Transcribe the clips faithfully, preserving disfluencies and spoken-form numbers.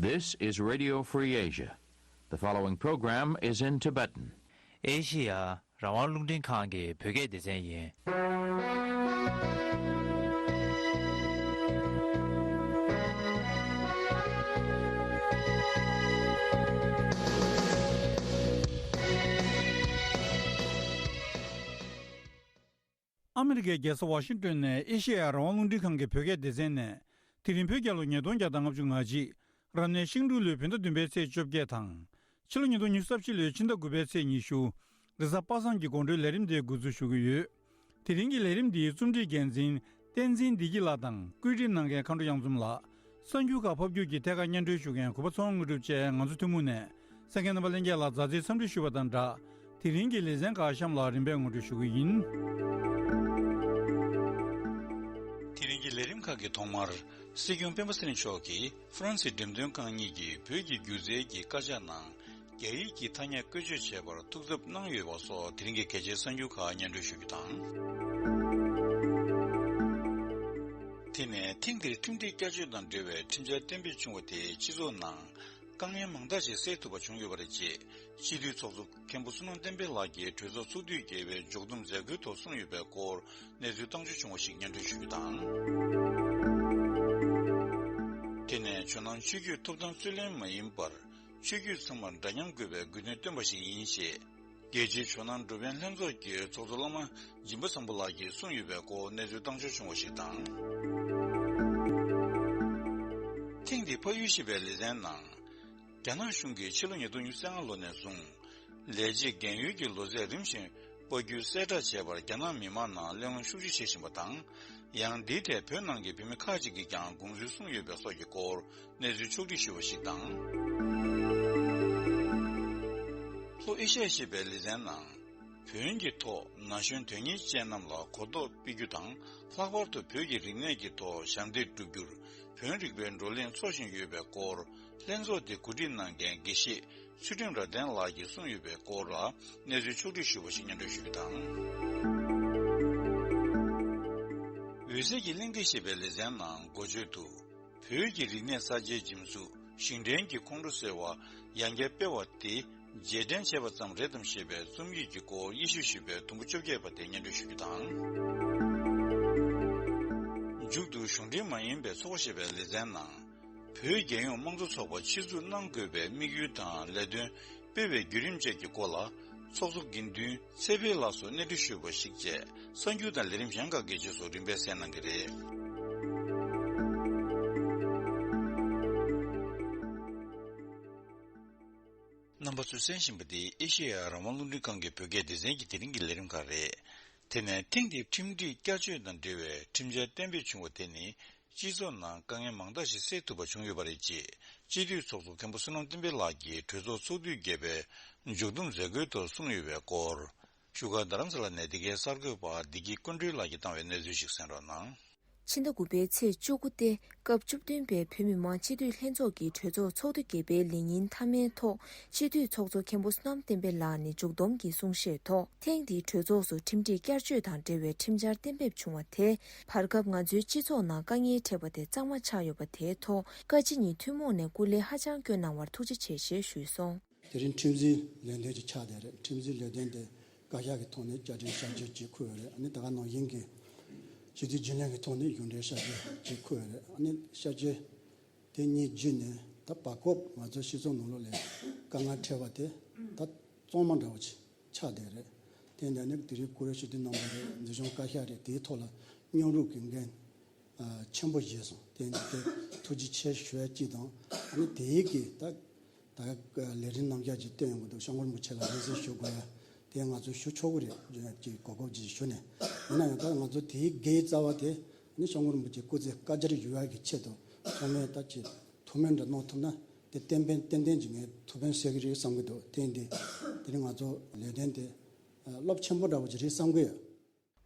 This is Radio Free Asia. The following program is in Tibetan. ཨེ་ཤི་ཡ་རང་དབང་རླུང་འཕྲིན་ཁང་གི་བོད་སྐད་སྡེ་ཚན་ཡིན། ཨ་མི་རི་ཀའི་རྒྱལ་ས་ཝ་ཤིང་ཏོན་ནས་ཨེ་ཤེ་ཡ་རང་དབང་རླུང་འཕྲིན་ཁང་གི་བོད་སྐད་སྡེ་ཚན་ནས། དེ་རིང་བོད་རྒྱལ་ལོ་ཉིས་སྟོང་བརྒྱ་དང་ལྔ་བཅུ་ང་གཅིག་རབ་གནས་ཤིང་འབྲུག་ལོའི་བོད་ཟླ་བདུན་པའི་ཚེས་བཅོ་བརྒྱད་དང་། ཕྱི་ལོ་ཉིས་སྟོང་ཉི་ཤུ་རྩ་བཞི་ལོའི་ཕྱི་ཟླ་དགུ་པའི་ཚེས་ཉི་ཤུ། རེས་གཟའ་པ་སངས་ཀྱི་དགོང་དྲོའི་ལས་རིམ་དེ་འགོ་འཛུགས་ཞུ་གི་ཡོད། དེ་རིང་གི་ལས་རིམ་འདིའི་རྩོམ་སྒྲིག་འགན་འཛིན་བསྟན་འཛིན་བདེ་སྐྱིད་ལགས་དང་། བཀོད་སྒྲིག་གནང་མཁན་མཁའ་འགྲོ་གཡང་འཛོམས་ལགས། གསར་འགྱུར་ཁག་ཕབ་སྒྱུར་གྱིས་ཐད་ཀར་སྙན་སྒྲོན་ཞུ་མཁན་གུས་པ་ཚེ་དབང་དངོས་གྲུབ་བཅས་ང་ཚོ་ཐུན་མོང་ནས་གསན་མཁན་རྣམ་པ་ལྷན་རྒྱས་ལ་མཛའ་བརྩེའི་འཚམས་འདྲི་ཞུ་བ་དང་སྦྲགས། དེ་རིང་གི་ལེ་ཚན་ཁག་གཤམ་ལ་རིམ་པས་ངོ་སྤྲོད་ཞུ་གི་ཡིན། དེ་རིང་གི་ལས་རིམ་ཁག་གི་ཐོག་མར། སྲིད་སྐྱོང་སྤེན་པ་ཚེ་རིང་མཆོག་གིས་ཧྥ་རན་སིའི་འགྲེམས་སྟོན་ཁང་གཉིས་ཀྱིས་བོད་ཀྱི་སྒྱུ་རྩལ་གྱི་དཀར་ཆག་ནང་རྒྱ་ཡིག་གི་ཐ་སྙད་བཀོལ་སྤྱོད་བྱས་པར་ཐུགས་འཚབ་གནང་ཡོད་པ་སོགས་དེ་རིང་གི་གལ་ཆེའི་གསར་འགྱུར་ཁག་སྙན་སྒྲོན་ཞུ་རྒྱུ་དང་། དེ་ནས་ཐེངས་འདིར་ཁྲིམས་སྒྲིག་བསྐྱར་བཅོས་དང་འབྲེལ་བའི་ཁྲིམས་འཆར་གཏན་འབེབས་བྱུང་བ་དེས་སྤྱི་ཚོགས་ནང་དཀའ་ངལ་མང་དག་ཞིག་སེལ་ཐུབ་པ་བྱུང་ཡོད་པ་རེད་ཅེས་སྤྱི་འཐུས་ཚོགས་གཙོ་མཁན་པོ་བསོད་ནམས་བསྟན་འཕེལ་ལགས་ཀྱིས་གྲོས་ཚོགས་ཚོགས་དུས་བརྒྱད་པའི་མཇུག་བསྡོམས་མཛད་སྒོའི་ཐོག་གསུངས་ཡོད་པའི་སྐོར་གནས་ཚུལ་བཏང་འབྱོར་བྱུང་བ་ཞིག་སྙན་སྒྲོན་ཞུ་རྒྱུ་དང་། དེ་ནས་ཇོ་ནང་ཆོས་བརྒྱུད་ཐོབ་ཐང་རྩོད་ལེན་མ་ཡིན་པར་ཆོས་བརྒྱུད་ཚང་མར་འདྲ་མཉམ་དགོས་པའི་དགོས་འདུན་བཏོན་པ་ཞིག་ཡིན་ཞེས། རྒྱལ་སྤྱིའི་ཇོ་ནང་འགྲོ་ཕན་ལྷན་ཚོགས་ཀྱི་ཚོགས་གཙོ་བླ་མ་སྦྱིན་པ་བཟང་པོ་ལགས་ཀྱིས་གསུངས་ཡོད་པའི་སྐོར་གནས་ཚུལ་བཏང་འབྱོར་བྱུང་བ་ཞིག་དང་། ཐེངས་འདིའི་ཕ་ཡུལ་ཞེས་པའི་ལེ་ཚན་ནང་། རྒྱ་ནག་གཞུང་གིས་ཕྱི་ལོ་ཉིས་སྟོང་ཉི་ཤུ་རྩ་ལྔ་ལོ་ནས་བཟུང་། ལས་བྱེད་རྒན་ཡོལ་གྱི་ལོ་ཚད་རིམ་བཞིན་སྤར་རྒྱུའི་གསལ་བསྒྲགས་བྱས་པར་རྒྱ་ནག་མི་མང་ནང་གླེང་སློང་ཤུགས་ཆེ་བྱེད་བཞིན་པ་དང་། ཡང་འདིའི་ཐད་བོད་ནང་གི་བོད་མི་ཁག་ཅིག་གིས་ཀྱང་དགོངས་ཚུལ་གསུངས་ཡོད་པའི་སོགས་ཀྱི་སྐོར་གནས་ཚུལ་ཕྱོགས་སྒྲིག་ཞུས་པ་ཞིག་དང་། ལྷོ་ཨེ་ཤ་ཡ་ཞེས་པའི་ལེ་ཚན་ནང་། བོན་གྱི་ཐོག་ན་གཞོན་དོན་གཉེར་ཅན་རྣམས་ལ་གོ་རྟོགས་སྤེལ་རྒྱུ་དང་། ལྷག་པར་དུ་བོད་ཀྱི་རིག་གནས་ཀྱི་ཐོག་ཞབས་འདེགས་བསྒྲུབ་རྒྱུར་བོན་རིག་པའི་བགྲོ་གླེང་འཚོགས་བཞིན་ཡོད་པའི་སྐོར། ལྷན་ཚོགས་དེ་གོ་སྒྲིག་གནང་མཁན་དགེ་བཤེས་ཚུལ་ཁྲིམས་རབ་བརྟན་ལགས་ཀྱིས་གསུངས་ཡོད་པའི་སྐོར་ལ་གནས་ཚུལ་ཕྱོགས་སྒྲིག་ཞུས་པ་ཞིག་སྙན་སྒྲོན་ཞུ་རྒྱུ་དང་། འོད་ཟེར་གྱི་གླེང་སྟེགས་ཞེས་པའི་ལེ་ཚན་ནང་འགོ་བརྗོད་དུ། བོད་ཀྱི་རིག་གནས་གསར་བརྗེའི་འཇིམ་གཟུགས་ཞིང་བྲན་གྱི་ཁོང་ཁྲོ་སེལ་བ་ཡང་བསྐྱར་སྤེལ་བ་དེ་རྗེས་དྲན་བྱས་པ་ཙམ་རེད་དམ་ཞེས་པའི་རྩོམ་ཡིག་གི་སྐོར་དབྱེ་ཞིབ་ཞུས་པའི་དུམ་བུ་བཅོ་བརྒྱད་པ་དེ་སྙན་སྒྲོན་ཞུ་རྒྱུ་དང་། མཇུག་ཏུ་གཞུང་འབྲེལ་མ་ཡིན་པའི་ཚོགས་པ་ཞེས་པའི་ལེ་ཚན་ནང་། བོད་རྒྱལ་ཡོངས་དམངས་གཙོ་ཚོགས་པ་ཆེད་འཛུགས་གནང་དགོས་པའི་དམིགས་ཡུལ་དང་ལས་དོན། སྤེལ་བའི་བརྒྱུད་རིམ་བཅས་ཀྱི་སྐོར་ལ་ཚོགས་གཙོ་དགེ་འདུན་ཚེ་འཕེལ་ལགས་སུ་གནས་འདྲི་ཞུས་པ་ཞིག་བཅས་གསར་འགྱུར་དང་ལས་རིམ་གཞན་ཁག་གི་རྗེས་སུ་རིམ་པས་གསན་གནང་གི་རེད། རྣམ་པ་ཚོས་གསན་བཞིན་པ་འདི་ཨེ་ཤེ་ཡ་རང་དབང་རླུང་འཕྲིན་ཁང་གི་བོད་སྐད་སྡེ་ཚན་གྱི་དེ་རིང་གི་ལས་རིམ་ཁག་རེད། དེ་ནས་ཐེངས་འདིའི་ཁྲིམས་སྒྲིག་བསྐྱར་བཅོས་དང་འབྲེལ་བའི་ཁྲིམས་འཆར་གཏན་འབེབས་བྱུང་བ་དེ་ནི། སྤྱི་ཚོགས་ནང་དཀའ་ངལ་མང་དག་ཞིག་སེལ་ཐུབ་པ་བྱུང་ཡོད་པ་རེད་ཅེས་སྤྱི་འཐུས་ཚོགས་གཙོ་མཁན་པོ་བསོད་ནམས་བསྟན་འཕེལ་ལགས་ཀྱིས་གྲོས་ཚོགས་ཚོགས་དུས་བརྒྱད་པའི་མཇུག་བསྡོམས་མཛད་སྒོའི་ཐོག་གསུངས་ཡོད་པའི་སྐོར། བཞུགས་སྒར་རྡ་རམ་ས་ལ་ནས་འདི་གའི་གསར་འགོད་པ་བདེ་སྐྱིད་ཀུན་གྲོལ་ལགས་ཀྱིས་བཏང་བའི་གནས་ཚུལ་ཞིག་གསན་རོགས་གནང་། ཕྱི་ཟླ་དགུ་པའི་ཚེས་བཅུ་དགུ་སྟེ་སྐབས་བཅུ་བདུན་པའི་བོད་མི་མང་སྤྱི་འཐུས་ལྷན་ཚོགས་ཀྱི་གྲོས་ཚོགས་ཚོགས་དུས་བརྒྱད་པའི་ལས་ཉིན་མཐའ་མའི་ཐོག་སྤྱི་འཐུས་ཚོགས་གཙོ་མཁན་པོ་བསོད་ནམས་བསྟན་འཕེལ་ལགས་ནས་མཇུག་བསྡོམས་ཀྱི་གསུང་བཤད་ཐོག་ཐེངས་འདིའི་གྲོས་ཚོགས་སུ་ཁྲིམས་སྒྲིག་བསྐྱར་བཅོས་དང་འབྲེལ་བའི་ཁྲིམས་འཆར་གཏན་འབེབས་བྱུང་བ་དེས་བར་སྐབས་ང་ཚོའི་སྤྱི་ཚོགས་ནང་དཀའ་ངལ་འཕྲད་པ་དེ་གཙང་མ་ཆགས་ཡོད་པ་དེའི་ཐོག་བཀའ་སྤྱི་གཉིས་ཐུན་མོང་ནས་སྐུ་ལས་ཧ་ཅང་བསྐྱོན་གནང་བར་ཐུགས་རྗེ་ཆེ་ཞེས་ཞུས་སོང་། དེ་རིང་ཁྲིམས་འཛིན་ལས་དོན་ཅིག་ཆགས་བསྡད་རེད། ཁྲིམས་འཛིན་ལས་དོན་དེ་བཀའ་ཤག་གི་ཐོག་ནས་བསྐྱར་ཟློས་གསར་བརྗེ་ཅིག་འཁུར་ཡོད་རེད། ཨ་ནི་ད་ག་ནང་བཞིན་གྱི་སྤྱི་འཐུས་རྒྱུན་ལས་ཀྱི་ཐོག་ནས་གཞུང་འབྲེལ་གསར་བརྗེ་ཅིག་འཁུར་ཡོད་རེད། ཨ་ནི་གསར་བརྗེ་དེ་གཉིས་བརྒྱུད་ནས་ད་བར་སྐབས་ང་ཚོ་སྤྱི་ཚོགས་ནང་ལོགས་ལ་དཀའ་ངལ་འཕྲད་པ་དེ་ད་གཙང་མ་འདྲ་བོ་ཅིག་ཆགས་བསྡད་རེད། དེ་འདྲ་ནི་དེ་རིང་བཀུར་འོས་སྤྱི་འཐུས་རྣམ་པ་རེད། འཛིན་སྐྱོང་བཀའ་ཤག་རེད། དེའི་ཐོག་ལ་མཉམ་རུབ་ཀྱི་འགན་ཆེན་པོ་བཞེས་སོང་། དེ་འདི་དེ་ཐུགས་རྗེ་ཆེ་ཞུ་ཡ་གཅིག་དང་། ཨ་ནི་དེའི་གི་ད་ད་ལས་རིམ་རྣམ་གཞག་ཅིག་བཏོན་ཡོང་གི་འདུག་སྐྱབས་མགོན་རིན་པོ་ཆེ་ལ་དབྱེ་ཞིབ་ཞུ་དགོས་ཡ་དེ་ང་ཚོས་ཞུ་ཆོག་གི་རེད་ཅེས་གོ་སྐབས་ཅིག་ཞུ་ནས། ཡིན་ན་ཡང་ད་ང་ཚོ་དེའི་གི་རྩ་བ་དེ་ནི་སྐྱབས་མགོན་རིན་པོ་ཆེ་སྐུ་ཚེ་བསྐལ་བརྒྱར་ཡོད་ཡ་གི་ཆེད་དུ་ཚང་མས་ད་ཅིག་ཐུགས་སྨོན་འདྲ་གནང་ཐུབ་ན་དེ་ཏན་ཏན་ཏན་ཏན་ཅིག་ངས་ཐུགས་ཕན་གསོས་ཀྱི་རེད་བསམ་གྱི་འདུག་དེ་འདི་དེ་ནི་ང་ཚོ་ལས་དོན་དེ་རླབས་ཆེན་པོ་འདྲ་བོ་ཅིག་རེད་བསམ་གྱི་ཡོད།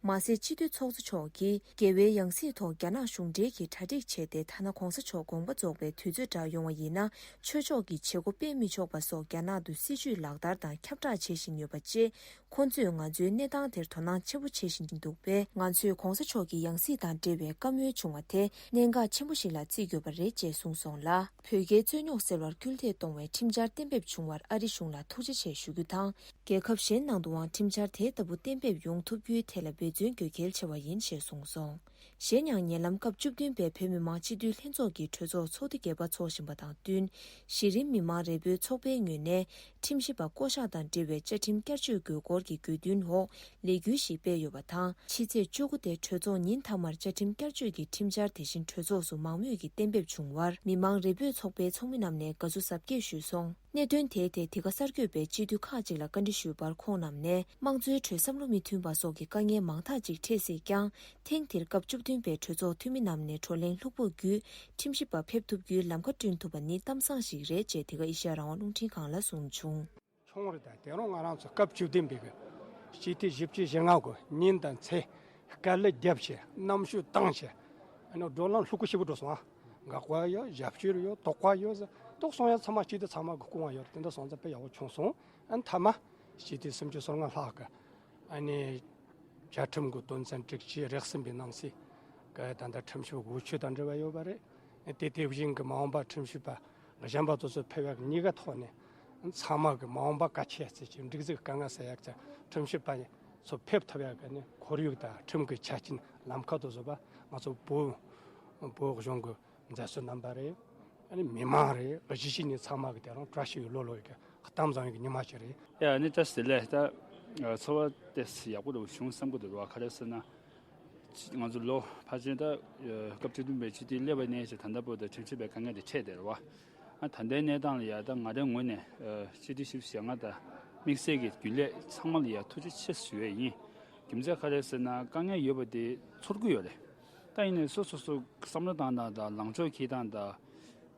མ་ཟད་སྤྱི་འཐུས་ཚོགས་གཙོ་མཆོག་གིས་རྒྱལ་བའི་ཡང་སྲིད་ཐོག་རྒྱ་ནག་གཞུང་འབྲེལ་གྱི་གྲ་སྒྲིག་བྱས་ཏེ། ཐ་ན་གོང་ས་མཆོག་དགོངས་པ་རྫོགས་པའི་དུས་ཚོད་འདྲ་ཡོང་བ་ཡིན་ན། ཆོས་ཕྱོགས་ཀྱི་བྱེད་སྒོ་སྤེལ་མི་ཆོག་པ་སོགས་རྒྱ་ནག་ཏུ་སྲིད་བྱུས་ལག་བསྟར་དང་ཁྱབ་བསྒྲགས་བྱེད་བཞིན་ཡོད་པ་བཅས། ཁོ་ཚོས་ང་ཚོའི་གནས་སྟངས་དེར་དོ་སྣང་ཆེན་པོ་བྱེད་བཞིན་འདུག་པས། ང་ཚོས་གོང་ས་མཆོག་གི་ཡང་སྲིད་དང་འབྲེལ་བའི་བཀའ་མོལ་བྱུང་བ་དེ་གནད་འགག་ཆེན་པོ་ཞིག་ལ་བརྩི་དགོས་པ་རེད་ཅེས་གསུངས་སོང་ལ། བོད་རྒྱའི་རྩོད་རྙོག་སེལ་བར་སྐུལ་འདེད་གཏོང་བའི་ཁྲིམས་འཆར་གཏན་འབེབས་བྱུང་བར་ཨ་རི་གཞུང་ལ་ཐུགས་རྗེ་ཆེ་ཞུ་རྒྱུ་དང་། རྒྱལ་ཁབ་གཞན་ནང་དུའང་ཁྲིམས་འཆར་དེ་ལྟ་བུ་གཏན་འབེབས་ཡོང་ཐུབ་རྒྱུའི་ཐད་ལ་འབད་བརྩོན་དགོས་གལ་ཆེ་བ་ཡིན་ཞེས་གསུངས་སོང་། གཞན་ཡང་ཉེ་ལམ་སྐབས་བཅུ་བདུན་པའི་བོད་མི་མང་སྤྱི་འཐུས་ལྷན་ཚོགས་ཀྱི་གྲོས་ཚོགས་ཚོགས་དུས་བརྒྱད་པ་འཚོགས་བཞིན་པ་དང་བསྟུན། གཞི་རིམ་མི་མང་རེ་འབོད་ཚོགས་པའི་ངོས་ནས་ཁྲིམས་ཞིབ་པ་བསྐོ་གཞག་དང་འབྲེལ་བའི་བཅའ་ཁྲིམས་བསྐྱར་བཅོས་དགོས་སྐོར་གྱི་དགོས་འདུན་འོག་ལས་འགུལ་ཞིག་སྤེལ་ཡོད་པ་དང་། ཕྱི་ཚེས་བཅུ་དགུ་སྟེ་གྲོས་ཚོགས་ཉིན་མཐའ་མར་བཅའ་ཁྲིམས་བསྐྱར་བཅོས་ཀྱི་ཁྲིམས་འཆར་དེ་བཞིན་གྲོས་ཚོགས་སུ་མང་མོས་ཀྱིས་གཏན་འབེབས་བྱུང་བར། མི་མང་རེ་འབོད་ཚོགས་པའི་ཚོགས་མི་རྣམས་ནས་དགའ་བསུ་གཟབ་རྒྱས་ཞུས་སོང་། གནད་དོན་དེའི་ཐད་འདི་ག་གསར་འགོད་པས་སྤྱི་འཐུས་ཁག་ཅིག་ལ་བཀའ་འདྲི་ཞུས་པར། ཁོང་རྣམས་ནས་དམངས་གཙོའི་ཁྲོད་བསམ་བློ་མི་མཐུན་པ་སོགས་ཀྱི་དཀའ་ངལ་མང་དག་ཅིག་འཕྲད་སྲིད་ཀྱང་། ཐེངས་འདིར་སྐབས་བཅུ་བདུན་པའི་གྲོས་ཚོགས་འཐུས་མི་རྣམས་ནས་བགྲོ་གླེང་ལྷུག་པོ་བརྒྱུད། ཁྲིམས་ཞིབ་པ་ཕེབས་ཐུབ་རྒྱུའི་ལམ་ཁ་བསྐྲུན་ཐུབ་པ་ནི་གཏམ་བཟང་ཞིག་རེད་ཅེས་འདི་ག་ཨེ་ཤེ་ཡ་རང་དབང་རླུང་འཕྲིན་ཁང་ལ་གསུངས་བྱུང་། ཆུང་རེད། ད་དེ་རིང་ང་རང་ཚོ་སྐབས་བཅུ་བདུན་པའི་གི་སྤྱི་འཐུས་བཞི་བཅུ་ཞེ་ལྔ་གི་ཉིན་དང་མཚན་དཀའ་ལས་བརྒྱབ་བྱས། གནམ་གཤིས་བཏང་བྱས། ཨ་ནི་བགྲོ་གླེང་ལྷུག་པོ་ཞེ་པོ་འགྲོ་སོང་ཨ། འགག་པ་ཡོད། རྒྱབ་སྐྱོར་ཡོད། དོགས་པ་ཡོད་ཟེར། དོགས་སོང་ཡ་ཚང་མ་སྤྱི་འཐུས་ཚང་མ་གི་སྐུ་དབང་ཡོད་རེད། དེ་འདྲ་སོང་ཙང་དཔེ་ཡག་པོ་བྱུང་སོང་། ཨ་ནི་མཐའ་མ་སྤྱི་འཐུས་སུམ་ཅུ་སོ་ལྔ་ལྷག་གི་ཨ་ནི་བཅའ་ཁྲིམས་ཀྱི་དོན་ཚན་དྲུག་ཅུ་རེ་གསུམ་པའི་ནང་གསེས་ཀྱི་ད་ལྟ་ཁྲིམས་ཞིབ་འོས་ཆོས་དང་འབྲེལ་བ་ཡོད་པ་རེད། དེ་དེ་བཞིན་གྱི་མ་འོངས་པ་ཁྲིམས་ཞིབ་པ་གཞན་པ་དེ་ཚོ་ཕེབས་ཡག་གཉིས་ཀ་ཐོག་ནས་ཚང་མ་གི་མ་འོངས་པ་གལ་ཆེ་ཚེ་ཀྱི་འགྲིག་འཛུགས་དཀའ་ངལ་སེལ་ཡག་ཚེ་ཁྲིམས་ཞིབ་པ་ཚོ་ཕེབས་ཐུབ་ཡག་གི་ནི་ཁོར་ཡུག་དང་ཁྲིམས་ཀྱི་ཆ་རྐྱེན་ལམ་ཁ་དེ་ཚོ་པ་ང་ཚོ་བོད་བོད་གཞུང་གི་མཛད་གཙོ་རྣམ་པ་རེད། ཨ་ནི་མི་མང་རེད། གཞིས་བྱེས་ནི་ཚང་མ་གི་དེ་རང་བཀྲ་ཤིས་ཀྱི་ལོ་ལོ་ཡི་གི་གཏམ་བཟང་ཡི་གི་ཉི་མ་ཞིག་རེད། ཡ་ནི་བཀྲ་ཤིས་བདེ་ལེགས། ད་ཚོར་བ་དེ་ཡག་པོ་འདུག་བྱུང་བསམ་གི་འདུག་ར། ག་རེ་ཟེར་ན། ང་ཚོ་ལོ་ཕལ་ཆེར་ད་སྐབས་བཅུ་བདུན་པའི་སྤྱི་འཐུས་སླེབས་པ་ནས་བྱས་ད་ལྟ་བར་དུ་ཁྲིམས་ཞིབ་པའི་དཀའ་ངལ་དེ་འཕྲད་བསྡད་རེད་བ། ཨ་ད་ལྟའི་གནས་སྟངས་ལ་ཡ་ད་ང་རའི་ངོས་ནས་སྤྱི་འཐུས་བཞི་བཅུ་ཞེ་ལྔ་དང་དམིགས་བསལ་གྱི་རྒྱུན་ལས་ཚང་མ་ལ་ཡ་ཐུགས་རྗེ་ཆེ་ཞུ་ཡས་ཡིན། རྒྱུ་མཚན་ག་རེ་ཟེར་ན་དཀའ་ངལ་ཡོད་པ་དེ་ཚོར་གི་ཡོད་རེད། ད་ཡིན་ནའི་སོ་སོ་སོ་བསམ་བློ་བཏང་སྟངས་དང་ལངས་ཕྱོགས་འཁྱེར་སྟངས་དང་།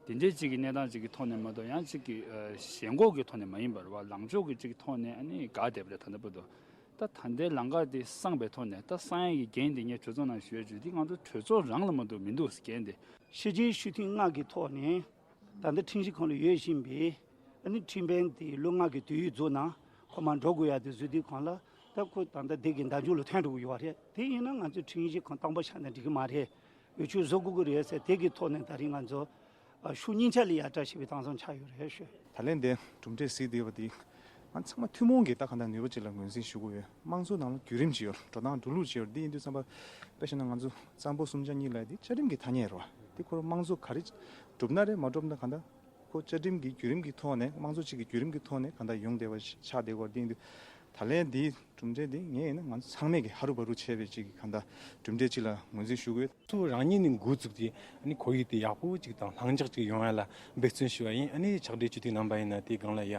དེ་འདྲའི་གཅིག་གི་གནས་སྟངས་གཅིག་གི་ཐོག་ནས་མ་གཏོགས་ཡང་གཅིག་གི་ཞེན་ཁོག་གི་ཐོག་ནས་མ་ཡིན་པར་བ་ལངས་ཕྱོགས་ཀྱི་གཅིག་གི་ཐོག་ནས་ཨ་ནི་དགའ་བསྡད་པ་རེད་ད་ལྟ་བར་དུ། ད་ད་ལྟའི་ལམ་ཁ་དེ་སངས་པའི་ཐོག་ནས་ད་སངས་ཡས་ཀྱི་འགན་དེ་ངས་གྲོས་ཚོགས་ནང་ཞུ་ཡ་བརྗོད་དེ་ང་ཚོ་གྲོས་ཚོགས་རང་ལ་མ་གཏོགས་མི་འདུག་འགན་དེ། ཤེས་བྱའི་ཆོས་ཐུན་ལྔ་གི་ཐོག་ནས་ད་ལྟ་ཁྲིམས་ཞིབ་ཁང་ལ་ཡོད་བཞིན་པའི་ཨ་ནི་ཁྲིམས་དཔོན་དེ་ལོ་ལྔ་གི་དུས་ཡུན་རྫོགས་ན་ཁོ་མར་འགྲོ་དགོས་ཡ་དེ་བཟོས་དུས་གང་ལ་ད་ཁོ་ད་ལྟ་དེ་གི་འདས་མཇུག་ལ་ཐོན་འགྲོ་གི་ཡོད་རེད། དེ་ཡིན་ན་ང་ཚོས་ཁྲིམས་ཞིབ་ཁང་དང་པོ་ཆགས་ན་འགྲིག་གི་མ་རེད། འོས་ཆོས་བཟོ་དགོས་ཀྱི་རེད་ཟེར། དེ་གི་ཐོག་ནས་ད་རིང་ང་ཚོ་ཤུགས་གཉིས་ཆ་ལ་ཡ་བཀྲ་ཤིས་པའི་མཐའ་མཚམས་ཆགས་ཡོད་རེད་ཞུ། ད་ལན་དེ་གྲུབ་འབྲས་གཟིགས་བསྡད་པ་དེ་ང་ཚང་མ་ཐུན་མོང་གི་ད་ག་འདྲ་ནུས་པ་ཅིག་ལ་ངོས་འཛིན་ཞུ་དགོས་ཡོད། དམངས་གཙོ་ནང་ལ་བརྒྱུད་རིམ་ཅིག་ཡོད། འགྲོ་སྟངས་འགྲོ་ལུགས་ཅིག་ཡོད། འདི་ཡིན་དུས་ཙམ་པ་དཔེ་བཞག་ན་ང་ཚོ་གཙང་པོ་གསུམ་ཆ་གཉིས་ལ་འདི་བཅའ་ཁྲིམས་ཀྱི་ཐ་སྙད་རེད་བ། འདི་ཁོ་རང་དམངས་གཙོ་ག་རེ་གྲུབ་ན་རེད་མ་གྲུབ་ན་ག་འདྲ། ཁོ་བཅའ་ཁྲིམས་ཀྱི་བརྒྱུད་རིམ་གྱི་ཐོག་ནས་དམངས་གཙོ་གཅིག་གི་བརྒྱུད་རིམ་གྱི་ཐོག་ནས་གང་ལྟར་ཡོང་བསྡད་པ་ཆགས་བསྡད་ཡོད་དེ་ཡིན་དུས། ད་ལན་འདིའི་གྲུབ་འབྲས་འདི་ངས་ཡིན་ན་ང་ཚོ་ཚང་མས་ཀྱི་ཧ་རུ་བ་རུ་བྱས་པའི་གཅིག་གི་གང་ལྟར་གྲུབ་འབྲས་གཅིག་ལ་ངོས་འཛིན་ཞུ་དགོས། ཚོ་རང་ཉིད་ནས་འགོ་བཙུགས་ཏེ་ཨ་ནི་ཁོར་ཡུག་དེ་ཡག་པོ་གཅིག་དང་ལྷིང་འཇགས་གཅིག་ཡོང་ཡ་ལ་འབད་བརྩོན་ཞུ་བ་ཡིན། ཨ་ནི་ཕྱག་སྦྲེལ་སྤྱི་འཐུས་རྣམ་པ་ཡིན་ན་དེའི་སྒང་ལ་ཡ་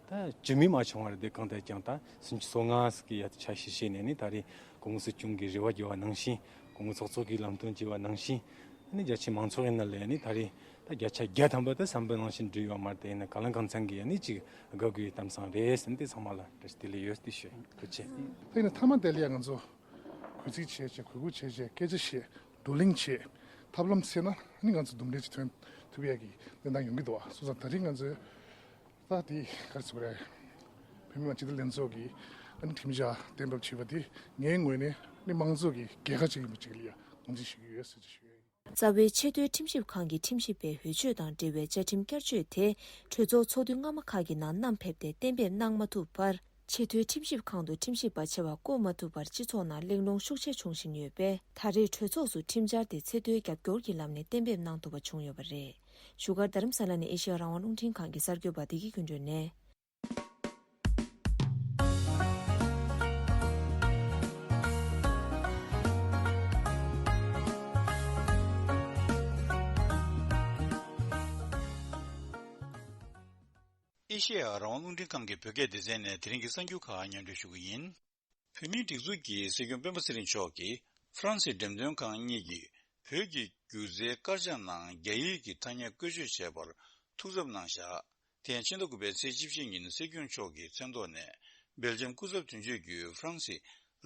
ད་ཇི་མི་མ་བྱུང་བ་རེད། དེ་གང་ལྟར་ཀྱང་ད་སུམ་ཅུ་སོ་ལྔ་ཟིག་གི་ཡ་ཆ་ཤས་བྱས་ནས་ནི་ད་རེས་གོང་ས་སྐྱོང་གི་རེ་བ་བརྗོད་པ་ནང་བཞིན། གོང་ས་མཆོག་གི་ལམ་སྟོན་བྱས་པ་ནང་བཞིན། ཨ་ནི་རྒྱ་ཆེ་མང་ཚོགས་ཡིན་ན་ལས་ནི་ད་རེས་ད་བརྒྱ་ཆ་བརྒྱ་ཐམ་པ་ད་བསམ་པ་ནང་བཞིན་འགྲུབ་ཡོད་མ་རེད། དེ་ཡིན་ན་གང་ལ་གང་འཚམ་གྱི་ཡ་ནི་ཅིག་དགའ་དགོས་ཡ་གཏམ་བཟང་རེད་ཟེར་ནས་དེ་ཚང་མ་ལ་བཀྲ་ཤིས་བདེ་ལེགས་ཡོད་དེ་ཞུ་ཡ་ཡིན། ཐུགས་རྗེ་ཆེ། དེ་ཡིན་ན་མཐའ་མ་དེ་ལ་ཡ་ང་ཚོ་གུས་བརྩི་བྱས་བྱས་གུས་བཀུར་བྱས་བྱས་སྐད་ཆ་བཤད་བགྲོ་གླེང་བྱས་ཐབས་ལམ་བྱས་ན་ཨ་ནི་ང་ཚོ་འདུམ་འགྲིག་ཅིག་ཐོན་ཐུབ་ཡ་གི་གནས་སྟངས་ཡོང་གི་འདུག་བ། སོང་ཙང་ད་རེས་ང་ཚོས། ད་དེ་ག་རེ་ཟེར་དགོས་རེད། བོད་མི་མང་སྤྱི་འཐུས་ལྷན་ཚོགས་ཀྱིས་ཨ་ནི་ཁྲིམས་འཆར་གཏན་འབེབས་བྱས་པ་དེ་ངའི་ངོས་ནས་ཨ་ནི་དམངས་གཙོ་གི་རྒྱལ་ཁ་ཅིག་ཡིན་པ་ཅིག་ལ་ཡ་ངོས་འཛིན་ཞུ་གི་ཡོད་ཟེར་ཅིག་ཞུ་ཡ་ཡིན། རྩ་བའི་ཆེས་མཐོའི་ཁྲིམས་ཞིབ་ཁང་གི་ཁྲིམས་ཞིབ་པའི་འོས་ཆོས་དང་འབྲེལ་བའི་བཅའ་ཁྲིམས་བསྐྱར་བཅོས་དེ་གྲོས་ཚོགས་ཚོགས་དུས་སྔ་མ་ཁག་གི་ནང་བསྣམས་ཕེབས་ཏེ་གཏན་འབེབས་གནང་མ་ཐུབ་པར། ཆེས་མཐོའི་ཁྲིམས་ཞིབ་ཁང་དུ་ཁྲིམས་ཞིབ་པ་ཆེ་བ་བསྐོ་མ་ཐུབ་པར་སྤྱི་ཚོགས་ནང་གླེང་སློང་ཤུགས་ཆེ་བྱུང་བཞིན་ཡོད་པས། ད་རེས་གྲོས་ཚོགས་སུ་ཁྲིམས་འཆར་དེ་ཚེས་མཐོའི་རྒྱབ་སྐྱོར་གྱི་ལམ་ནས་གཏན་འབེབས་གནང་ཐུབ་པ་བྱུང་ཡོད་པ་རེད། བཞུགས་སྒར་རྡ་རམ་ས་ལ་ནས་ཨེ་ཤེ་ཡ་རང་དབང་རླུང་འཕྲིན་ཁང་གི་གསར་འགོད་པ་བདེ་སྐྱིད་ཀུན་སྒྲོན་ནས། ཨེ་ཤེ་ཡ་རང་དབང་རླུང་འཕྲིན་ཁང་གི་བོད་སྐད་སྡེ་ཚན་ནས་དེ་རིང་གི་གསར་འགྱུར་ཁག་སྙན་སྒྲོན་ཞུ་གི་ཡིན། བོད་མིའི་སྒྲིག་འཛུགས་ཀྱི་སྲིད་སྐྱོང་སྤེན་པ་ཚེ་རིང་མཆོག་གིས་ཧྥ་རན་སིའི་འགྲེམས་སྟོན་ཁང་གཉིས་ཀྱིས་བོད་ཀྱི་སྒྱུ་རྩལ་དཀར་ཆག་ནང་རྒྱ་ཡིག་གི་ཐ་སྙད་བཀོལ་སྤྱོད་བྱས་པར་ཐུགས་འཚབ་གནང་བཞག་དེ་ཡང་ཕྱི་ཟླ་དགུ་པའི་ཚེས་བཅུ་གཅིག་ཉིན་སྲིད་སྐྱོང་མཆོག་གི་མཚན་ཐོག་ནས་སྦེལ་ཇམ་སྐུ་ཚབ་དོན་གཅོད་བརྒྱུད་ཧྥ་རན་སི་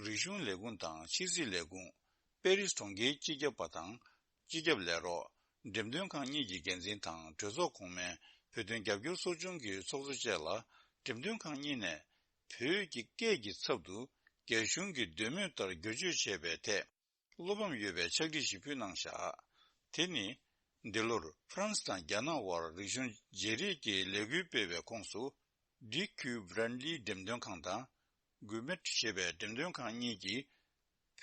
རིག་གཞུང་ལས་ཁུངས་དང་ཕྱི་སྲིད་ལས་ཁུངས། པེ་རིས་གྲོང་ཁྱེར་སྤྱི་ཁྱབ་པ་དང་། སྤྱི་ཁྱབ་ལས་རོགས། འགྲེམས་སྟོན་ཁང་གཉིས་ཀྱི་འགན་འཛིན་དང་གྲོས་ཚོགས་གོང་མའི་བོད་དོན་རྒྱབ་སྐྱོར་ཚོགས་ཆུང་གི་ཚོགས་གཙོ་བཅས་ལ་འགྲེམས་སྟོན་ཁང་གཉིས་ནས་བོད་ཀྱི་སྐད་ཀྱི་ཚབ་ཏུ་རྒྱ་གཞུང་གི་འདོད་མོས་ལྟར་བསྒྱུར་བཅོས་བྱས་པའི་ཐད་བློ་ཕམ་ཡོད་པའི་ཕྱག་བྲིས་ཤིག་ཕུལ་གནང་བཞག་དེ་ནི་འདི་ལོར་ཧྥ་རན་སི་དང་རྒྱ་ནག་དབར་རིག་གཞུང་བརྗེ་རེས་ཀྱི་ལས་འགུལ་སྤེལ་བའི་ཁོངས་སུ། ཌི་ཁྱུ་བྷི་རན་ལི་འགྲེམས་སྟོན་ཁང་དང་། གུ་མེད་ཞེས་པའི་འགྲེམས་སྟོན་ཁང་གཉིས་ཀྱིས།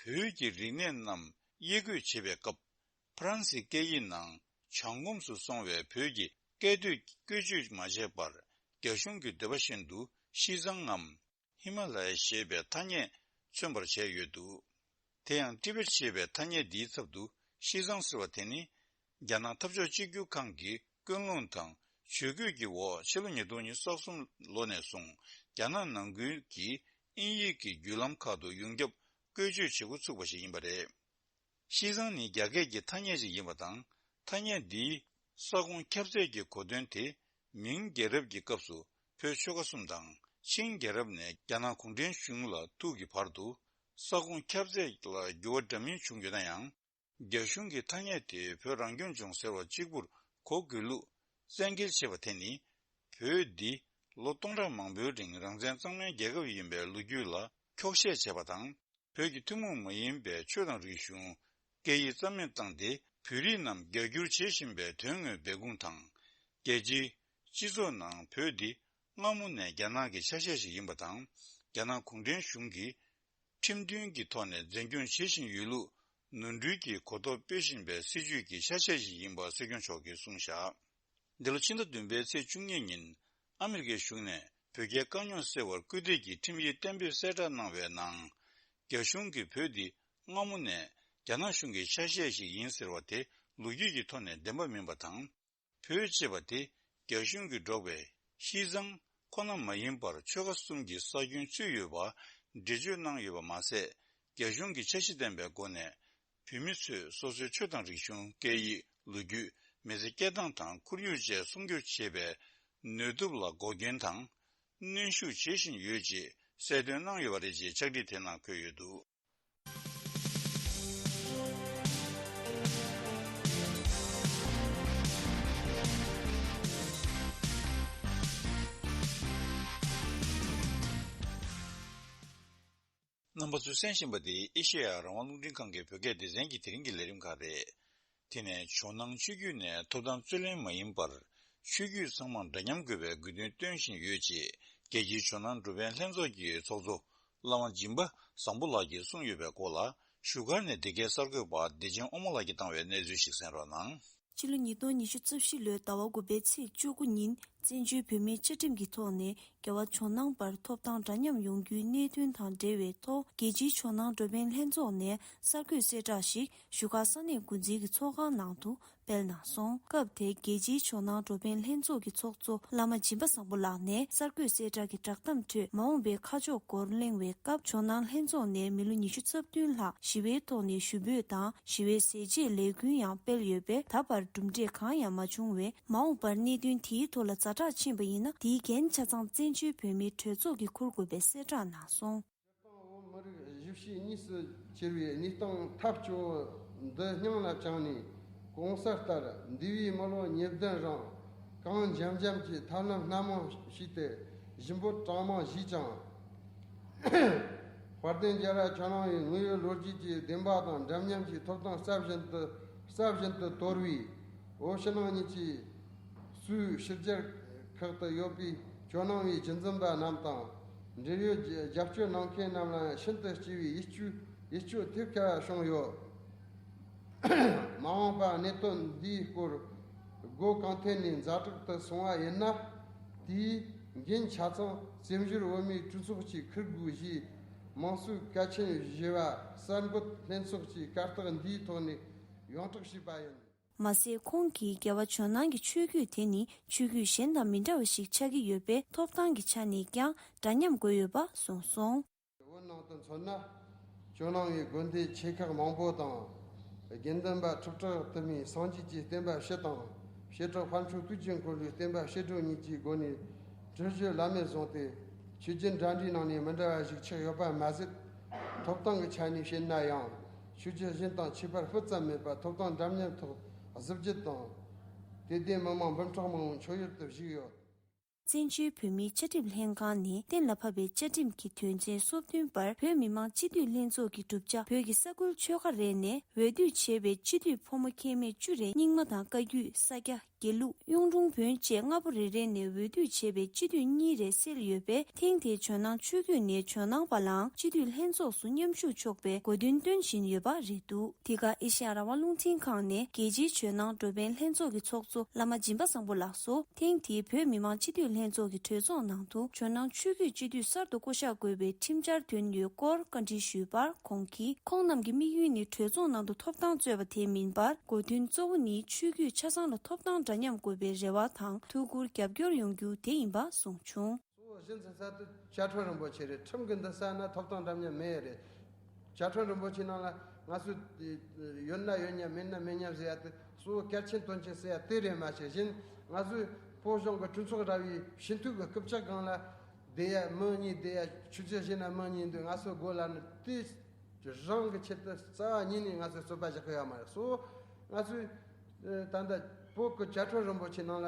བོད་ཀྱི་རིག་གནས་རྣམས་དབྱེ་བགོས་བྱེད་པའི་སྐབས། ཧྥ་རན་སིའི་སྐད་ཡིག་ནང་བྱང་ཀུན་སུ་སོང་བའི་བོད་ཀྱི་སྐད་དོད་བཀོལ་སྤྱོད་མ་བྱས་པར། རྒྱ་གཞུང་གི་འདོད་པ་བཞིན་དུ་ཤིས་ཙང་ངམ། ཧི་མ་ལ་ཡ་ཞེས་པའི་ཐ་སྙད་མཚོན་པར་བྱས་ཡོད་འདུག་དེ་ཡང་ཏི་བེད་ཅེས་པའི་ཐ་སྙད་འདིའི་ཚབ་ཏུ་ཤིས་ཙང་ཟེར་བ་དེ་ནི། རྒྱ་ནག་འཐབ་ཕྱོགས་གཅིག་གྱུར་ཁང་གི་ཀུན་སློང་དང་ཇུས་འགོད་ཀྱི་འོག་ཕྱི་ལོ་ཉིས་སྟོང་ཉི་ཤུ་རྩ་གསུམ་ལོ་ནས་བཟུང་རྒྱ་ནག་ནང་ཁུལ་གྱི་དབྱིན་ཡིག་གི་བརྒྱུད་ལམ་ཁག་ཏུ་ཡོངས་ཁྱབ་བཀོལ་སྤྱོད་བྱེད་འགོ་ཚུགས་པ་ཞིག་ཡིན་པ་རེད། ཤིས་ཙང་ནི་རྒྱ་སྐད་ཀྱི་ཐ་སྙད་ཅིག་ཡིན་པ་དང་། ཐ་སྙད་འདིའི་ས་ཁོངས་ཁྱབ་ཚད་ཀྱི་གོ་དོན་དེ། མིང་རྒྱལ་རབས་ཀྱི་སྐབས་སུ་བོད་ཆོལ་ཁ་གསུམ་དང་ཆིང་རྒྱལ་རབས་ནས་རྒྱ་ནག་གུང་ཁྲན་གཞུང་ལ་ཐུག་གི་བར་དུ་ས་ཁོངས་ཁྱབ་ཚད་ལ་འགྱུར་བ་འདྲ་མིན་བྱུང་ཡོད་ན་ཡང་། རྒྱ་གཞུང་གི་ཐ་སྙད་དེ་བོད་རང་སྐྱོང་ལྗོངས་ཟེར་བ་གཅིག་པུར་གོ་དགོས་ལུགས་གསལ་འགེལ་བྱས་པ་དེ་ནི། བོད་འདི་ལོ་སྟོང་ཕྲག་མང་པོའི་རིང་རང་བཙན་གཙང་མའི་རྒྱལ་ཁབ་ཡིན་པའི་ལོ་རྒྱུས་ལ་འཁྱོག་བཤད་བྱས་པ་དང་། བོད་ཀྱི་ཐུན་མོང་མ་ཡིན་པའི་ཆོས་དང་རིག་གཞུང་། སྐད་ཡིག་རྩ་མེད་བཏང་སྟེ། བོད་རིགས་རྣམས་རྒྱ་སྒྱུར་བྱེད་བཞིན་པའི་དོན་དངོས་སྦས་སྐུང་དང་། རྒྱལ་སྤྱིའི་སྤྱི་ཚོགས་ནང་བོད་འདི་སྔ་མོ་ནས་རྒྱ་ནག་གི་ཆ་ཤས་ཤིག་ཡིན་པ་དང་། རྒྱ་ནག་གུང་ཁྲན་གཞུང་གིས་ཁྲིམས་མཐུན་གྱི་ཐོག་ནས་འཛིན་སྐྱོང་བྱེད་བཞིན་ཡོད་ལུགས་ནོར་འཁྲུལ་གྱི་གོ་རྟོགས་སྤེལ་བཞིན་པའི་སྲིད་བྱུས་ཀྱི་ཆ་ཤས་ཤིག་ཡིན་པ་སྲིད་སྐྱོང་མཆོག་གིས་གསུངས་བཞག་འདི་ལོ་ཕྱི་ཟླ་བདུན་པའི་ཚེས་བཅུ་གཉིས་ཉིན། ཨ་མི་རི་ཀའི་གཞུང་ནས་བོད་རྒྱའི་དཀའ་རྙོག་སེལ་བར་སྐུལ་འདེད་ཀྱི་ཁྲིམས་ཡིག་གཏན་འབེབས་གསལ་བསྒྲགས་གནང་བའི་ནང་། རྒྱ་གཞུང་གིས་བོད་འདི་སྔ་མོ་ནས་རྒྱ་ནག་གཞུང་གི་ཆ་ཤས་ཤིག་ཡིན་ཟེར་བ་དེ་ལོ་རྒྱུས་ཀྱི་ཐོག་ནས་བདེན་པ་མིན་པ་དང་། བོད་ཅེས་པ་དེ་རྒྱ་གཞུང་གིས་སྒྲོག་པའི་ཤིས་ཙང་ཁོ་ན་མ་ཡིན་པར་ཆོལ་ཁ་གསུམ་གྱི་ས་ཁྱོན་ཚུད་ཡོད་པ་འགྲེལ་བརྗོད་གནང་ཡོད་པ་མ་ཟད། རྒྱ་གཞུང་གི་འཆར་གཞི་ལྡན་པའི་སྒོ་ནས། བོད་མི་ཚོས་སོ་སོའི་ཆོས་དང་རིག་གཞུང་། སྐད་ཡིག་ལོ་རྒྱུས། མི་ཚེ་སྐྱེལ་སྟངས་དང་ཁོར་ཡུག་བཅས་སྲུང་སྐྱོབ་བྱེད་པའི་ནུས་སྟོབས་ལ་འགོག་རྐྱེན་དང་། གནོན་ཤུགས་བྱེད་བཞིན་ཡོད་ཅེས་གསལ་སྟོན་གནང་ཡོད་པ་རེད་ཅེས་ཕྱག་བྲིས་དེ་ནང་འཁོད་ཡོད་འདུག་རྣམ་པ་ཚོས་གསན་བཞིན་པ་འདི་ཨེ་ཤེ་ཡ་རང་དབང་རླུང་འཕྲིན་ཁང་གི་བོད་སྐད་སྡེ་ཚན་གྱི་དེ་རིང་གི་ལས་རིམ་ཁག་རེད། དེ་ནས་ཇོ་ནང་ཆོས་བརྒྱུད་ནས་ཐོབ་ཐང་རྩོད་ལེན་མ་ཡིན་པར། ཆོས་བརྒྱུད་ཚང་མར་འདྲ་མཉམ་དགོས་པའི་དགོས་འདུན་བཏོན་བཞིན་ཡོད་ཅེས། རྒྱལ་སྤྱིའི་ཇོ་ནང་འགྲོ་ཕན་ལྷན་ཚོགས་ཀྱི་ཚོགས་གཙོ། བླ་མ་སྦྱིན་པ་བཟང་པོ་ལགས་ཀྱིས་གསུངས་ཡོད་པའི་སྐོར་ལ། བཞུགས་སྒར་ནས་འདི་གའི་གསར་འགོད་པ་བདེ་ཆེན་དབང་མོ་ལགས་ཀྱིས་བཏང་བའི་གནས་ཚུལ་ཞིག་གསན་རོགས་གནང་། ཕྱི་ལོ་ཉིས་སྟོང་ཉི་ཤུ་རྩ་བཞི་ལོའི་ཟླ་བ་དགུ་པའི་ཚེས་བཅུ་དགུ་ཉིན། བཙན་བྱོལ་བོད་མིའི་བཅའ་ཁྲིམས་ཀྱི་ཐོག་ནས། རྒྱལ་བ་ཇོ་ནང་བར་ཐོབ་ཐང་འདྲ་མཉམ་ཡོང་རྒྱུའི་གནད་དོན་དང་འབྲེལ་བའི་ཐོག་རྒྱལ་སྤྱིའི་ཇོ་ནང་འགྲོ་ཕན་ལྷན་ཚོགས་ནས་གསར་འགོད་གསལ་བསྒྲགས་ཤིག་བཞུགས་སྒར་ས་གནས་འགོ་འཛིན་གྱི་ཚོགས་ཁང་ནང་དུ་སྤེལ་གནང་སོང་། སྐབས་དེར་རྒྱལ་སྤྱིའི་ཇོ་ནང་འགྲོ་ཕན་ལྷན་ཚོགས་ཀྱི་ཚོགས་གཙོ་བླ་མ་སྦྱིན་པ་བཟང་པོ་ལགས་ནས་གསར་འགོད་གསལ་བསྒྲགས་ཀྱི་བསྒྲགས་གཏམ་ཁྲོད། མ་འོངས་པའི་ཁ་ཕྱོགས་སྐོར་གླེང་བའི་སྐབས། ཇོ་ནང་ལྷན་ཚོགས་ནས་མི་ལོ་ཉི་ཤུ་རྩ་བདུན་ལྷག་ཞི་བའི་ཐོག་ནས་ཞུ་འབོད་དང་ཞི་བའི་ཟས་བཅད་ལས་འགུལ་ཡང་སྤེལ་ཡོད་པས། ད་བར་གྲུབ་འབྲས་གང་ཡང་མ་བྱུང་བས། མ་འོངས་པར་གནད་དོན་དེའི་ཐོག་ལ་ཛ་དྲག་ཕྱིན་པ་ཡིན་ན། དེའི་འགན་ཆ་ཚང་བཙན་བྱོལ་བོད་མིའི་གྲོས་ཚོགས་ཀྱིས་འཁུར་དགོས་པའི་གསལ་བསྒྲགས་གནང་སོང་། སྤྱིར་བཏང་བོད་མི་རིགས་གཞིས་བྱེས་གཉིས་སུ་གྱེས་པའི་གནས་སྟངས་ཐབས་སྐྱོ་བོ་འདི་སྙིང་ལ་བཅངས་ནས། གོང་གསལ་ལྟར་འདས་པའི་མི་ལོ་ཉེར་བདུན་རིང་གངས་འཇམ་འཇམ་གྱི་ཐབས་ལམ་སྣ་མང་བྱས་ཏེ་ཞུ་འབོད་གྲངས་མང་ཞུས་ཀྱང་། དཔལ་ལྡན་རྒྱལ་བ་ཇོ་ནང་བའི་དངོས་ཡོད་ལོ་རྒྱུས་ཀྱི་བདེན་པ་དང་འདྲ་མཉམ་གྱི་ཐོབ་ཐང་རྩ་བཞིན་དུ་རྩ་བཞིན་དུ་དོར་བས། བོད་ཕྱི་ནང་གཉིས་ཀྱི་སུད་ཕྱི་རྒྱལ་ཁག་ཏུ་ཡོད་པའི་ཇོ་ནང་བའི་རྒྱུན་འཛིན་པ་རྣམས་དང་། འབྲེལ་ཡོད་རྒྱབ་སྐྱོར་གནང་མཁན་རྣམས་ལ་ཤིན་ཏུ་གཅེས་པའི་ཡིད་སྐྱོ་ཡིད་སྐྱོ་ཐེབས་དཀའ་བ་བྱུང་ཡོད། མ་འོངས་པ་གནད་དོན་འདིའི་སྐོར་སྒོ་གང་ཐད་ནས་ཛ་དྲག་ཏུ་སོང་བ་ཡིན་ན། དེའི་འགན་ཆ་ཚང་བཙན་བྱོལ་བོད་མིའི་གྲོས་ཚོགས་ཀྱིས་འཁུར་དགོས་ཞེས་དམངས་གཙོའི་གལ་ཆེན་བཞི་པ་གསར་འགོད་ལྷན་ཚོགས་ཀྱིས་གར་སྟེགས་འདིའི་ཐོག་ནས་ཡོངས་གྲགས་ཞུས་པ་ཡིན། མ་ཟད། ཁོང་གིས་རྒྱལ་བ་ཇོ་ནང་གི་ཆོས་བརྒྱུད་དེ་ནི་ཆོས་བརྒྱུད་གཞན་དང་མི་འདྲ་བ་ཞིག་ཆགས་ཀྱི་ཡོད་པས། ཐོབ་ཐང་གི་ཆ་ནས་ཀྱང་འདྲ་མཉམ་དགོས་ཡོད་པ་གསུངས་སོང་། བོད་ནང་དུ་མཚོན་ན། ཇོ་ནང་བའི་དགོན་སྡེ་ཆེ་ཁག་མང་པོ་དང་། དགེ་འདུན་པ་ཁྲི་ཕྲག་དུ་མའི་སངས་རྒྱས་ཀྱི་བསྟན་པ་སྤྱི་དང་། བྱེ་བྲག་དཔལ་འབྱོར་དུས་ཀྱི་འཁོར་ལོའི་བསྟན་པ་སྤྱི་སྒྲོ་གཉིས་ཀྱི་སྒོ་ནས་སྒྲུབ་བརྒྱུད་བླ་མེད་བཟུང་སྟེ། ཆོས་བརྒྱུད་འདྲ་འདྲའི་ནང་ནས་མི་འདྲ་བ་ཞིག་ཆགས་ཡོད་པ་མ་ཟད། ཐོབ་ཐང་གི་ཆ་ནས་བཤད་ན་ཡང་། ཆོས་བརྒྱུད་གཞན་དང་ཁྱད་པར་སྤུ་ཙམ་མེད་པར་ཐོབ་ཐང་འདྲ་མཉམ་ཐོག་གཟི་བརྗིད་དང་། དད་ལྡན་མི་མང་འབུམ་ཕྲག་མང་བོ་མཆོད་ཡུལ་དུ་བཞུགས་ཡོད། བཙན་བྱོལ་བོད་མིའི་བཅའ་ཁྲིམས་ལྷན་ཁང་ནས་གཏན་ལ་ཕབ་པའི་བཅའ་ཁྲིམས་ཀྱི་དོན་ཚན་སོ་བདུན་པར། བོད་མི་མང་སྤྱི་འཐུས་ལྷན་ཚོགས་ཀྱི་གྲུབ་ཆ་བོད་ཀྱི་ས་ཁུལ་ཆོལ་ཁ་རེ་ནས་འོས་བསྡུ་བྱས་པའི་སྤྱི་འཐུས་ཕོ་མོ་ཁྱད་མེད་བཅུ་རེ་རྙིང་མ་དང་བཀའ་བརྒྱུད། ས་སྐྱ། དགེ་ལུགས། གཡུང་དྲུང་བོན་བཅས་ལྔ་པོ་རེ་རེ་ནས་འོས་བསྡུ་བྱས་པའི་སྤྱི་འཐུས་གཉིས་རེ་གསལ་ཡོད་པས། ཐེངས་དེའི་ཇོ་ནང་ཆོས་བརྒྱུད་ནས་ཇོ་ནང་པ་ལའང་སྤྱི་འཐུས་ལྷན་ཚོགས་སུ་མཉམ་ཞུགས་ཆོག་པའི་གོ་སྟོན་སྟོན་བཞིན་ཡོད་པ་རེད་འདུག་དེ་ག་ཨེ་ཤེ་ཡ་རང་དབང་རླུང་འཕྲིན་ཁང་ནས་རྒྱལ་སྤྱིའི་ཇོ་ནང་འགྲོ་ཕན་ལྷན་ཚོགས་ཀྱི་ཚོགས་གཙོ་བླ་མ་སྦྱིན་པ་བཟང་པོ་ལགས་སུ། ཐེངས་དེའི་བོད་མི་མང་སྤྱི་འཐུས་ལྷན་ཚོགས་ཀྱི་གྲོས་ཚོགས་ནང་དུ་ཇོ་ནང་ཆོས་བརྒྱུད་སྤྱི་འཐུས་གསར་དུ་བསྐོ་གཞག་དགོས་པའི་ཁྲིམས་འཆར་བཏོན་ཡོད་སྐོར་བཀའ་འདྲི་ཞུས་པར། ཁོང་གིས། ཁོང་རྣམས་ཀྱི་དམིགས་ཡུལ་ནི་གྲོས་ཚོགས་ནང་དུ་ཐོབ་ཐང་རྩོད་པ་དེ་མིན་པར། གོ་དོན་གཙོ་བོ་ནི་ཆོས་བརྒྱུད་ཆ་ཚང་ལ་ཐོབ་ཐང་འདྲ་མཉམ་དགོས་པའི་རེ་བ་དང་ཐུགས་ཁུར་རྒྱབ་སྐྱོར་ཡོང་རྒྱུ་དེ་ཡིན་པ་གསུངས་བྱུང་། གཙོ་བོ་གཞི་འཛིན་ས་དེ་བཅའ་ཁྲིམས་རིན་པོ་ཆེ་རེད། ཁྲིམས་ཀྱི་འདུན་ས་ན་ཐོབ་ཐང་འདྲ་མཉམ་མེད་རེད། བཅའ་ཁྲིམས་རིན་པོ་ཆེ་ནང་ལ་ང་ཚོས་ཡོད་ན་ཡོད་མཉམ། མེད་ན་མེད་མཉམ་ཟེར་ཡ་དེ་གཙོ་བོ་གལ་ཆེན་དོན་ཆེན་ཟེར་ཡ་དེ་རེད། མ་གཞི་གཞན་ང་ཚོས་བོད་གཞུང་གི་གྲོས་ཚོགས་ར་བའི་སྤྱི་འཐུས་ཀྱི་རྐུབ་བཀྱག་སྒང་ལ་བསྡད་ཡ་མི་གཉིས་བསྡད་ཡ། ཆོས་བརྒྱུད་གཞན་ན་མི་གཉིས་འདུག་ང་ཚོ་དགོས་ལ་ནི་དེ་རང་གི་ཆེད་དུ་རྩ་བ་ཉིད་ནས་ང་ཚོས་རྩོད་པ་རྒྱག་གི་ཡོད་མ་རེད། གཙོ་བོ་ང་ཚོས་ད་ལྟ་བོད་ཀྱི་བཅའ་ཁྲིམས་རིན་པོ་ཆེ་ནང་ལ་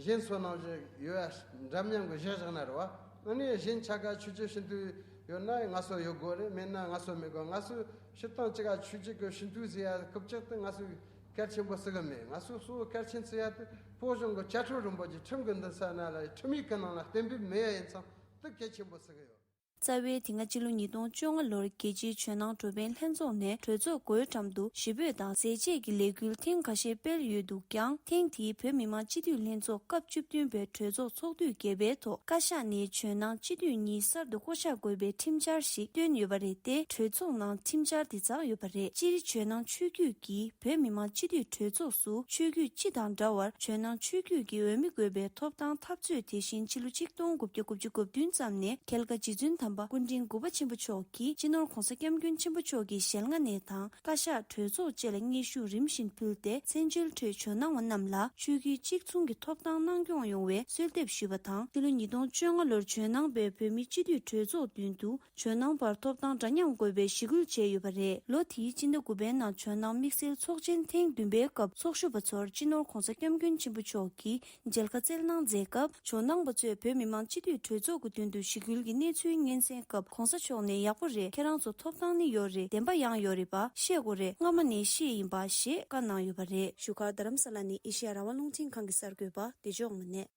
གཞན་ཚོ་ནང་བཞིན་ཡོད་ཡ་འདྲ་མཉམ་གྱི་གཞི་བཞག་ན་རེད་བ། ཨ་ནི་གཞན་ཆ་ག་ཆོས་བརྒྱུད་སྤྱི་འཐུས་ཡོད་ན་ང་ཚོ་ཡོད་དགོས་རེད། མེད་ན་ང་ཚོ་མེད་དགོས། ང་ཚོ་སྤྱིར་བཏང་གཅིག་ག་ཆོས་བརྒྱུད་ཀྱི་སྤྱི་འཐུས་ཟེར་ཡ་རྐུབ་བཀྱག་དེ་ང་ཚོས་གལ་ཆེན་པོ་བརྩི་གི་མེད། ང་ཚོས་གཙོ་བོ་གལ་ཆེན་བརྩི་ཡ་དེ་བོད་གཞུང་གི་བཅའ་ཁྲིམས་རིན་པོ་ཆེ་ཁྲིམས་ཀྱི་འདུན་ས་ན་ལ་ཁྲིམས་ཡིག་གི་ནང་ལ་གཏན་འབེབས་མེད་ཡ་ཡིན་ཙང་དེ་གལ་ཆེན་པོ་བརྩི་གི་ཡོད། རྩ་བའི་དེ་སྔ་ཕྱི་ལོ་ཉིས་སྟོང་བཅོ་ལྔ་ལོར་རྒྱལ་སྤྱིའི་ཇོ་ནང་འགྲོ་ཕན་ལྷན་ཚོགས་ནས་གྲོས་ཚོགས་སྒོའི་འགྲམ་དུ་ཞི་འབོད་དང་ཟས་བཅད་ཀྱི་ལས་འགུལ་ཐེངས་ཁ་ཤས་སྤེལ་ཡོད་འདུག་ཀྱང་། ཐེངས་དེའི་བོད་མི་མང་སྤྱི་འཐུས་ལྷན་ཚོགས་སྐབས་བཅུ་བདུན་པའི་གྲོས་ཚོགས་ཚོགས་དུས་བརྒྱད་པའི་ཐོག་བཀའ་ཤག་ནས་ཇོ་ནང་སྤྱི་འཐུས་གཉིས་གསར་དུ་བསྐོ་གཞག་དགོས་པའི་ཁྲིམས་འཆར་ཞིག་བཏོན་ཡོད་པ་རེད་དེ། གྲོས་ཚོགས་ནང་ཁྲིམས་འཆར་དེ་ཚགས་ཡོད་པ་རེད། སྤྱིར་ཇོ་ནང་ཆོས་བརྒྱུད་ཀྱིས་བོད་མི་མང་སྤྱི་འཐུས་གྲོས་ཚོགས་སུ་ཆོས་བརྒྱུད་སྤྱི་དང་འདྲ་བར་ཇོ་ནང་ཆོས་བརྒྱུད་ཀྱི་འོས་མི་དགོས་པའི་ཐོབ་ཐང་འཐབ་རྩོད་དེ་བཞིན་ཕྱི་ལོ་ཆིག་སྟོང་དགུ་བརྒྱ་དགུ་བཅུ་གོ་བདུན་ཙམ་ནས་རྒྱལ་བ་རྗེ་བཙུན་དམ་པ་སྐུ་ཕྲེང་དགུ་པ་ཆེན་པོ་མཆོག་གིས་སྤྱི་ནོར་༧གོང་ས་༧སྐྱབས་མགོན་ཆེན་པོ་མཆོག་གི་ཞལ་སྔ་ནས་དང་བཀའ་ཤག་གྲོས་ཚོགས་བཅས་ལ་སྙན་ཞུ་རིམ་བཞིན་ཕུལ་ཏེ། བཙན་བྱོལ་ཁྲོད་ཇོ་ནང་བ་རྣམས་ལ་ཆོས་བརྒྱུད་གཅིག་མཚུངས་ཀྱི་ཐོབ་ཐང་གནང་སྐྱོང་ཡོང་བའི་གསོལ་འདེབས་ཞུས་པ་དང་། ཕྱི་ལོ་ཉིས་སྟོང་བཅོ་ལྔ་ལོར་ཇོ་ནང་པའི་བོད་མིའི་སྤྱི་འཐུས་གྲོས་ཚོགས་མདུན་དུ། ཇོ་ནང་པར་ཐོབ་ཐང་འདྲ་མཉམ་དགོས་པའི་ཞི་སྐུལ་བྱས་ཡོད་པ་རེད། ལོ་དེའི་སྤྱི་ཟླ་དགུ་པའི་ནང་ཇོ་ནང་དམིགས་བསལ་ཚོགས་ཆེན་ཐེངས་བདུན་པའི་སྐབས་ཚོགས་ཞུགས་པ་ཚོར་སྤྱི་ནོར་༧གོང་ས་༧སྐྱབས་མགོན་ཆེན་པོ་མཆོག་གིས་མཇལ་ཁ་བསྩལ་གནང་མཛད་སྐབས། ཇོ་ནང་པ་ཚོས་བོད་མི་མང་སྤྱི་འཐུས་གྲོས་ཚོགས་ཀྱི་མདུན་དུ་ཞི་སྐུལ་གྱི་གནས་ཚུལ་སྙན་གསན་སྐབས། ༧གོང་ས་མཆོག་ནས་ཡག་པོ་རེད། ཁྱེད་རང་ཚོ་ཐོབ་ཐང་ནི་ཡོད་རེད། བདེན་པ་ཡང་ཡོད་རེད་པ། ཤེས་དགོས་རེད། སྔ་མ་ནས་ཤེས་ཡིན་པ་ཞེས་བཀའ་གནང་ཡོད་པ་རེད། བཞུགས་སྒར་རྡ་རམ་ས་ལ་ནས་ཨེ་ཤེ་ཡ་རང་དབང་རླུང་འཕྲིན་ཁང་གི་གསར་འགོད་པ་བདེ་མཆོག་དངོས་གནས།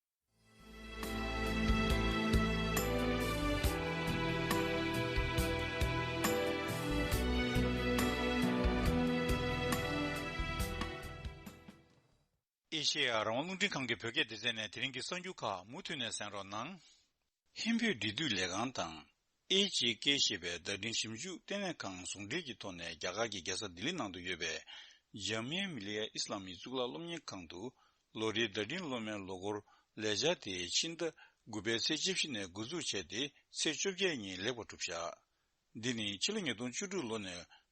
ཨེ་ཤེ་ཡ་རང་དབང་རླུང་འཕྲིན་ཁང་གི་བོད་སྐད་སྡེ་ཚན་ནས་དེ་རིང་གི་གསར་འགྱུར་ཁག་མུ་མཐུད་ནས་གསན་རོགས་གནང་། ཧིན་བོད་འབྲེལ་མཐུད་ལས་ཁང་དང་། ཨེ་ཇེ་ཀེ་ཞེས་པའི་བརྡ་འཕྲིན་ཞིབ་འཇུག་ལྟེ་གནས་ཁང་ཟུང་འབྲེལ་གྱི་ཐོག་ནས་རྒྱ་གར་གྱི་རྒྱལ་ས་ལྡི་ལི་ནང་དུ་ཡོད་པའི་ཇཱ་མི་ཡ་མི་ལི་ཡ་ཨི་སི་ལམ་ཡི་གཙུག་ལག་སློབ་གཉེར་ཁང་དུ། ལོ་རེའི་བརྡ་འཕྲིན་སློབ་མའི་ལོ་འཁོར་ལས་འཆར་དེ་ཕྱི་ཟླ་དགུ་པའི་ཚེས་བཅུ་བཞི་ནས་འགོ་འཛུགས་བྱས་ཏེ་ཚེས་བཅོ་བརྒྱད་ཉིན་ལེགས་པར་གྲུབ་བཞག། འདི་ནི་ཕྱི་ལོ་ཉིས་སྟོང་བཅུ་དྲུག་ལོ་ནས་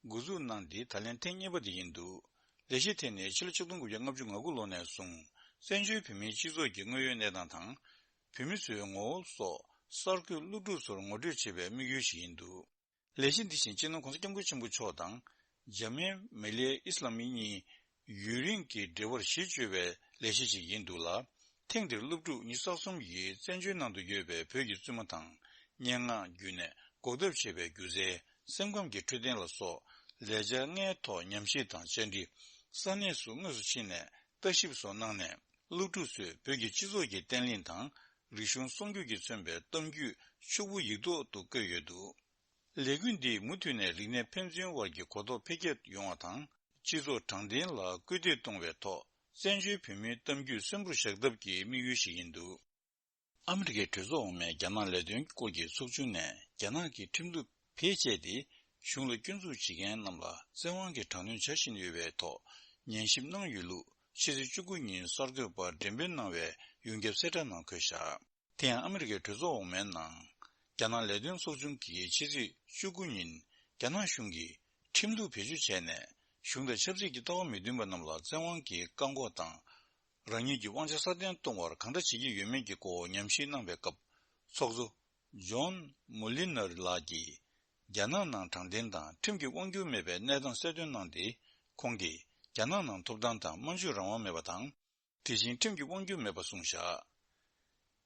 འགོ་འཛུགས་གནང་སྟེ་ད་ལན་ཐེངས་གཉིས་པ་དེ་ཡིན་འདུག། ལས་གཞི་དེ་ནི་ཕྱི་ལོ་ཆིག་སྟོང་དགུ་བརྒྱ་ལྔ་བཅུ་ང་དགུ་ལོ་ནས་བཟུང་བཙན་བྱོལ་བོད་མིའི་སྤྱི་ཚོགས་ཀྱི་དངོས་ཡོད་གནས་སྟངས་དང་། བོད་མི་ཚོའི་ངོ་བོ་སོགས་གསར་འགོད་སློབ་ཕྲུག་ཚོར་ངོ་སྤྲོད་བྱེད་པའི་དམིགས་ཡུལ་ཞིག་ཡིན་འདུག། ལས་གཞི་འདི་བཞིན་སྤྱི་ནོར་༧གོང་ས་༧སྐྱབས་མགོན་ཆེན་པོ་མཆོག་དང་། ཇཱ་མི་ཡ་མི་ལི་ཡ་ཨི་སི་ལམ་ཡི་གཉིས་ཡུན་རིང་གི་འབྲེལ་བར་གཞི་བཅོལ་བའི་ལས་གཞི་ཞིག་ཡིན་འདུག་ལ། ཐེངས་འདིར་སློབ་ཕྲུག་ཉི་ཤུ་རྩ་གསུམ་ཡིས་བཙན་བྱོལ་ནང་དུ་ཡོད་པའི་བོད་ཀྱི་བཙུན་མ་དང་། སྙན་ངག་བརྒྱུད་ནས་འགོག་ཐབས་བྱེད་པའི་སྒྱུ་རྩལ། སེམས་ཁམས་ཀྱི་འཕྲོད་བསྟེན་ལ་སོགས་ལས་འཆར་ལྔའི་ཐོག་ཉམས་ཞིབ་དང་བཅར་འདྲི། ས་གནས་སུ་དངོས་སུ་ཕྱིན་ནས་ལྟ་ཞིབ་སོགས་གནང་ནས། སློབ་ཕྲུག་ཚོས་བོད་ཀྱི་སྤྱི་ཚོགས་ཀྱི་བརྟན་ལྷིང་དང་། རིག་གཞུང་སྲུང་སྐྱོབ་ཀྱིས་མཚོན་པའི་གཏམ་རྒྱུད་ཕྱུག་པོ་ཡིག་ཐོག་ཏུ་བཀོད་ཡོད་འདུག། ལས་འགུལ་འདིས་མུ་མཐུད་ནས་རིག་གནས་ཕན་ཚུན་དབར་གྱི་གོ་རྟོགས་འཕེལ་རྒྱས་ཡོང་བ་དང་། སྤྱི་ཚོགས་དྲང་བདེན་ལ་སྐུལ་འདེད་གཏོང་བའི་ཐོག་བཙན་བྱོལ་བོད་མིའི་གཏམ་རྒྱུད་གསོན་པོར་བཞག་ཐབས་ཀྱི་དམིགས་ཡུལ་ཞིག་ཡིན་འདུག། ཨ་མི་རི་ཀའི་གྲོས་ཚོགས་འོག་མའི་རྒྱ་ནག་ལས་དོན་སྐོར་གྱི་ཚོགས་ཆུང་ནས་རྒྱ་ནག་གི་ཁྲིམས་ལུགས་བེད་སྤྱད་དེ། གཞུང་ལ་སྐྱོན་འཛུགས་བྱེད་མཁན་རྣམས་ལ་བཙན་དབང་གིས་དྲག་གནོན་བྱ་བཞིན་ཡོད་པའི་ཐོག་ཉན་ཞིབ་གནང་ཡོད་ལུགས་ཕྱི་ཚེས་བཅུ་དགུ་ཉིན་གསར་འགོད་པར་འགྲེམས་སྤེལ་གནང་བའི་ཡོངས་ཁྱབ་གསལ་བསྒྲགས་ནང་འཁོད་བཞག། དེ་ཡང་ཨ་མི་རི་ཀའི་གྲོས་ཚོགས་འོག་མའི་ནང་། རྒྱ་ནག་ལས་དོན་ཚོགས་ཆུང་གིས་ཕྱི་ཚེས་བཅུ་དགུ་ཉིན། རྒྱ་ནག་གཞུང་གིས་ཁྲིམས་ལུགས་བེད་སྤྱོད་བྱས་ནས། གཞུང་དང་ཆབ་སྲིད་ཀྱི་ལྟ་བ་མི་མཐུན་པ་རྣམས་ལ་བཙན་དབང་གིས་བཀག་འགོག་དང་། རང་ཉིད་ཀྱི་དབང་ཆ་སྲ་བརྟན་གཏོང་བར་གང་འདྲ་བྱེད་ཀྱི་ཡོད་མེད་ཀྱི་སྐོར་ཉམས་ཞིབ་གནང་བའི་སྐབས། ཚོགས་གཙོ་ཇོན་མོ་ལི་ནར་ལགས་ཀྱིས། རྒྱ་ནག་ནང་དྲང་བདེན་དང་ཁྲིམས་ཀྱི་དབང་སྒྱུར་མེད་པའི་གནས་སྟངས་གསལ་སྟོན་གནང་སྟེ། ཁོང་གིས་རྒྱ་ནག་ནང་ཐོབ་ཐང་དང་སྨྲ་བརྗོད་རང་དབང་མེད་པ་དང་། དེ་བཞིན་ཁྲིམས་ཀྱི་དབང་སྒྱུར་མེད་པ་གསུངས་བཞག་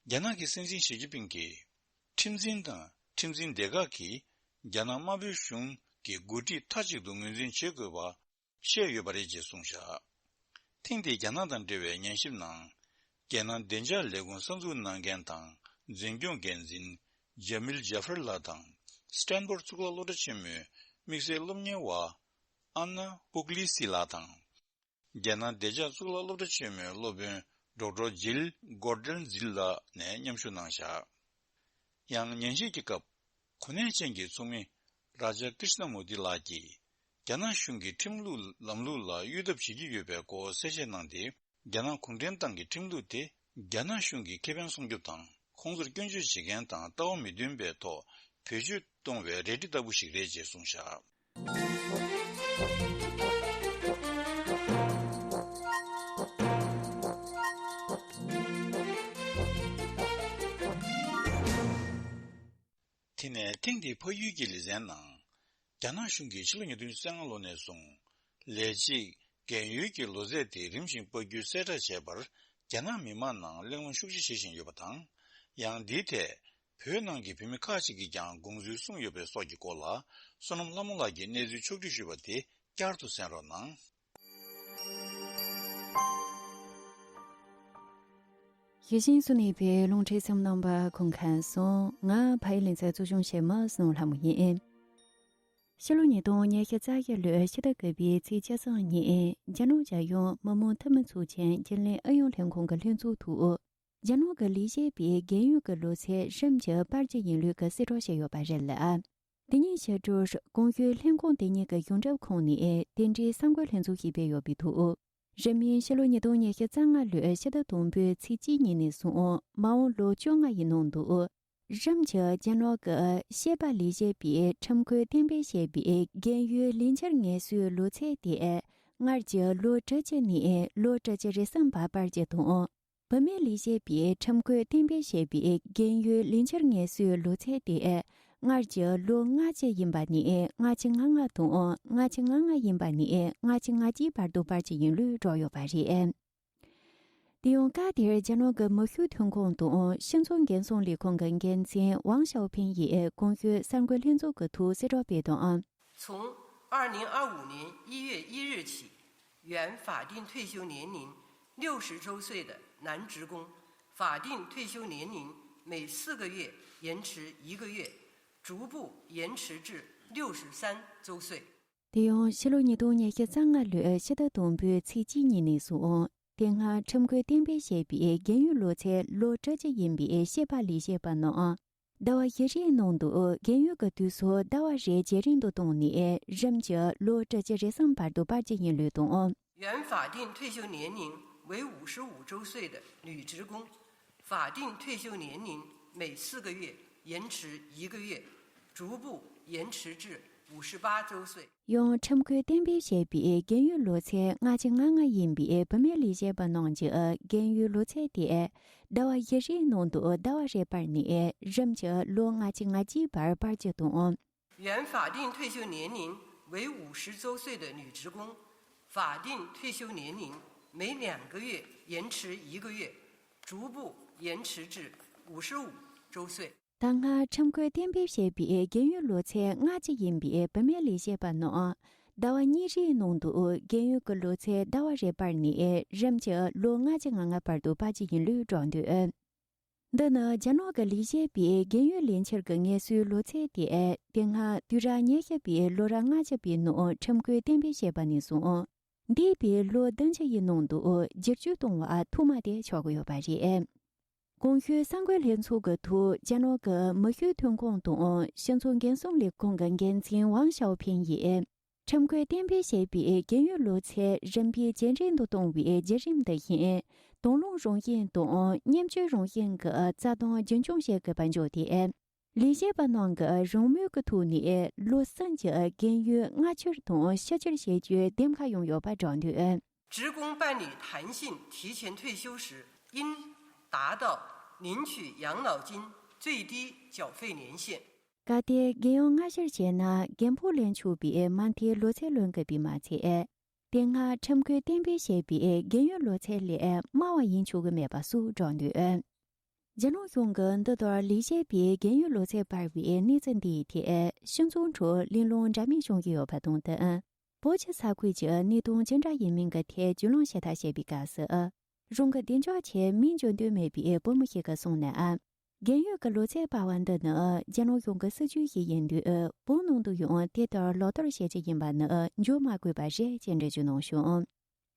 རྒྱ་ནག་གི་སྲིད་འཛིན་ཞི་ཅིན་ཕིང་གིས། ཁྲིམས་འཛིན་དང་ཁྲིམས་འཛིན་སྡེ་ཁག་གིས་རྒྱ་ནག་དམར་པོའི་གཞུང་གི་འགོ་ཁྲིད་མཐའ་གཅིག་ཏུ་ངོས་འཛིན་བྱེད་དགོས་པ་བཤད་ཡོད་པ་རེད་ཅེས་གསུངས་བཞག་ཐེངས་འདིའི་རྒྱ་ནག་དང་འབྲེལ་བའི་ཉན་ཞིབ་ནང་། རྒྱལ་ནང་བདེ་འཇགས་ལས་ཁུངས་གསར་འཛུགས་གནང་མཁན་དང་འཛིན་སྐྱོང་འགན་འཛིན་ཇ་མིལ་ཇཱ་ཧྥར་ལགས་དང་། སི་ཏན་ཕོར་གཙུག་ལག་སློབ་གྲྭ་ཆེན་མོའི་དམིགས་བསལ་སློབ་གཉེར་བ་ཨན་ན་པུག་ལི་སི་ལགས་དང་། རྒྱལ་ནང་བདེ་འཇགས་གཙུག་ལག་སློབ་གྲྭ་ཆེན་མོའི་སློབ་དཔོན་ཌོག་ཊར་ཇིལ་གོར་ཌན་ཛིལ་ལགས་ནས་མཉམ་ཞུགས་གནང་བཞག་ཡང་ཉན་ཞིབ་ཀྱི་སྐབས། གོ་གནས་ཅན་གྱི་ཚོགས་མི་རཱ་ཇ་ཀྲིཤ་ན་མུར་ཏི་ལགས་ཀྱིས། རྒྱ་ནག་གཞུང་གིས་ཁྲིམས་ལུགས་ལམ་ལུགས་ལ་གཡོ་ཐབས་བྱེད་ཀྱི་ཡོད་པའི་སྐོར་གསལ་བཤད་གནང་སྟེ། རྒྱ་ནག་གུང་ཁྲན་ཏང་གི་ཁྲིམས་ལུགས་དེ། རྒྱ་ནག་གཞུང་གིས་ཁེ་ཕན་སྲུང་སྐྱོབ་དང་། ཁོང་ཚོར་སྐྱོན་བརྗོད་བྱེད་མཁན་དང་ལྟ་བ་མི་མཐུན་པའི་ཐོག་བེད་སྤྱོད་གཏོང་བའི་རལ་གྲི་ལྟ་བུ་ཞིག་རེད་ཅེས་གསུངས་བཞག་དེ་ནས་ཐེངས་འདིའི་ཕ་ཡུལ་གྱི་ལེ་ཚན་ནང་། རྒྱ་ནག་གཞུང་གིས་ཕྱི་ལོ་ཉིས་སྟོང་ཉི་ཤུ་རྩ་ལྔ་ལོ་ནས་བཟུང་། ལས་བྱེད་རྒན་ཡོལ་གྱི་ལོ་ཚད་དེ་རིམ་བཞིན་སྤར་རྒྱུའི་གསལ་བསྒྲགས་བྱས་པར། རྒྱ་ནག་མི་མང་ནང་གླེང་སློང་ཤུགས་ཆེ་བྱེད་བཞིན་ཡོད་པ་དང་། ཡང་འདིའི་ཐད། བོད་ནང་གི་བོད་མི་ཁག་ཅིག་གིས་ཀྱང་དགོངས་ཚུལ་གསུངས་ཡོད་པའི་སོགས་ཀྱི་སྐོར་ལ། བསོད་ནམས་ལྷ་མོ་ལགས་ཀྱིས་གནས་ཚུལ་ཕྱོགས་བསྒྲིགས་ཞུས་པ་དེ་བསྐྱར་དུ་གསན་རོགས་གནང་། ཞེས་ཤིང་སུ་ནས་པའི་རླུང་འཕྲིན་སེམས་ནང་པ་ཁོང་ཁ་སོང་ང་ཕ་ཡི་ལེན་ཚད་གཙོ་སྐྱོང་བྱེད་མ་སོང་ལྷ་མོ་ཡིན། ཕྱི་ལོ་ཉིས་སྟོང་ཉི་ཤུ་རྩ་བརྒྱད་ལོའི་ཕྱི་ཟླ་དགུ་པའི་ཚེས་བཅུ་གསུམ་ཉིན་རྒྱ་ནག་རྒྱལ་ཡོངས་མི་དམངས་འཐུས་མི་ཚོགས་ཆེན་རྒྱུན་ལས་ཨུ་ཡོན་ལྷན་ཁང་གི་ལྷན་ཚོགས་ཐོག་རྒྱ་ནག་གི་ལས་བྱེད་པའི་རྒན་ཡོལ་གྱི་ལོ་ཚད་རིམ་གྱིས་སྤར་རྒྱུ་ཡིན་ལུགས་ཀྱི་གསལ་བསྒྲགས་བྱས་ཡོད་པ་རེད་ལ། དེ་ཉིན་ཕྱི་དྲོར་གོང་ཞུས་ལྷན་ཁང་དེ་ཉིད་ཀྱི་གཞུང་སྒྲུབ་ཁང་ནས་དེ་འབྲེལ་གསར་འགོད་ལྷན་ཚོགས་ཤིག་སྤེལ་ཡོད་པའི་ཐོག་རིང་མིན་ཕྱི་ལོ་ཉིས་སྟོང་ཉི་ཤུ་རྩ་ལྔ་ལོའི་ཕྱི་ཟླ་དང་པོའི་ཚེས་གཅིག་ཉིན་ནས་བཟུང་མ་འོངས་ལོ་བཅོ་ལྔ་ཡི་ནང་དུ། རིམ་གྱིས་རྒྱ་ནག་གི་བཤད་པ་ལས་བྱེད་པའི་ཁྲིམས་བཀོད་གཏན་འབེབས་བྱས་པའི་རྒན་ཡོལ་ལས་འཆར་ངལ་གསོའི་ལོ་ཚད་དེ་སྔར་གྱི་ལོ་དྲུག་ཅུ་ནས་ལོ་དྲུག་ཅུ་རེ་གསུམ་བར་སྤར་རྒྱུ་དང་། བུད་མེད་ལས་བྱེད་པའི་ཁྲིམས་བཀོད་གཏན་འབེབས་བྱས་པའི་རྒན་ཡོལ་ལས་འཆར་ངལ་གསོའི་ལོ་ཚད་དེ་སྔར་གྱི་ལོ་ལྔ་བཅུ་ཡིན་པ་ནས་ལྔ་བཅུ་ང་ལྔ་དང་ལྔ་བཅུ་ང་ལྔ་ཡིན་པ་ནས་ལྔ་བཅུ་ང་གཅིག་བར་དུ་སྤར་རྒྱུ་ཡིན་ལུགས་བསྒྲགས་ཡོད་པ་རེད། དེ་ཡང་སྐབས་དེར་རྒྱ་ནག་གི་མི་ཤུགས་ཐོན་ཁུངས་དང་སྤྱི་ཚོགས་འགན་སྲུང་ལས་ཁུངས་ཀྱི་འགན་འཛིན་ཝང་ཞའོ་ཕིང་ཡིས་གོང་ཞུས་གསར་འགོད་ལྷན་ཚོགས་ཀྱི་ཐོག་གསལ་བསྒྲགས་སྤེལ་དོན། 从二零二五年一月一日起，原法定退休年龄六十周岁的男职工，法定退休年龄每四个月延迟一个月，逐步延迟至六十三周岁。 དེ་ཡང་ཕྱི་ལོ་ཉིས་སྟོང་ཉི་ཤུ་རྩ་ལྔ་ལོའི་ཕྱི་ཟླ་དང་པོའི་ཚེས་གཅིག་ཉིན་ནས་བཟུང་དེ་སྔ་ཁྲིམས་བཀོད་གཏན་འབེབས་བྱས་པའི་རྒན་ཡོལ་ལོ་ཚད་ལོ་དྲུག་ཅུ་ཡིན་པའི་བཤད་པ་ལས་བྱེད་པ་རྣམས་ཟླ་བ་བཞི་རེའི་ནང་དུ་རྒན་ཡོལ་གྱི་དུས་ཚོད་ཟླ་བ་རེ་ཇེ་རིང་དུ་བཏང་ནས་རིམ་གྱིས་ལོ་དྲུག་ཅུ་རེ་གསུམ་བར་དུ་སྤར་རྒྱུ་ཡིན་ལུགས་དང་། 原法定退休年龄为五十五周岁的女职工，法定退休年龄每四个月延迟一个月，逐步延迟至五十八周岁。 ཡང་ཁྲིམས་བཀོད་གཏན་འབེབས་བྱས་པའི་རྒན་ཡོལ་ལོ་ཚད་ལྔ་བཅུ་ང་ལྔ་ཡིན་པའི་བུད་མེད་ལས་བྱེད་པ་རྣམས་ཀྱི་རྒན་ཡོལ་ལོ་ཚད་དེ་ཟླ་བ་བཞི་རེའི་ནང་དུ་ཟླ་བ་རེ་སྤར་ནས་རིམ་གྱིས་ལོ་ལྔ་བཅུ་ང་གཅིག་བར་སྤར་རྒྱུ་དང་། 原法定退休年龄为五十周岁的女职工，法定退休年龄每两个月延迟一个月，逐步延迟至五十五周岁。 ད་སྔ་ཁྲིམས་བཀོད་གཏན་འབེབས་བྱས་པའི་རྒན་ཡོལ་ལོ་ཚད་ལྔ་བཅུ་ཡིན་པའི་བུད་མེད་ལས་བྱེད་པ་རྣམས་ཟླ་བ་གཉིས་རེའི་ནང་དུ་རྒན་ཡོལ་གྱི་ལོ་ཚད་ཟླ་བ་རེ་སྤར་ནས་རིམ་གྱིས་ལོ་ལྔ་བཅུ་ང་ལྔ་བར་དུ་སྤར་རྒྱུ་ཡིན་ལུགས་བསྒྲགས་འདུག་འདི་ནི་རྒྱ་ནག་གི་ལས་བྱེད་པའི་རྒན་ཡོལ་ལས་འཆར་གྱི་ངལ་གསོའི་ལོ་ཚད་དེ་དེ་སྔ་དུས་རབས་ཉི་ཤུ་པའི་ལོ་རབས་ལྔ་བཅུ་པའི་ནང་ཁྲིམས་བཀོད་གཏན་འབེབས་བྱས་པ་ནས་བཟུང་འདས་པའི་ལོ་བདུན་ཅུ་ཡི་ནང་དུ་བསྒྱུར་བཅོས་གཏོང་བ་ཐོག་མ་དེ་ཆགས་ཀྱི་ཡོད་པ་རེད། གོང་ཞུས་གསར་འགོད་ལྷན་ཚོགས་ཀྱི་ཐོག་རྒྱ་ནག་གི་མི་ཤུགས་ཐོན་ཁུངས་དང་སྤྱི་ཚོགས་འགན་སྲུང་ལས་ཁུངས་ཀྱི་འགན་འཛིན་ཝང་ཞའོ་ཕིང་ཡིས། ཁྲིམས་བཀོད་གཏན་འབེབས་བྱས་པའི་རྒན་ཡོལ་ལོ་ཚད་རིམ་པས་ཇེ་རིང་དུ་གཏོང་བའི་བརྒྱུད་རིམ་འདི་བཞིན། དང་བླངས་རང་བཞིན་དང་མཉམ་སྤྱོད་རང་བཞིན་གྱི་རྩ་དོན་རྒྱུན་འཁྱོངས་བྱེད་དགོས་པ་འཇོག་སྟེ། ལས་བྱེད་པ་རྣམས་ཀྱིས་རང་མོས་ཀྱི་ཐོག་ནས་ལོ་གསུམ་གྱི་རྒན་ཡོལ་མངགས་བཅོལ་དང་ཕྱིར་བཅོལ་བྱེད་རྒྱུའི་འདེམས་ཁ་ཡང་ཡོད་པ་བསྒྲགས་འདུག 职工办理弹性提前退休时，应达到领取养老金最低缴费年限。གལ་ཏེ་རྒས་ཡོལ་སྔ་ཕྱིར་བྱས་ན་རྒན་ཕོ་ལེན་ཆོག་པའི་མ་མཐའི་ལོ་ཚད་ལོན་དགོས་པས་མ་ཚད། དེ་སྔ་ཁྲིམས་བཀོད་གཏན་འབེབས་བྱས་པའི་རྒས་ཡོལ་ལོ་ཚད་ལས་དམའ་བ་ཡིན་ཆོག་གི་མེད་པ་སོགས་བསྒྲགས་འདུག་རྒྱ་ནག་གཞུང་གིས་འདི་ལྟར་ལས་བྱེད་པའི་རྒས་ཡོལ་ལོ་ཚད་སྤར་བའི་གནས་ཚུལ་འདིའི་ཐད་སྤྱི་ཚོགས་ཁྲོད་གླེང་སློང་འདྲ་མིན་བྱུང་གི་ཡོད་པ་དང་བསྟུན། བོད་ཀྱི་ས་ཁུལ་གྱི་གནས་སྟངས་ཅི་འདྲ་ཡིན་མིན་གྱི་ཐད་རྒྱུས་ལོན་ཞིབ་ཕྲ་བྱས་པའི་སྐབས་སུ། གཞུང་གི་བདེ་འཇགས་ཆེད་མིང་བརྗོད་འདོད་མེད་པའི་བོད་མི་ཞིག་གིས་གསུངས་ན། རྒས་ཡོལ་གྱི་ལོ་ཚད་སྤར་བ་འདི་ནི་རྒྱ་ནག་གཞུང་གི་སྲིད་ཇུས་ཤིག་ཡིན་དུས། བོད་ནང་དུ་ཡང་དེ་ལྟར་ལག་བསྟར་བྱེད་ཀྱི་ཡིན་པ་ནི་བརྗོད་མ་དགོས་པ་རེད་ཅེས་འགྲེལ་བརྗོད་གནང་བྱུང་།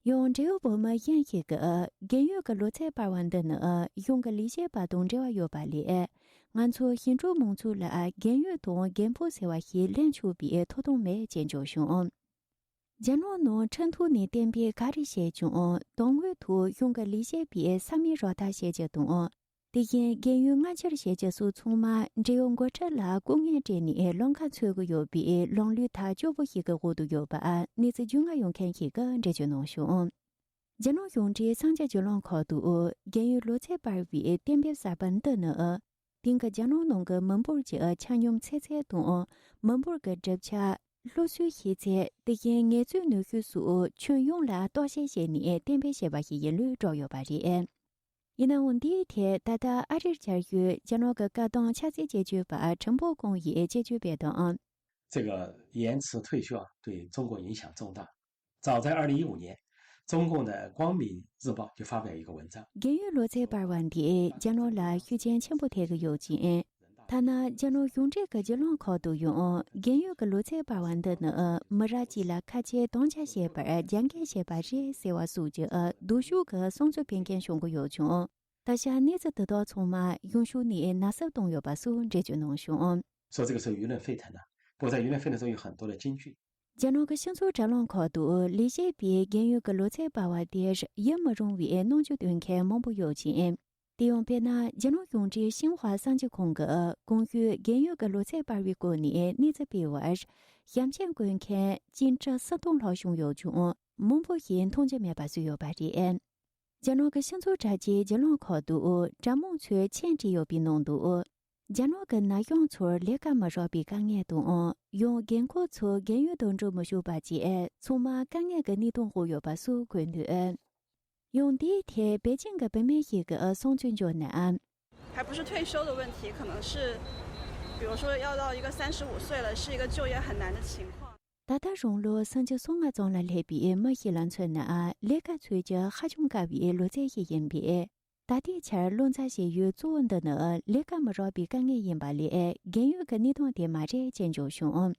ཡང་འབྲེལ་ཡོད་བོད་མི་གཞན་ཞིག་གིས། རྒས་ཡོལ་གྱི་ལོ་ཚད་སྤར་བ་འདི་ནི་གཞུང་གི་ལས་བྱེད་པ་དང་འབྲེལ་བ་ཡོད་པ་ལས། ང་ཚོ་ཞིང་འབྲོག་མང་ཚོགས་ལ་རྒས་ཡོལ་དང་རྒན་ཕོ་ཟེར་བ་ཞིག་ལེན་ཆོག་པའི་ཐོབ་ཐང་མེད་ཅེས་བརྗོད་བྱུང་། རྒྱ་ནག་ནང་ཁྲིམས་ཐོག་ནས་གཏན་འབེབས་ག་རེ་བྱས་ཀྱང་དོན་དངོས་ཐོག་གཞུང་གི་ལས་བྱེད་པས་ས་མིག་རོགས་ཐབས་བྱེད་རྒྱུ་དང་། དེ་བཞིན་རྒས་ཡོལ་སྔ་ཕྱིར་བྱེད་རྒྱུ་སོགས་ཚང་མ་འབྲེལ་ཡོད་འགོ་ཁྲིད་ལ་སྐུ་ངལ་སྤྲད་ནས་ལམ་ཁ་འཚོལ་གྱི་ཡོད་པའི་ལམ་ལུགས་ཐག་གཅོད་པོ་ཞིག་གི་འོག་ཏུ་ཡོད་པ་གནས་ཚུལ་རྒྱུས་མངའ་ཡོད་མཁན་ཞིག་གིས་འགྲེལ་བརྗོད་གནང་བྱུང་། རྒྱ་ནག་གཞུང་འབྲེལ་གསར་འགྱུར་བརྒྱུད་ལམ་ཁག་ཏུ་རྒས་ཡོལ་ལོ་ཚད་སྤར་བའི་གཏན་འབེབས་གསར་པ་འདི་ནི། དེང་གི་རྒྱ་ནག་ནང་གི་མི་འབོར་གྱི་ཆ་སྙོམས་ཚེ་ཚད་དང་། མི་འབོར་གྱི་གྲུབ་ཆ། སློབ་གསོའི་ཤེས་ཚད། དེ་བཞིན་ངལ་རྩོལ་ནུས་ཤུགས་སོགས་ཁྱོན་ཡོངས་ལ་བརྟག་དཔྱད་བྱས་ནས་གཏན་འབེབས་བྱས་པ་ཞིག་ཡིན་ལུགས་བསྒྲགས་ཡོད་པ་རེད། ཡིན་ནའང་འདིའི་ཐད་ད་ལྟ་ཨ་རིར་བཅར་ཡོད་རྒྱ་ནག་གི་བཀའ་བཏང་ཕྱག་འཚལ་དཔྱད་བརྗོད་པ་ཁྲིན་པོ་ཀུང་ཡིས་དཔྱད་བརྗོད་སྤེལ་དོན། 这个延迟退休啊，对中国影响重大。早在二零一五年，中共的光明日报就发表一个文章， རྒས་ཡོལ་ལོ་ཚད་སྤར་བ་འདིས་རྒྱ་ནག་ལ་ཤུགས་རྐྱེན་ཆེན་པོ་ཐེབས་ཀྱི་ཡོད་ཅིང་། ཐ་ན་རྒྱ་ནག་གཞུང་འབྲེལ་གྱི་བརྒྱུད་ལམ་ཁག་ཏུ་ཡང་རྒས་ཡོལ་གྱི་ལོ་ཚད་སྤར་བ་འདི་ནི་མི་རབས་གཅིག་ལ་ཁ་ཆེ་དམ་བཅའ་བྱས་པར་རྒྱབ་འགལ་བྱས་པ་རེད་ཟེར་བ་སོགས་ཀྱི་སྡུག་ཤོས་ཀྱི་བསམ་ཚུལ་སྤེལ་མཁན་བྱུང་གི་ཡོད་ཀྱང་། ད་ཆ་གནས་ཚུལ་དེ་དག་ཚང་མ་གཞུང་ཕྱོགས་ནས་ནག་བསུབ་བཏང་ཡོད་པ་སོགས་འགྲེལ་བརྗོད་གནང་བྱུང་། 说这个时候舆论沸腾了，不过在舆论沸腾中有很多的金句。 རྒྱ་ནག་གི་སྤྱི་ཚོགས་དྲ་ལམ་ཁག་ཏུ་ལས་བྱེད་པའི་རྒས་ཡོལ་གྱི་ལོ་ཚད་སྤར་བ་དེར་ཡིད་མི་རུང་བའི་རྣམ་འགྱུར་སྟོན་མཁན་མང་པོ་ཡོད་ཅིང་། དེ་ཡང་དཔེར་ན་རྒྱ་ནག་གཞུང་འབྲེལ་ཤིན་ཧྭ་གསར་འགྱུར་ཁང་གིས་གོང་ཞུས་རྒས་ཡོལ་གྱི་ལོ་ཚད་སྤར་བའི་སྐོར་ནས་གནས་ཚུལ་སྤེལ་བར། ཞབས་མཆན་བཀོད་མཁན་ཅིན་ཀྲི་སུམ་སྟོང་ལྷག་བྱུང་ཡོད་ཀྱང་མང་པོ་ཞིག་མཐོང་རྒྱུ་མེད་པ་བཟོས་ཡོད་པ་རེད། རྒྱ་ནག་གི་སྤྱི་ཚོགས་དྲ་རྒྱའི་བརྒྱུད་ལམ་ཁག་ཏུ་དྲ་མང་ཚོས་མཆན་བྲིས་ཡོད་པའི་ནང་དུ། རྒྱ་ནག་གི་ན་གཞོན་ཚོར་ལས་ཀ་མི་རག་པའི་དཀའ་ངལ་དང་། ཡང་རྒན་འཁོགས་ཚོ་རྒས་ཡོལ་དུ་འགྲོ་མི་ཆོག་པ་བཅས་ཚང་མ་དཀའ་ངལ་གྱི་གནས་སྟངས་འོག་ཡོད་པ་སོགས་འཁོད་འདུག་ཡང་འདིའི་ཐད་པེ་ཅིང་གི་བུད་མེད་ཞིག་གིས་བསམ་ཚུལ་འཇོག་ན། 还不是退休的问题，可能是，比如说要到一个三十五岁了，是一个就业很难的情况。 ད་ལྟ་རང་ལོ་སུམ་ཅུ་སོ་ལྔ་ཙམ་ལ་སླེབས་པའི་མི་ཞིག་ལ་མཚོན་ན་ལས་ཀ་འཚོལ་རྒྱུ་ཧ་ཅང་དཀའ་བའི་ལོ་ཚད་ཞིག་ཡིན་པས། ད་ལྟའི་ཆར་བློ་འཚབ་བྱེད་ཡུལ་གཙོ་བོ་འདི་ནི་ལས་ཀ་མི་རག་པའི་དཀའ་ངལ་ཡིན་པ་ལས་རྒན་ཡོལ་གྱི་གནས་སྟངས་དེ་མ་རེད་ཅེས་འཇོག་བྱུང་།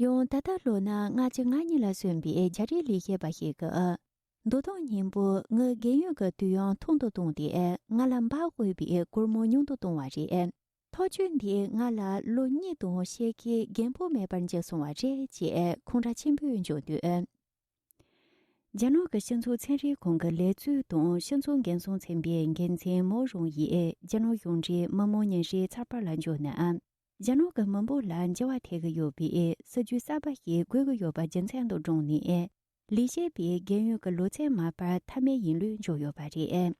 ཡང་ད་ལྟ་ལོ་ན་ལྔ་བཅུ་ང་གཉིས་ལ་སོན་པའི་རྒྱ་རིགས་ལས་བྱེད་པ་ཞིག་གིས། འདུག་སྟངས་སྙིང་པོ་ངའི་རྒན་ཡོལ་གྱི་དུས་ཡུན་ཐུང་དུ་བཏང་སྟེ་ང་ལ་འབག་དགོས་པའི་སྒོར་མོ་ཉུང་དུ་བཏང་བ་རེད། ཐག་གཅོད་འདིས་ང་ལ་ལོ་གཉིས་དང་ཕྱེད་ཀའི་རྒན་པོ་མེད་པར་འགྱུར་སོང་བ་རེད་ཅེས་ཁོང་ཁྲོ་ཆེན་པོས་འཇོག་འདུག་རྒྱ་ནག་གི་སྤྱི་ཚོགས་ཚན་རིག་ཁང་གི་ལས་བཙུགས་དང་སྤྱི་ཚོགས་འགན་སྲུང་ཚན་པའི་འགན་འཛིན་མའོ་རུང་ཡིས་རྒྱ་ནག་གཞུང་འབྲེལ་མི་མང་ཉིན་རེའི་ཚགས་པར་ལ་འཇོག་ན། རྒྱ་ནག་གི་མི་འབོར་ལ་འགྱུར་བ་ཐེབས་ཀྱི་ཡོད་པས་སྲིད་ཇུས་གསར་པ་ཞིག་དགོས་ཀྱི་ཡོད་པ་རྒྱུ་མཚན་དུ་བསྒྲངས་ནས། ལས་བྱེད་པའི་རྒན་ཡོལ་གྱི་ལོ་ཚད་མ་སྤར་ཐབས་མེད་ཡིན་ལུགས་འཇོག་ཡོད་པ་རེད།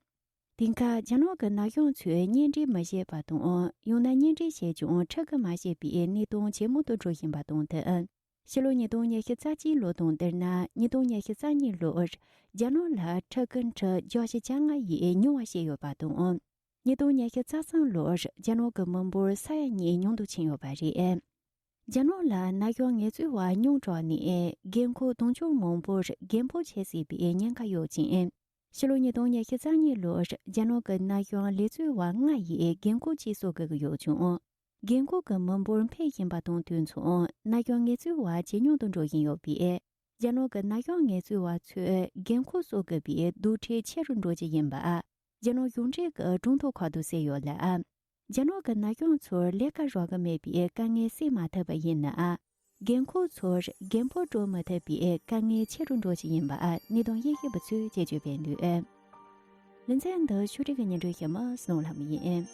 དེང་སྐབས་རྒྱ་ནག་གི་ན་གཞོན་ཚོས་གཉེན་སྒྲིག་མི་བྱེད་པ་དང་། ཡང་ན་གཉེན་སྒྲིག་བྱས་ཀྱང་ཕྲུ་གུ་མ་བྱེད་པའི་གནས་སྟངས་ཇེ་མང་དུ་འགྲོ་བཞིན་པ་དང་བསྟུན། ཕྱི་ལོ་ཉིས་སྟོང་ཉི་ཤུ་རྩ་གཅིག་ལོ་དང་བསྡུར་ན་ཉིས་སྟོང་ཉི་ཤུ་རྩ་གཉིས་ལོར་རྒྱ་ནག་ལ་ཕྲུ་གུ་ཁྲི་བརྒྱད་ཅུ་གྱ་ལྔ་ཡིས་ཉུང་བ་བྱས་ཡོད་པ་དང་། ཉིས་སྟོང་ཉི་ཤུ་རྩ་གསུམ་ལོར་རྒྱ་ནག་གི་མི་འབོར་ས་ཡ་གཉིས་ཉུང་དུ་ཕྱིན་ཡོད་པ་རེད། རྒྱ་ནག་ལ་ན་གཞོན་ངལ་རྩོལ་བ་ཉུང་དྲགས་ནས་རྒན་འཁོགས་དུང་ཕྱུར་མང་པོར་རྒན་ཕོ་བྱེད་སྲིད་པའི་ཉེན་ཁ་ཡོད་ཅིང་། ཕྱི་ལོ་ཉིས་སྟོང་ཉི་ཤུ་རྩ་གཉིས་ལོར་རྒྱ་ནག་གི་ན་གཞོན་ལས་རྩོལ་བ་ལྔ་ཡིས་རྒན་འཁོགས་གཅིག་གསོ་དགོས་ཀྱི་ཡོད་ཀྱང་། རྒན་འཁོགས་ཀྱི་མི་འབོར་འཕེལ་བཞིན་པ་དང་དུས་མཚུངས་ན་གཞོན་ངལ་རྩོལ་བ་ཇེ་ཉུང་དུ་འགྲོ་བཞིན་ཡོད་པས། རྒྱ་ནག་གི་ན་གཞོན་ངལ་རྩོལ་བ་ཚོས་རྒན་འཁོགས་གསོ་དགོས་པའི་སྡུག་འཕྲད་ཆེ་རུ་འགྲོ་གི་ཡིན་པ། རྒྱ་ནག་གཞུང་འབྲེལ་གྱི་གྲོས་ཐོག་ཁག་ཏུ་གསལ་ཡོད་ལ། རྒྱ་ནག་གི་ན་གཞོན་ཚོར་ལས་ཀ་རག་གི་མེད་པའི་དཀའ་ངལ་སེལ་མ་ཐུབ་པ་ཡིན་ན། རྒན་འཁོགས་ཚོར་རྒན་ཕོ་སྤྲོད་མ་ཐུབ་པའི་དཀའ་ངལ་ཆེ་རུ་འགྲོ་གི་ཡིན་པ་གནད་དོན་དབྱེ་ཞིབ་པ་ཚོས་དཔྱད་བརྗོད་སྤེལ་འདུག་ལེ་ཚན་འདི་ཕྱོགས་སྒྲིག་གི་སྙན་སྒྲོན་ཞིག་མ་སོང་ལྷམ་ཡིན།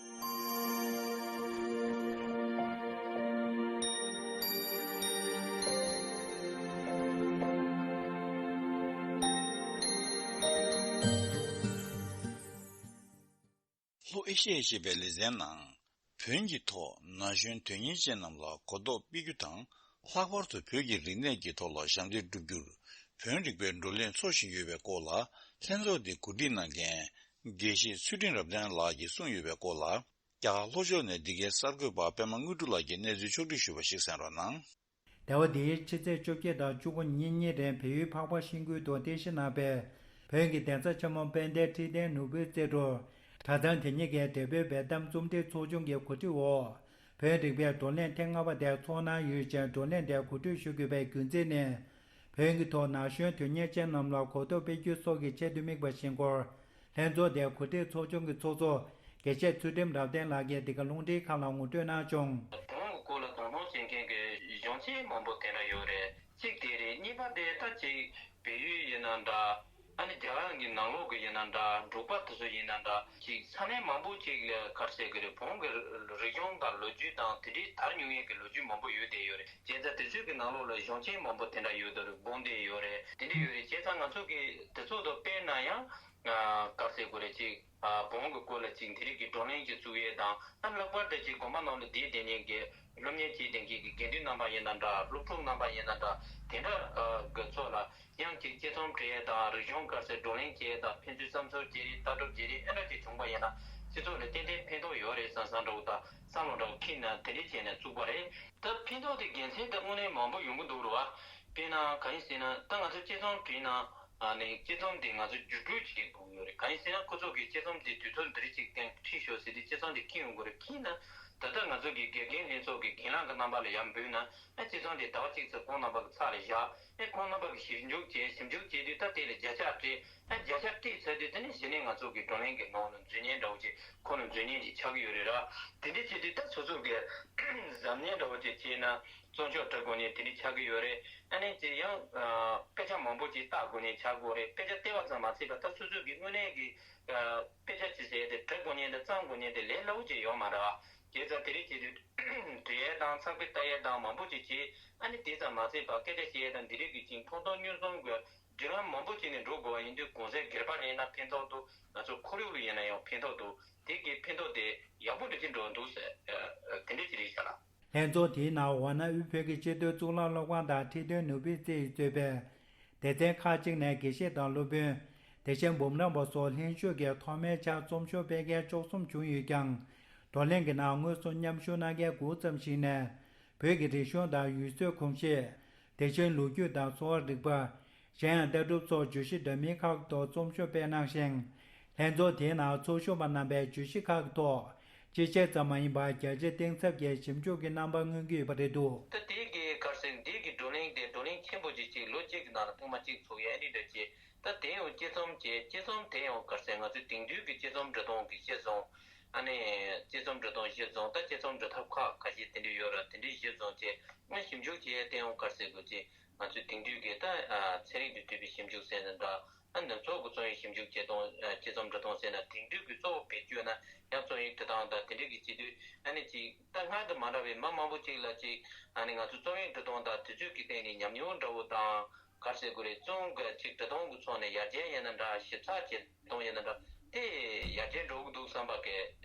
ལྷོ་ཨེ་ཤི་ཡ་ཞེས་པའི་ལེ་ཚན་ནང་ བོན་གྱི་ཐོག་ན་གཞོན་དོན་གཉེར་ཅན་རྣམས་ལ་གོ་རྟོགས་སྤེལ་རྒྱུ་དང་། ལྷག་པར་དུ་བོད་ཀྱི་རིག་གནས་ཀྱི་ཐོག་ལ་ཞབས་འདེགས་སྒྲུབ་རྒྱུར་བོན་རིག་པའི་བགྲོ་གླེང་འཚོགས་བཞིན་ཡོད་པའི་སྐོར་ལ། ལྷན་ཚོགས་འདི་གོ་སྒྲིག་གནང་མཁན་དགེ་བཤེས་ཚུལ་ཁྲིམས་རབ་བརྟན་ལགས་ཀྱིས་གསུངས་ཡོད་པའི་སྐོར་ལ། རྒྱ་གར་ལྷོ་ཕྱོགས་ནས་འདི་གའི་གསར་འགོད་པ་པད་མ་དངོས་གྲུབ་ལགས་ཀྱིས་གནས་ཚུལ་ཕྱོགས་བསྒྲིགས་ཞུས་པ་ཞིག་གསན་རོགས་གནང་། ཟླ་བ་འདིའི་ཕྱི་ཚེས་བཅོ་བརྒྱད་དང་བཅུ་དགུ་ཉིན་གཉིས་རིང་བལ་ཡུལ་འཕགས་པ་ཤིང་ཀུན་དུ་རྟེན་གཞི་གནང་བའི་བོད་ཀྱི་གདན་ས་ཆེན་མོ་དཔལ་ལྡན་ཁྲི་བརྟན་ནོར་བུའི་རྩེ་དྲུང་གྲྭ་ཚང་དེ་ཉིད་ཀྱི་བགྲེས་པོའི་འབེལ་གཏམ་རྩོམ་སྒྲིག་ཚོགས་ཆུང་གི་གོ་སྒྲིག་འོག་བོད་རིག་པའི་བགྲོ་གླེང་ཐེངས་ལྔ་པ་དེ་འཚོགས་གནང་ཡོད་ཅིང་། བགྲོ་གླེང་དེ་གོ་སྒྲིག་ཞུ་དགོས་པའི་རྒྱུ་མཚན་ནི། བོན་གྱི་ཐོག་ན་གཞོན་དོན་གཉེར་ཅན་རྣམས་ལ་གོ་རྟོགས་སྤེལ་རྒྱུ་སོགས་ཀྱི་ཆེད་དུ་དམིགས་པ་ཞིག་ཡིན་སྐོར། ལྷན་ཚོགས་དེའི་གོ་སྒྲིག་ཚོགས་ཆུང་གི་ཚོགས་གཙོ་དགེ་བཤེས་ཚུལ་ཁྲིམས་རབ་བརྟན་ལགས་ཀྱིས་འདི་ག་རླུང་འཕྲིན་ཁང་ལ་ངོ་སྤྲོད་གནང་བྱུང་། བོན་གྱི་སྐོར་ལ་དོ་སྣང་བྱེད་མཁན་གྱི་གཞོན་སྐྱེས་མང་པོ་དེ་འདྲ་ཡོད་རེད། གཅིག་དེ་རེད། གཉིས་པ་དེ་ད་ཅིག་བལ་ཡུལ་ཡིན་ན་འདྲ། ཨ་ནི་རྒྱ་གར་གྱི་ནང་ལོགས་ཀྱི་ཡིན་ན་འདྲ། འབྲུག་པ་དེ་ཚོ་ཡིན་ན་འདྲ། ཅིག་ས་གནས་མང་པོ་ཅིག་ལ་ག་རེ་ཟེར་གྱི་རེད། བོན་གྱི་རིག་གཞུང་དང་ལོ་རྒྱུས་དང་དེ་འདྲའི་དར་མྱོང་མཁན་གྱི་ལོ་རྒྱུས་མང་པོ་ཡོད་བསྡད་ཡོད་རེད། བྱས་ཙང་དེ་ཚོའི་གི་ནང་ལོགས་ལ་གཞོན་སྐྱེས་མང་པོ་དེ་འདྲ་ཡོད་དེ་རེད། དགོངས་བསྡད་ཡོད་རེད། དེ་འདྲ་ཡོད་རེད། བྱས་ཙང་ང་ཚོ་གི་དེ་ཚོ་དང་དཔེར་ན་ཡང་ག་རེ་ཟེར་དགོས་རེད། ཅིག་བོན་གྱི་སྐོར་ལ་ཅིག་འདི་རིགས་ཀྱི་བགྲོ་གླེང་ཅིག་བཙུགས་ཡས་དང་། ཨ་ལྷག་པར་དུ་ཅིག་དགོན་པ་ནང་ལ་བསྡད་བསྡད་མཁན་གྱི་སློབ་གཉེར་བྱེད་བསྡད་མཁན་གྱི་དགེ་འདུན་རྣམ་པ་ཡིན་ན་འདྲ། སློབ་ཕྲུག་རྣམ་པ་ཡིན་ན་འདྲ། དེ་འདྲ་གི་ཚོ་ལ་ཡང་ཅིག་དཔྱད་རྩོམ་འབྲི་ཡས་དང་། རིག་གཞུང་ག་རེ་ཟེར་བགྲོ་གླེང་བྱེད་ཡས་དང་། ཕན་ཚུན་བསམ་ཚུལ་བརྗེ་རེས་ལྟ་གྲུབ་བརྗེ་རེས་ཨེ་འདྲ་ཅིག་བྱུང་པ་ཡིན་ན། སྤྱི་ཚོགས་ལ་ཏན་ཏན་ཕན་ཐོགས་ཡོད་རེད་བསམ་བསམ་འདྲ་བོ་དང་བསམ་བློ་འདྲ་བོ་འཁྱེར་ནས་དེ་འདྲ་བྱས་ནས་བཙུགས་པ་རེད། ད་ཕན་ཐོགས་དེ་དགེ་མཚན་དེ་དངོས་གནས་མང་པོ་ཡོང་གི་འདུག་རེད་བ། དཔེར་ན་གང་ཡིན་ཟེར་ན། ད་ང་ཚོ་དཔྱད་རྩོམ་བྲིས་ན། ཨ་ནི་དཔྱད་རྩོམ་དེ་ང་ཚོ་བརྒྱུད་སྤྲོད་བྱེད་དགོས་ཀྱི་ཡོད་རེད། གང་ཡིན་ཟེར་ན། ཁོ་ཚོ་གིས་དཔྱད་རྩོམ་དེ་དུས་ཚོད་འདི་རིགས་ཅིག་སྟེང་ཁྲིད་ཤོག་ཟེར་དུས་དཔྱད་རྩོམ་དེ་འཁྱེར་ཡོང་དགོས་རེད། འཁྱེར་ན་ད་ལྟ་ང་ཚོ་གི་དགེ་རྒན་ལྷན་ཚོགས་ཀྱི་རྒན་ལགས་ཀྱི་རྣམ་པ་ལ་ཡར་འབུལ་ན། ཨ་དཔྱད་རྩོམ་དེ་ཟླ་བ་གཅིག་ཙམ་ཁོང་རྣམ་པ་གི་ཚབ་ལ་བཞག་ཨ་ཁོང་རྣམ་པ་གིས་ཞིབ་འཇུག་བྱས། ཞིབ་འཇུག་བྱས་དུས་ད་དེ་ལ་བརྒྱ་ཆ་སྤྲད། ཨ་བརྒྱ་ཆ་སྤྲད་ཚར་དུས་དེ་ནས་གཞི་ནས་ང་ཚོ་གི་བགྲོ་གླེང་གི་ནང་ལ་འཛུལ་ཉན་འདྲ་བོ་ཅིག་ཁོང་ལ་འཛུལ་ཉན་ཅིག་ཆགས་ཀྱི་ཡོད་རེད་ར། དེ་འདྲ་བྱེད་དུས་ད་སོ་སོ་གི་གཟབ་ཉན་འདྲ་བོ་ཅིག་བྱས་ན། རྩོམ་ཤོག་འབྲི་དགོས་ཉེན་དེ་འདྲ་ཆགས་ཀྱི་ཡོད་རེད། ཨ་ནི་དེ་ཡང་ཨ་དཔེ་ཆ་མང་པོ་ཅིག་ལྟ་དགོས་ཉེན་ཆགས་ཀྱི་ཡོད་རེད། དཔེ་ཆ་བལྟས་པ་ཙམ་མ་ཟད་པ། ད་སོ་སོ་གི་དངོས་གནས་ཀྱི་ཨ་དཔེ་ཆ་ཅིག་ཟེར་ཡས་དེ་འབྲི་དགོས་ཉེན་དང་བརྩམ་དགོས་ཉེན་དེ་ལས་སླ་བོ་ཅིག་ཡོད་མ་རེད་བ། བྱས་ཙང་དེ་རིགས་བྱེད་དུས་འབྲི་ཡས་དང་ཚགས་པར་ལྟ་ཡས་དང་མང་པོ་ཅིག་བྱས། ཨ་ནི་དེ་ཙམ་མ་ཟད་པ། སྐད་ཆ་བཤད་ཡས་དང་འདི་རིགས་ཀྱི་ཅིག་མཐོང་སྟངས་མྱོང་གསུམ་གྱི་བརྒྱུད་ལམ་མང་པོ་བྱས་ནས་འགྲོ་དགོས་པ་ཡིན་དུས། གོང་གསལ་སྒེར་པ་ལ་ཡིན་ན་ཕན་ཐོགས་འདུག་ང་ཚོ་ཁོར་ཡུག་ལ་ཡིན་ན་ཡང་ཕན་ཐོགས་འདུག་དེ་གི་ཕན་ཐོགས་དེ་ཡག་པོ་འདྲ་ཅིག་འགྲོ་འདུག་ཟེར། ཨ་ཨ་དེ་འདྲ་ཅིག་རེད་ཤག་ལགས། ལྷན་ཚོགས་དེའི་ནང་འོ་ན་དབུས་བོད་ཀྱི་སྤྱི་འཐུས་གཙུག་ལག་སློབ་ཁང་དང་ཁྲི་སྟོན་ནོར་བུའི་རྩེ་ཡིས་གཙོས་པའི་སྡེ་ཚན་ཁག་ཅིག་ནས་དགེ་བཤེས་དང་སློབ་དཔོན། དེ་བཞིན་འབུམ་རམས་པ་སོགས་ལྷན་ཞུགས་ཀྱིས་ཐོག་མའི་ཆར་རྩོམ་ཤོག་སྤེལ་མཁན་བཅུ་གསུམ་བྱུང་ཡོད་ཀྱང་། བགྲོ་གླེང་གི་ནང་དངོས་སུ་མཉམ་ཞུགས་གནང་མཁན་དགུ་ཙམ་ཞིག་ནས། བོད་ཀྱི་རིག་གཞུང་དང་ཡུལ་སྲོལ་གོམས་གཤིས། དེ་བཞིན་ལོ་རྒྱུས་དང་གསོ་བ་རིག་པ། གཞན་ཡང་ལྟ་གྲུབ་སོགས་བརྗོད་གཞི་འདྲ་མིན་ཁག་གི་ཐོག་རྩོམ་ཤོག་སྤེལ་གནང་ཞིང་། ལྷན་ཚོགས་དེའི་ནང་ཚོགས་ཞུགས་པ་རྣམ་པས་བརྗོད་གཞི་ཁག་གི་ཐོག་སྤྱི་བཤད་ཙམ་མ་ཡིན་པར་རྒྱ་ཆེ་གཏིང་ཟབ་ཀྱི་ཞིབ་འཇུག་གི་རྣམ་པ་མངོན་གྱི་ཡོད་པ་རེད་འདུག་ད་དེ་གི་ག་རེ་ཟེར། འདི་གི་བགྲོ་གླེང་དེ་བགྲོ་གླེང་ཆེན་པོ་ཅིག་ཅིག་ལོ་གཅིག་གི་ནང་ལ་ཐེངས་མ་གཅིག་ཚོགས་ཡས་ཨ་ནི་འདྲ་ཅིག་ད་དེ་ཡང་དཔྱད་རྩོམ་བྱས། དཔྱད་རྩོམ་དེ་ཡང་ག་རེ་ཟེར། ང་ཚོའི་དེང་དུས་ཀྱི་དཔྱད་རྩོམ་འབྲི་སྟངས་ཀྱི་གཞི་བཟུང་། ཨ་ནི་དཔྱད་རྩོམ་འབྲི་སྟངས་གཞི་བཟུང་། ད་དཔྱད་རྩོམ་འབྲི་ཐབས་ཁག་ཁ་ཤས་དེ་འདྲ་ཡོད་ར། དེ་འདྲའི་གཞི་བཟུང་བྱས། ཨ་ཞིབ་འཇུག་བྱས་ཏེ་ཡང་ག་རེ་ཟེར་དགོས་ཅིག་ང་ཚོའི་དེང་དུས་ཀྱི་ད་ཚན་རིག་དང་མཐུན་པའི་ཞིབ་འཇུག་ཟེར་ན་འདྲ། ཨ་ནི་ཚོགས་ཀྱི་རྩོམ་ཡིག་ཞིབ་འཇུག་བྱེད་སྟངས། དཔྱད་རྩོམ་འབྲི་སྟངས་ཟེར་ན། དེང་དུས་ཀྱི་གཙོ་བོ་བེད་སྤྱོད་ན་ཡང་རྩོམ་ཡིག་འབྲི་སྟངས་དང་དེ་འདྲ་གི་བྱེད་དུས། ཨ་ནི་ཅིག་ད་སྔར་དང་མ་འདྲ་བའི་མི་མང་པོ་ཅིག་ལ་ཅིག་ཨ་ནི་ང་ཚོ་རྩོམ་ཡིག་འབྲི་སྟངས་དང་དེ་ཚོའི་གི་སྟེང་ནས་ཉམས་མྱོང་འདྲ་བོ་དང་། ག་རེ་ཟེར་དགོས་རེད། རྩོམ་གྱི་ཅིག་འབྲི་སྟངས་ཀྱི་ཕྱོགས་ནས་ཡར་རྒྱས་ཡིན་ན་འདྲ། ཞིབ་ཚགས་བྱེད་སྟངས་ཡིན་ན་འདྲ། དེ་ཡར་རྒྱས་འགྲོ་གི་འདུག་བསམ་པ་གི་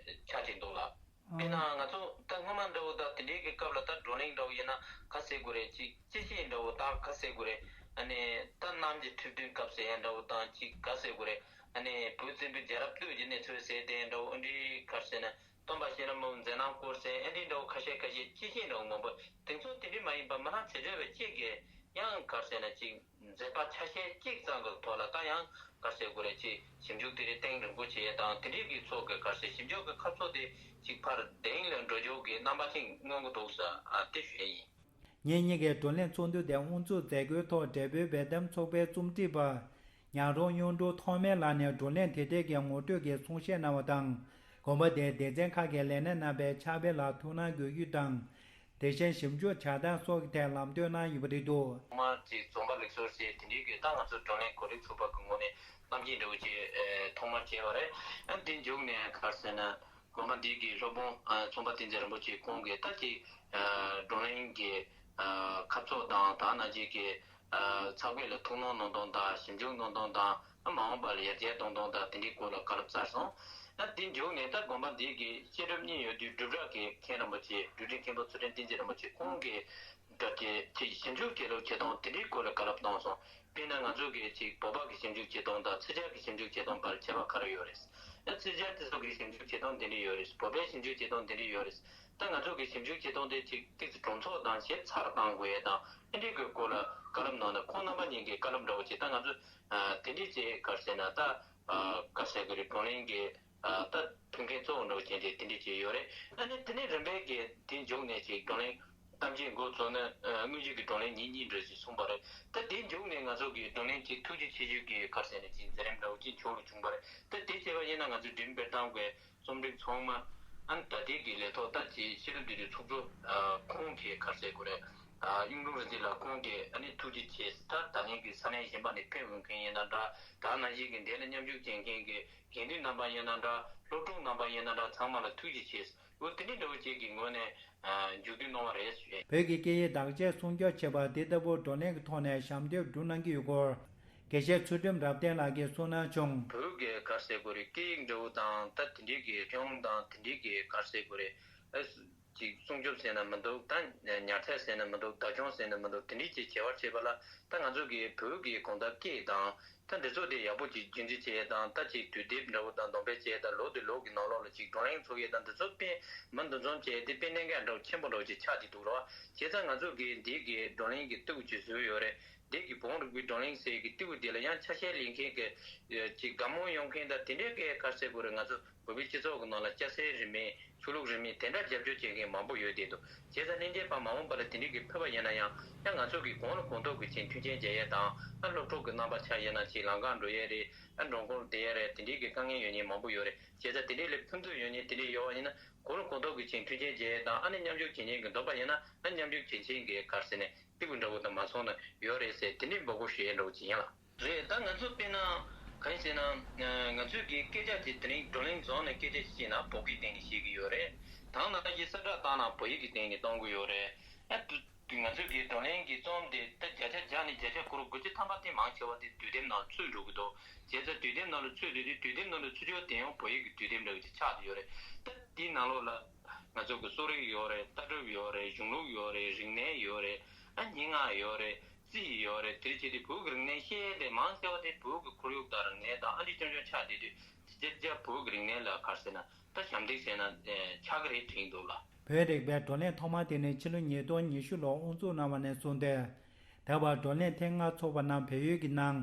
ཆ་ཅིག་འདུག་ལགས། དཔེར་ན་ང་ཚོ་ད་སྔོན་མ་འདྲ་བོ་དང་དེ་འདྲའི་གི་སྐབས་ལ་ད་བགྲོ་གླེང་འདྲ་བོ་ཡིན་ན་ག་རེ་ཟེར་དགོས་རེད། ཅིག་སྤྱི་བཤད་འདྲ་བོ་དང་། ག་རེ་ཟེར་དགོས་རེད། ཨ་ནི་ད་གནམ་གྱི་འཁྲབ་སྟོན་སྐབས་ཟེར་ཡ་འདྲ་བོ་དང་། ཅིག་ག་རེ་ཟེར་དགོས་རེད། ཨ་ནི་བོད་བཙན་པོའི་རྒྱལ་རབས་སྟོད་ཀྱི་གནས་ཚུལ་ཟེར་དེ་འདྲ་བོ། འདི་ག་རེ་ཟེར་ན། སྟོན་པ་གཤེན་རབ་མི་བོ་མཛད་རྣམ་སྐོར་ཟེར། ཨ་འདི་འདྲ་བོ་ཁ་ཤས་ཁ་ཤས་སྤྱི་བཤད་འདྲ་བོ་མང་པོ། དེང་སང་དེ་འདྲ་མ་ཡིན་པ་མི་སྣ་བྱེ་བྲག་པ་གཅིག་གིས་ཡང་ག་རེ་ཟེར་ན་ཅིག་མཛད་པ་ཆ་ཤས་གཅིག་ཙམ་གྱི་ཐོག་ལ་ད་ཡང་ག་རེ་ཟེར་དགོས་རེད། ཅིག་ཞིབ་འཇུག་དེ་རིགས་གཏིང་རིང་པོ་བྱེད་ཡས་དང་། དེ་འདྲའི་གི་ཚོགས་ཀྱི་ག་རེ་ཟེར་ཞིབ་འཇུག་གི་ཁ་ཕྱོགས་དེ་ཅིག་ཕར་གཏིང་ལ་འགྲོ་རྒྱུ་གི་རྣམ་པ་ཅིག་མངོན་གྱི་འདུག་ཟེར། ཨ་དེ་ཞུ་ཡས་ཡིན། ཉིན་གཉིས་ཀྱི་བགྲོ་གླེང་ཚོགས་འདུ་དེ་དབུ་འཛུགས་མཛད་སྒོའི་ཐོག་བགྲེས་པོའི་འབེལ་གཏམ་ཚོགས་པའི་རྩོམ་སྒྲིག་པ་ཉང་རོང་གཡུང་དྲུང་ཐོགས་མེད་ལགས་ནས་བགྲོ་གླེང་དེ་ཐད་ཀྱི་ངོ་སྤྲོད་ཀྱི་གསུང་བཤད་གནང་བ་དང་། དགོན་པ་དེའི་སྡེ་ཚན་ཁག་གི་ལས་སྣེ་རྣམ་པས་ཕྱག་དཔེ་ལ་ཐུགས་སྣང་དགོས་རྒྱུ་དང་། དེ་བཞིན་ཞིབ་འཇུག་བྱ་སྟངས་སོགས་ཀྱི་ཐད་ལམ་སྟོན་གནང་ཡོད་པ་རེད་འདུག། ཐོག་མར་ཅིག་རྩོམ་པ་ལེགས་གསོལ་ཞེས་དེ་འདྲའི་གི་ད་ང་ཚོ་བགྲོ་གླེང་གོ་སྒྲིག་ཚོགས་པ་གི་ངོས་ནས་གནང་སྦྱིན་འདྲ་བོ་ཅིག་ཨེ་ཐོག་མར་བྱས་པ་རེད། ཨ་དེ་མཇུག་ནས་ག་རེ་ཟེར་ན། དགོན་པ་འདི་གི་སློབ་དཔོན་ཨ་རྩོམ་པ་བསྟན་འཛིན་རིན་པོ་ཆེ་ཁོང་གིས་ད་ཅིག་ཨ་བགྲོ་གླེང་གི་ཨ་ཁ་ཕྱོགས་དང་ད་ནང་བཞིན་གྱི་ཨ་ཚགས་པར་ལ་ཐུགས་སྣང་གནང་སྟངས་དང་། ཞིབ་འཇུག་གནང་སྟངས་དང་། ཨ་མ་འོངས་པ་ལ་ཡར་རྒྱས་གཏོང་སྟངས་དང་། དེ་འདྲའི་སྐོར་ལ་བཀའ་སློབ་སྩལ་སོང་། ད་དེ་མཇུག་ནས་ད་དགོན་པ་འདི་གི་བཤད་སྒྲུབ་གཉིས་ཡོད་དུས་སྒྲུབ་གྲྭ་གི་མཁན་རིན་པོ་ཆེ་འབྲུག་སྒྲའི་མཁན་པོ་ཚུལ་ཁྲིམས་བསྟན་འཛིན་རིན་པོ་ཆེ་ཁོང་གིས་སྒྲུབ་བྱེད་ཀྱི་ཞིབ་འཇུག་བྱེད་ལུགས་བྱེད་སྟངས་དེ་འདྲའི་སྐོར་ལ་བཀའ་སློབ་གནང་སོང་། དཔེར་ན་ང་ཚོ་གི་ཅིག་བོད་པ་གི་ཞིབ་འཇུག་བྱེད་སྟངས་དང་ཚིག་ཇ་གི་ཞིབ་འཇུག་བྱེད་སྟངས་བར་ཁྱད་པར་ག་རེ་ཡོད་རེད། ད་ཚིག་ཇ་དེ་ཚོ་གི་ཞིབ་འཇུག་བྱེད་སྟངས་དེ་འདྲ་ཡོད་རེད། བོད་པའི་ཞིབ་འཇུག་བྱེད་སྟངས་དེ་འདྲ་ཡོད་རེད། ད་ང་ཚོ་གི་ཞིབ་འཇུག་བྱེད་སྟངས་དེ་ཅིག་ཏོག་ཙམ་གྲོང་ཚོ་དང་ཞིབ་ཚགས་བཏང་དགོས་ཡས་དང་ཨེ་འདྲའི་གི་སྐོར་ལ་བཀའ་སློབ་གནང་ནས་ཁོང་རྣམ་པ་གཉིས་ཀྱི་བཀའ་སློབ་འདྲ་བོ་ཅིག་ད་ང་ཚོ་དེ་འདྲའི་ཅིག་ག་རེ་ཟེར་ན་ད་ག་རེ་ཟེར་དགོས་རེད། བགྲོ་གླེང་གི་ད་ཐུགས་འགན་གཙོ་བོ་འདྲ་བོ་བྱས་ཏེ་དེ་འདྲ་ཅིག་ཡོད་རེད། ཨ་ནི་དེ་ནས་རིམ་པས་ཀྱི་དེ་མཇུག་ནས་ཅིག་བགྲོ་གླེང་གཏམ་བརྗོད་འགོ་བཙུགས་ནས་དངོས་གཞི་གི་བགྲོ་གླེང་ཉིན་གཉིས་འགྲོ་ཞེས་གསུངས་པ་རེད། ད་དེ་མཇུག་ནས་ང་ཚོ་གི་བགྲོ་གླེང་ཅིག་ཐུགས་རྗེ་ཆེ་ཞུ་གི་ག་རེ་ཟེར་ན་ཅིག་མཛད་རིམ་འདྲ་བོ་ཅིག་མཇུག་ལ་བྱུང་པ་རེད། ད་དེ་བྱས་པ་ཡིན་ན་ང་ཚོ་འགྲིམ་འབེལ་གཏོང་དགོས། རྩོམ་སྒྲིག་ཚང་མ་ཨ་ནི་ད་ལྟའི་གི་ལས་ཐོག་ད་ཅིག་ཤེས་རབ་འདུས་སྡེ་ཚོགས་གཙོ་ཁོང་གིས་ག་རེ་ཟེར་དགོས་རེད། གཡུང་དྲུང་རིག་འཛིན་ལགས་ཁོང་གིས་ཨ་ནི་ཐུགས་རྗེ་ཆེ། ད་ད་ལན་གི་ས་གནས་གཞན་པ་ནས་ཕེབས་འོང་མཁན་ཡིན་ན་འདྲ། ད་ནང་བཞིན་གི་འདི་ལ་མཉམ་ཞུགས་བྱེད་མཁན་གི་དགེ་འདུན་རྣམ་པ་ཡིན་ན་འདྲ། སློབ་ཕྲུག་རྣམ་པ་ཡིན་ན་འདྲ། ཚང་མ་ལ་ཐུགས་རྗེ་ཆེ། འོ་དེ་འདྲའི་འདྲ་བོ་ཅིག་གི་ངོས་ནས་མཇུག་སྡུད་གནང་བ་རེད་ཞུ། བོད་ཀྱི་སྐད་ཡིག་དག་ཆ་སྲུང་སྐྱོབ་བྱེད་པར་དེ་ལྟ་བུ་བགྲོ་གླེང་གི་ཐོག་ནས་ཞབས་འདེགས་སྒྲུབ་གནང་གི་ཡོད་སྐོར། དགེ་བཤེས་ཚུལ་ཁྲིམས་རབ་བརྟན་ལགས་ཀྱིས་གསུངས་གནང་བྱུང་། བོད་ཀྱི་ག་རེ་ཟེར་དགོས་རེད། སྐད་ཡིག་འདྲ་བོ་དང་ད་དེ་འདྲའི་གི་སྐྱོང་དང་དེ་འདྲའི་གི་ག་རེ་ཟེར་དགོས་རེད། ཨ་ཅིག་སྲུང་སྐྱོབ་བྱས་ན་མི་འདུག་ད་ཉར་ཚགས་བྱས་ན་མི་འདུག་བདག་སྐྱོང་བྱས་ན་མི་འདུག་དེ་འདྲའི་ཅིག་བྱ་བ་བྱེད་པ་ལ་ད་ང་ཚོ་གི་བོད་ཀྱི་གོམ་སྟབས་སྐད་དང་ད་འདི་ཚོ་དེ་ཡག་པོ་ཅིག་རྒྱུན་འཛིན་བྱས་དང་ད་ཅིག་དུས་དེབ་འདྲ་བོ་དང་འདོན་སྤེལ་བྱས་དང་ལོ་དེ་ལོ་གི་ནང་ལོགས་ལ་ཅིག་བགྲོ་གླེང་ཚོགས་ཡས་དང་འདི་ཚོ་དཔེ་མི་འདུ་འཛོམས་བྱས་དེ་དཔེ་གནད་འགག་འདྲ་བོ་ཆེན་པོ་འདྲ་བོ་ཅིག་ཆགས་ཀྱི་འདུག་རོགས། བྱས་ཙང་ང་ཚོ་གི་འདི་གི་བགྲོ་གླེང་གི་ལྟེ་བ་ཅིག་བཟོས་ཡོད་རེད། འདི་གི་བོན་རིག་པའི་བགྲོ་གླེང་ཟེར་གི་ལྟེ་བ་འདི་ལ་ཡང་ཆ་ཤས་ལེན་མཁན་གི་ཅིག་དགའ་མོས་ཡོང་མཁན་དང་དེ་འདྲའི་གི་ག་རེ་ཟེར་དགོས་རེད། ང་ཚོ་བོད་པའི་སྤྱི་ཚོགས་ཀྱི་ནང་ལ་སྐྱ་སེར་རིས་མེད་ཆོས་ལུགས་རིས་མེད་དེ་འདྲ་རྒྱབ་སྐྱོར་བྱེད་མཁན་མང་པོ་ཡོད་བསྡད་འདུག་བྱས་ཙང་ལྷན་རྒྱས་པ་མ་འོངས་པ་ལ་དེ་འདྲའི་གི་ཕེབས་པ་ཡིན་ན་ཡང་ཡང་ང་ཚོ་གི་གང་ལ་གང་ཐུབ་ཀྱི་ཅིག་མཐུན་རྐྱེན་སྦྱར་ཡས་དང་ཨ་སློབ་ཕྲུག་གི་རྣམ་པ་ཆགས་ཡས་ན་ཅིག་ལམ་ཁ་འགྲོ་ཡས་རེད། ཨ་མགྲོན་ཁང་བསྡད་ཡས་རེད། དེ་འདྲའི་གི་དཀའ་ངལ་ཡོད་མཁན་མང་པོ་ཡོད་རེད། བྱས་ཙང་དེ་འདྲའི་ལས་ཕུན་ཚོགས་ཡོད་མཁན་དེ་འདྲའི་ཡོད་པ་ཡིན་ན་གང་ལ་གང་ཐུབ་ཀྱི་ཅིག་མཐུན་རྐྱེན་སྦྱར་ཡས་དང་ཨ་ནི་མཉམ་ཞུགས་བྱེད་མཁན་གི་འདོད་པ་ཡིན་ན་ཨ་མཉམ་ཞུགས་བྱེད་མཁན་གི་ག་རེ་ཟེར་ནས་ལྟེ་བ་འདྲ་བོ་དང་མ་སོང་ན་ཡོད་རེད་ཟེར་དེ་འདྲའི་འབོད་སྐུལ་ཞུ་ཡས་འདྲ་བོ་ཅིག་ཡིན་ལ། རེད། ད་ང་ཚོ་དཔེར་ན་གང་ཡིན་ཟེར་ན་ང་ཚོས་ཀྱི་སྐད་ཆ་དེ་དེ་རིང་བགྲོ་གླེང་རྫོང་ནས་སྐད་ཆ་བཤད་ན་བོད་སྐད་སྟེང་ནས་བཤད་ཀྱི་ཡོད་རེད། དང་ནང་བཞིན་གསལ་བསྒྲགས་བཏང་ན་བོད་ཡིག་གི་སྟེང་ནས་གཏོང་གི་ཡོད་རེད། ཨ་དུ་ང་ཚོས་ཀྱི་བགྲོ་གླེང་གི་རྩོམ་དེ་ད་བརྒྱ་ཆ་བརྒྱ་ནས་བརྒྱ་ཆ་དགུ་བཅུ་ཐམ་པ་དེ་མང་ཆེ་བ་དེ་དུས་དེབ་ནང་ཚུད་འགྲོ་གི་འདུག་བྱས་ཙང་དུས་དེབ་ནང་ལ་ཚུད་དུས་དེ་དུས་དེབ་ནང་ལ་ཚུད་ཆོག་དེ་ཡང་བོད་ཡིག་གི་དུས་དེབ་འདྲ་བོ་ཅིག་ཆགས་བསྡད་ཡོད་རེད། ད་དེའི་ནང་ལོགས་ལ་ང་ཚོ་གི་གསོ་རིག་ཡོད་རེད། ལྟ་གྲུབ་ཡོད་རེད། གཞུང་ལུགས་ཡོད་རེད། རིག་གནས་ཡོད་རེད། ཨ་སྙན་ངག་ཡོད་རེད། རྩིས་ཡོད་རེད། དེ་བྱས་ཏེ་བོད་ཀྱི་རིག་གནས་བཤད་དེ་མང་ཆེ་བ་དེ་བོད་ཀྱི་ཁོར་ཡུག་དང་རིག་གནས་དང་ཨ་འདྲ་རྐྱང་རྐྱང་ཆགས་བསྡད་དུས་དེ་རྒྱ་བོད་ཀྱི་རིག་གནས་ལ་ག་རེ་ཟེར་ན་ད་ཞབས་འདེགས་བྱས་ན་ཆགས་ཀྱི་རེད་དྲན་གྱི་འདུག་ལ། བོད་རིག་པའི་བགྲོ་གླེང་ཐོག་མ་དེ་ནི་ཕྱི་ལོ་ཉིས་སྟོང་ཉི་ཤུ་ལོར་དབུ་འཛུགས་གནང་བ་ནས་བཟུང་སྟེ། ད་བར་བགྲོ་གླེང་ཐེངས་ལྔ་ཚོགས་པ་རྣམས་བལ་ཡུལ་གྱི་ནང་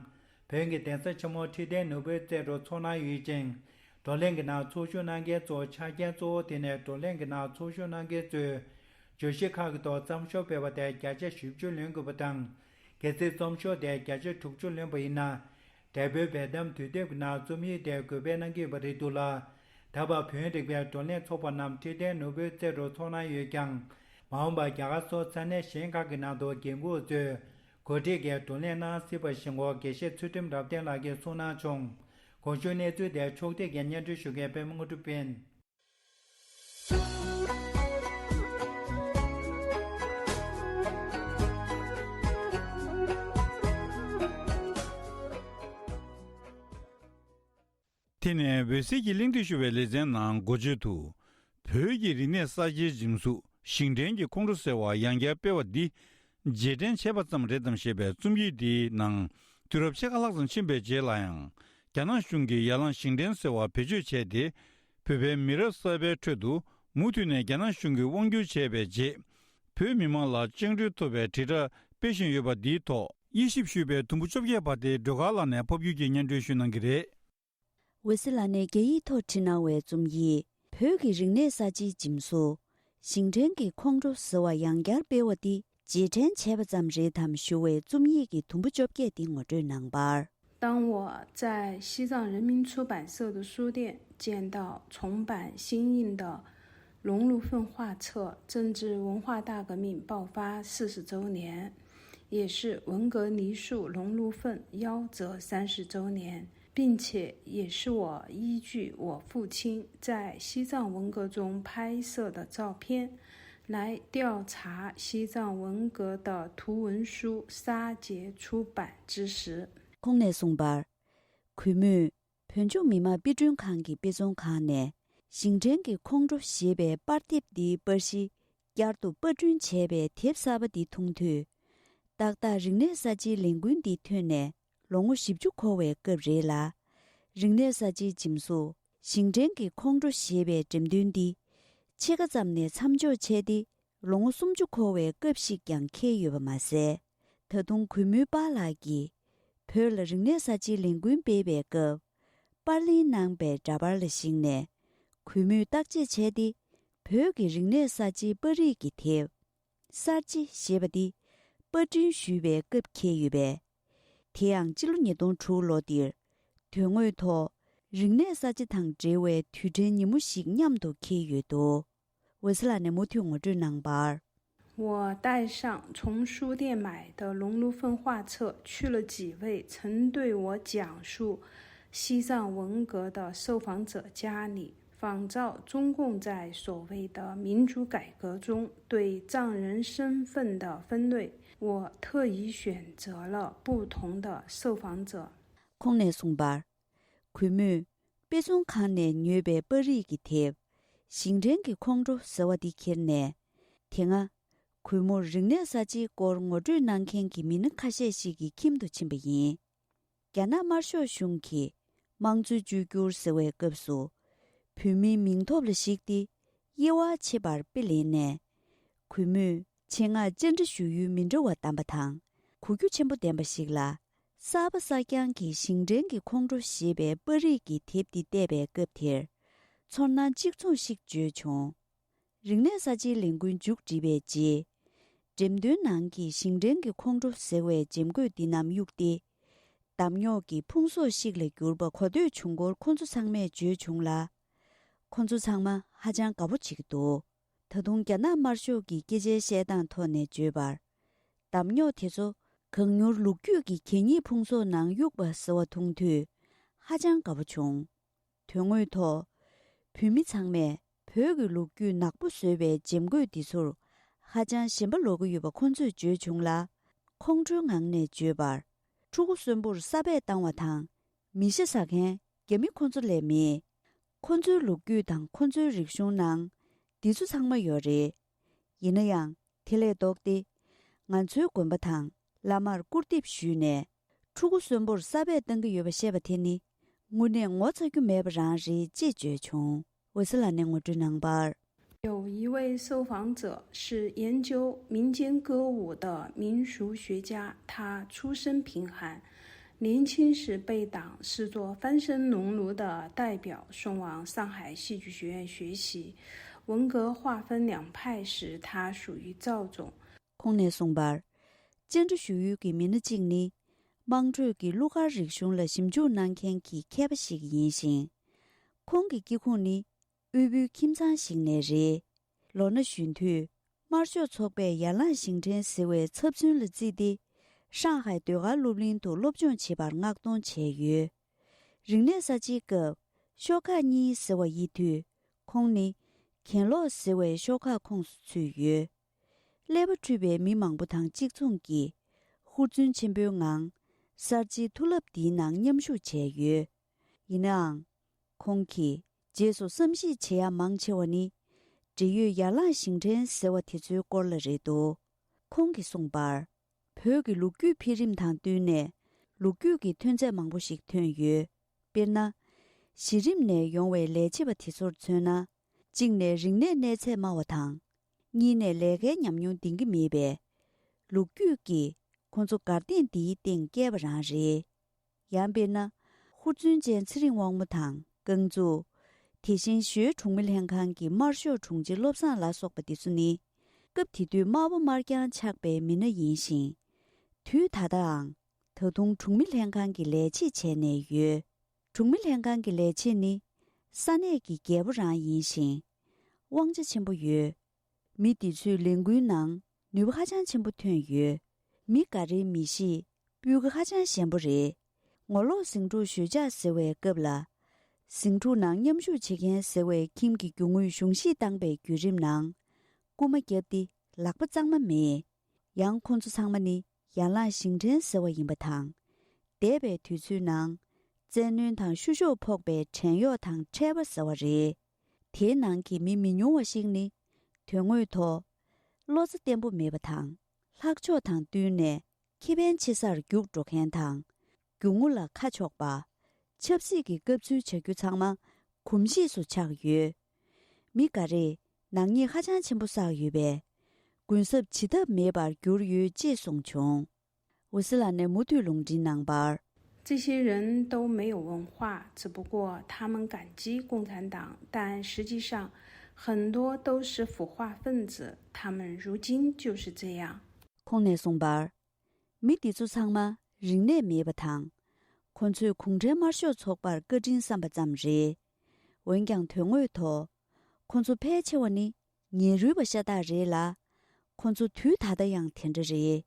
བོད་ཀྱི་གདན་ས་ཆེན་མོ་ཁྲི་བརྟན་ནོར་བུའི་རྩེ་རུ་ཚོགས་གནང་ཡོད་ཅིང་། བགྲོ་གླེང་གི་ནང་ཚོགས་ཞུགས་གནང་མཁན་གཙོ་བོ་ཆ་རྐྱེན་གཙོ་བོ་དེ་ནི་བགྲོ་གླེང་གི་ནང་ཚོགས་ཞུགས་གནང་མཁན་ཚོས་བརྗོད་གཞི་ཁག་གི་ཐོག་བརྩམས་ཆོས་སྤེལ་བ་དེ་བརྒྱ་ཆ་བཞི་བཅུ་ལོན་དགོས་པ་དང་། གལ་སྲིད་རྩོམ་ཤོག་དེ་བརྒྱ་ཆ་དྲུག་ཅུ་ལོན་པ་ཡིན་ན། འབྲས་བུའི་འབེལ་གཏམ་དུས་དེབ་ཀྱི་ནང་རྩོམ་ཡིག་དེ་འགོད་སྤེལ་གནང་གི་ཡོད་པ་རེད་འདུག་ལ། ད་བར་བོད་རིག་པའི་བགྲོ་གླེང་ཚོགས་པ་རྣམས་ཁྲི་བརྟན་ནོར་བུའི་རྩེ་རུ་ཚོགས་གནང་ཡོད་ཀྱང་། མ་འོངས་པར་རྒྱ་གར་སོགས་ས་གནས་གཞན་ཁག་གི་ནང་དུ་འགན་འཁུར་བ་ཚོས་གོ་སྒྲིག་གིས་བགྲོ་གླེང་གནང་སྲིད་པ་ཞིག་སྐོར་དགེ་བཤེས་ཚུལ་ཁྲིམས་རབ་བརྟན་ལགས་ཀྱིས་གསུངས་གནང་བྱུང་། གོང་ཞུས་གནས་ཚུལ་དེ་ཕྱོགས་སྒྲིག་གིས་སྙན་སྒྲོན་ཞུ་མཁན་པད་མ་དངོས་གྲུབ་ཡིན། དེ་ནས་འོད་ཟེར་གྱི་གླེང་སྟེགས་ཞུ་བའི་ལེ་ཚན་ནང་འགོ་བརྗོད་དུ། བོད་ཀྱི་རིག་གནས་གསར་བརྗེའི་འཇིམ་གཟུགས་ཞིང་བྲན་གྱི་ཁོང་ཁྲོ་ཟེར་བ་ཡང་བསྐྱར་སྤེལ་བ་འདི། རྗེས་དྲན་བྱས་པ་ཙམ་རེད་དམ་ཞེས་པའི་རྩོམ་ཡིག་འདིའི་ནང་དུས་རབས་ཕྱེད་ཀ་ལྷག་ཙམ་ཕྱིན་པའི་རྗེས་ལ་ཡང་རྒྱ་ནག་གཞུང་གིས་ཡར་ལངས་ཞིང་བྲན་ཟེར་བ་བེད་སྤྱོད་བྱས་ཏེ། བོད་པའི་མི་རབས་གསར་པའི་ཁྲོད་དུ་མུ་མཐུད་ནས་རྒྱ་ནག་གཞུང་གིས་དབང་བསྒྱུར་བྱས་པའི་རྗེས། བོད་མི་མང་ལ་བཅིངས་འགྲོལ་ཐོབ་པའི་དྲིལ་བསྒྲགས་སྤེལ་བཞིན་ཡོད་པ་འདིའི་ཐོག་དབྱེ་ཞིབ་ཞུས་པའི་དུམ་བུ་བཅོ་བརྒྱད་པ་དེ་སྒྲོལ་དཀར་ལགས་ནས་ཕབ་སྒྱུར་གྱིས་སྙན་སྒྲོན་ཞུ་གནང་གི་རེད། འོད་ཟེར་ལགས་ནས་རྒྱ་ཡིག་ཐོག་བྲིས་གནང་བའི་རྩོམ་ཡིག་བོད་ཀྱི་རིག་གནས་གསར་བརྗེའི་འཇིམ་གཟུགས། ཞིང་བྲན་གྱི་ཁོང་ཁྲོ་ཟེར་བ་ཡང་བསྐྱར་སྤེལ་བ་འདི་རྗེས་དྲན་བྱས་པ་ཙམ་རེད་དམ་ཞུ་བའི་རྩོམ་ཡིག་གི་དུམ་བུ་བཅོ་བརྒྱད་འདི་ངོ་སྤྲོད་གནང་བར། 当我在西藏人民出版社的书店见到重版新印的《龙鹿粪》画册，正值文化大革命爆发四十周年，也是文革黎树龙鹿粪夭折三十周年。 并且也是我依据我父亲在西藏文革中拍摄的照片，来调查西藏文革的图文书杀节出版之时。 ཁོང་ནས་གསུངས་པར། གུས་མོས་ བོད་ལྗོངས་མི་དམངས་དཔེ་སྐྲུན་ཁང་གི་དཔེ་ཚོང་ཁང་ནས་ཞིང་བྲན་གྱི་ཁོང་ཁྲོ་ཞེས་པའི་པར་དེབ་འདིའི་པར་གཞི་བསྐྱར་དུ་པར་སྐྲུན་བྱས་པའི་དེབ་གསར་པ་འདི་མཐོང་དུས། ཏག་ཏག་རིག་གནས་གསར་བརྗེའི་ལས་འགུལ་འདི་ཐོན་ནས་ལོ་ངོ་བཞི་བཅུ་འཁོར་བའི་སྐབས་རེད་ལ། རིག་གནས་གསར་བརྗེའི་འཇིམ་གཟུགས་ཞིང་བྲན་གྱི་ཁོང་ཁྲོ་ཞེས་པའི་འགྲེམས་སྟོན་འདི་ཕྱེད་ཀ་ཙམ་ནས་མཚམས་འཇོག་བྱས་ཏེ། ལོ་ངོ་སུམ་ཅུ་འཁོར་བའི་སྐབས་ཤིག་ཀྱང་འཁེལ་ཡོད་པ་མ་ཟད། ད་དུང་གུས་མོས་པཱ་ལགས་ཀྱིས་བོད་ལ་རིག་གནས་གསར་བརྗེའི་ལས་འགུལ་སྤེལ་བའི་སྐབས། པར་ལེན་གནང་པའི་འདྲ་པར་ལ་གཞིགས་ནས། གུས་མོས་བརྟག་དཔྱད་བྱས་ཏེ། བོད་ཀྱི་རིག་གནས་གསར་བརྗེའི་པར་རིས་ཀྱི་དེབ། གསར་བརྗེ་ཞེས་པ་འདི་པར་སྐྲུན་ཞུས་པའི་སྐབས་འཁེལ་ཡོད་པས། དེ་ཡང་སྤྱི་ལོ་ཉིས་སྟོང་དྲུག་ལོ་འདིར་དོན་དངོས་ཐོག་རིག་གནས་གསར་བརྗེ་དང་འབྲེལ་བའི་དུས་དྲན་ཉིན་མོ་ཞིག་མཉམ་དུ་འཁེལ་ཡོད་འདུག། འོད་ཟེར་ལགས་ནས་མུ་མཐུད་ངོ་སྤྲོད་གནང་བར། 我带上从书店买的《熔炉焚化》册，去了几位曾对我讲述西藏文革的受访者家里。仿照中共在所谓的民主改革中对藏人身份的分类，我特意选择了不同的受访者。 ཁོང་ནས་གསུངས་པར། གུས་མོས་དཔེ་ཚོང་ཁང་ནས་ཉོས་པའི་པར་རིས་ཀྱི་དེབ། ཞིང་བྲན་གྱི་ཁོང་ཁྲོ་ཟེར་བ་འདི་ཁྱེར་ནས། དེ་སྔ་གུས་མོར་རིག་གནས་གསར་བརྗེའི་སྐོར་ངོ་སྤྲོད་གནང་མཁན་གྱི་མི་སྣ་ཁ་ཤས་ཤིག་གི་ཁྱིམ་དུ་ཕྱིན་པ་ཡིན། རྒྱ་ནག་དམར་ཤོག་གཞུང་གིས་དམངས་གཙོའི་བཅོས་བསྒྱུར་ཟེར་བའི་སྐབས་སུ། བོད་མིའི་མིང་ཐོབ་ལ་གཞིགས་ཏེ། དབྱེ་བ་ཕྱེ་བར་དཔེ་ལེན་ནས། གུས་མོས་ཆེད་མངགས་བཅར་འདྲི་ཞུ་ཡུལ་མི་འདྲ་བ་བདམས་པ་དང་། གོ་རྒྱུ་ཆེན་པོ་ལྡན་པ་ཞིག་ལ། གསར་པ་གསར་རྐྱང་གི་ཞིང་བྲན་གྱི་ཁོང་ཁྲོ་ཞེས་པའི་པར་རིས་ཀྱི་དེབ་འདི་བལྟས་པའི་སྐབས་དེར། ཚོར་སྣང་གཅིག་མཚུངས་ཤིག་བརྗོད་བྱུང་། རིག་གནས་གསར་བརྗེའི་ལས་འགུལ་མཇུག་བསྒྲིལ་བའི་རྗེས། འགྲེམས་སྟོན་ནང་གི་ཞིང་བྲན་གྱི་ཁོང་ཁྲོ་ཟེར་བའི་འཇེམ་བཀོད་འདི་རྣམས་གཡུགས་ཏེ། འདམ་རྙོག་གི་ཕུང་གསོག་ཞིག་ལ་གྱུར་པ་གོ་ཐོས་བྱུང་སྐོར་ཁོ་ཚོ་ཚང་མས་བརྗོད་བྱུང་ལ། ཁོ་ཚོ་ཚང་མ་ཧ་ཅང་དགའ་པོ་བྱེད་ཀྱི་འདུག། ད་དུང་རྒྱ་ནག་དམར་ཤོག་གི་སྐད་ཆའི་བཤད་སྟངས་ཐོག་ནས་བརྗོད་པར། འདམ་རྙོག་དེ་ཚོ་གང་མྱུར་ལོ་རྒྱུས་ཀྱི་གད་སྙིགས་ཕུང་གསོག་ནང་གཡུགས་པ་ཟེར་བ་མཐོང་དུས། ཧ་ཅང་དགའ་པོ་བྱུང་། དོན་དངོས་ཐོག་བོད་མི་ཚང་མས་བོད་ཀྱི་ལོ་རྒྱུས་ནག་པོ་བཟོས་པའི་འཇེམ་བཀོད་འདི་ཚོར་ཧ་ཅང་ཞེན་པ་ལོག་གི་ཡོད་པ་ཁོ་ཚོས་བརྗོད་བྱུང་ལ། ཁོང་ཁྲོའི་ངང་ནས་བརྗོད་པར། ཕྲུ་གུ་གསོན་པོར་ས་སྦས་བཏང་བ་དང་། མི་ཤ་ཟ་མཁན་རྒྱ་མི་ཁོ་ཚོ་ལས་མེད། ཁོ་ཚོའི་ལོ་རྒྱུས་དང་ཁོ་ཚོའི་རིག་གཞུང་ནང་འདི་ཚོ་ཚང་མ་ཡོད་རེད། ཡིན་ན་ཡང་དེ་ལས་ལྡོག་སྟེ། ང་ཚོའི་དགོན་པ་དང་བླ་མར་སྐུར་འདེབས་ཞུས་ནས། ཕྲུ་གུ་གསོན་པོར་ས་སྦས་བཏང་གི་ཡོད་པ་བཤད་པ་དེ་ནི་དངོས་གནས་ངོ་ཚ་རྒྱུ་མེད་པ་རང་རེད་ཅེས་བརྗོད་བྱུང་། འོད་ཟེར་ལགས་ནས་ངོ་སྤྲོད་གནང་བར། 有一位受访者是研究民间歌舞的民俗学家，他出身贫寒，年轻时被党视作翻身农奴的代表，送往上海戏剧学院学习。文革划分两派时，他属于赵种。 ཁོང་ནས་གསུངས་པར། བཅར་འདྲི་ཞུ་ཡུལ་གྱི་མི་སྣ་གཅིག་ནི། དམངས་ཁྲོད་ཀྱི་གླུ་གར་རིག་གཞུང་ལ་ཞིབ་འཇུག་གནང་མཁན་གྱི་མཁས་པ་ཞིག་ཡིན་ཞིང་། ཁོང་གི་སྐྱེ་ཁུངས་ནི། དབུལ་པོའི་ཁྱིམ་ཚང་ཞིག་ནས་རེད། ལོ་ན་གཞོན་དུས། དམར་ཤོག་ཚོགས་པས་ཡར་ལངས་ཞིང་བྲན་ཟེར་བའི་ཚབ་མཚོན་ལ་བརྩིས་ཏེ། ཧྲང་ཧའེ་ཟློས་གར་སློབ་གླིང་དུ་སློབ་སྦྱོང་བྱེད་པར་མངགས་གཏོང་བྱས་ཡོད། རིག་གནས་གསར་བརྗེའི་སྐབས། ཤོག་ཁག་གཉིས་ཟེར་བ་ཡིན་དུས། ཁོང་ནི། གྱེན་ལོག་ཟེར་བའི་ཤོག་ཁག་ཁོངས་སུ་ཚུད་ཡོད། ཀླད་པ་འཁྲུད་པའི་མི་མང་པོ་དང་གཅིག་མཚུངས་ཀྱིས། ཧུར་བརྩོན་ཆེན་པོའི་ངང་། གསར་བརྗེའི་མཐུ་རླབས་འདིའི་ནང་མཉམ་ཞུགས་བྱས་ཡོད། ཡིན་ནའང་། ཁོང་གིས་རྗེས་སུ་བསམ་གཞིག་བྱེད་ཡ་མང་ཆེ་བ་ནི། འབྲེལ་ཡོད་ཡར་ལངས་ཞིང་བྲན་ཟེར་བ་དེ་ཚོའི་སྐོར་ལ་རེད་འདུག། ཁོང་གིས་གསུངས་པར། བོད་ཀྱི་ལོ་རྒྱུས་འཕེལ་རིམ་དང་བསྟུན་ནས། ལོ་རྒྱུས་ཀྱི་ཐོན་རྫས་མང་པོ་ཞིག་ཐོན་ཡོད། དཔེར་ན། གཞི་རིམ་ནས་ཡོང་བའི་ལས་བྱེད་པ་དེ་ཚོར་མཚོན་ན། གཅིག་ནས་རིག་གནས་གནས་ཚད་དམའ་བ་དང་། གཉིས་ནས་ལས་ཀའི་ཉམས་མྱོང་ལྡན་གྱི་མེད་པས། ལོ་རྒྱུས་ཀྱིས་ཁོ་ཚོ་སྒར་སྟེང་འདིའི་སྟེང་བསྐྱལ་བ་རང་རེད། ཡང་དཔེར་ན། ཧུར་བརྩོན་ཅན་ཚེ་རིང་དབང་མོ་དང་རྐང་བཙུགས། དེ་བཞིན་ཞོལ་གྲོང་མི་ལྷན་ཁང་གི་དམར་ཤོག་དྲུང་ཆེ་བློ་བཟང་ལ་སོགས་པ་འདི་ཚོ་ནི། སྐབས་དེ་དུས་དམར་པོ་དམར་རྐྱང་ཆགས་པའི་མི་སྣ་ཡིན་ཞིང་། དུས་ད་ལྟའང་། ད་དུང་གྲོང་མི་ལྷན་ཁང་གི་ལས་བྱེད་བྱས་ནས་ཡོད། གྲོང་མི་ལྷན་ཁང་གི་ལས་བྱེད་ནི། ས་གནས་ཀྱི་རྒྱལ་པོ་རང་ཡིན་ཞིང་། དབང་ཆ་ཆེན་པོ་ཡོད། མི་འདི་ཚོས་ལས་འགུལ་ནང་ནུས་པ་ཧ་ཅང་ཆེན་པོ་ཐོན་ཡོད། མི་འགའ་རེའི་མི་གཤིས་སྤུས་ཀ་ཧ་ཅང་ཞན་པོ་རེད། ངོ་ལོག་ཟིང་འཁྲུག་ཞོད་འཇགས་ཟེར་བའི་སྐབས་ལ། ཟིང་འཁྲུག་ནང་མཉམ་ཞུགས་བྱེད་མཁན་ཟེར་བའི་ཁྱིམ་གྱི་རྒྱུ་དངོས་གཞུང་བཞེས་བཏང་པའི་བརྒྱུད་རིམ་ནང་། རྐུ་མ་བརྒྱབ་སྟེ་ལག་པ་གཙང་མ་མེད། ཡང་ཁོ་ཚོ་ཚང་མ་ནི་ཡར་ལངས་ཞིང་བྲན་ཟེར་བ་ཡིན་པ་དང་། འདས་པའི་དུས་ཚོད་ནང་། བཙན་གནོན་དང་བཤུ་གཞོག་ཕོག་པའི་བྲན་གཡོག་དང་འཕྲད་པ་ཟེར་བ་རེད། དེའི་ནང་གི་མི་མི་ཉུང་བ་ཞིག་ནི། དོན་དངོས་ཐོག་བློ་རྩ་བརྟན་པོ་མེད་པ་དང་། ལྷག་ཕྱོགས་དང་བསྟུན་ནས་ཁེ་ཕན་ཆེ་སར་རྒྱུགས་འགྲོ་མཁན་དང་། རྒྱུ་ངོ་ལ་ཁ་ཕྱོགས་པ། ཆབ་སྲིད་ཀྱི་བཀབ་ཚུལ་བྱ་རྒྱུ་ཚང་མ་གོམས་གཤིས་སུ་ཆགས་ཡོད། མི་འགའ་རེས་ནག་ཉེས་ཧ་ཅང་ཆེན་པོ་བསགས་ཡོད་པས། གུན་གསབ་བྱེད་ཐབས་མེད་པར་གྱུར་ཡོད་ཅེས་གསུངས་བྱུང་། འོད་ཟེར་ལགས་ནས་མུ་མཐུད་ལུང་འདྲེན་གནང་བར། 这些人都没有文化，只不过他们感激共产党，但实际上很多都是腐化分子，他们如今就是这样。 ཁོང་ནས་གསུངས་པར། མི་འདི་ཚོ་ཚང་མ་རིག་གནས་མེད་པ་དང་། ཁོ་ཚོས་གུང་ཁྲན་དམར་ཤོག་ཚོགས་པར་བཀའ་དྲིན་བསམ་པ་ཙམ་རེད། འོན་ཀྱང་དོན་དངོས་ཐོག་ཁོ་ཚོ་ཕལ་ཆེ་བ་ནི་ཉེ་རུལ་བ་ཤ་སྟག་རེད་ལ། ཁོ་ཚོ་དུས་ད་ལྟ་ཡང་དེ་འདྲ་རེད།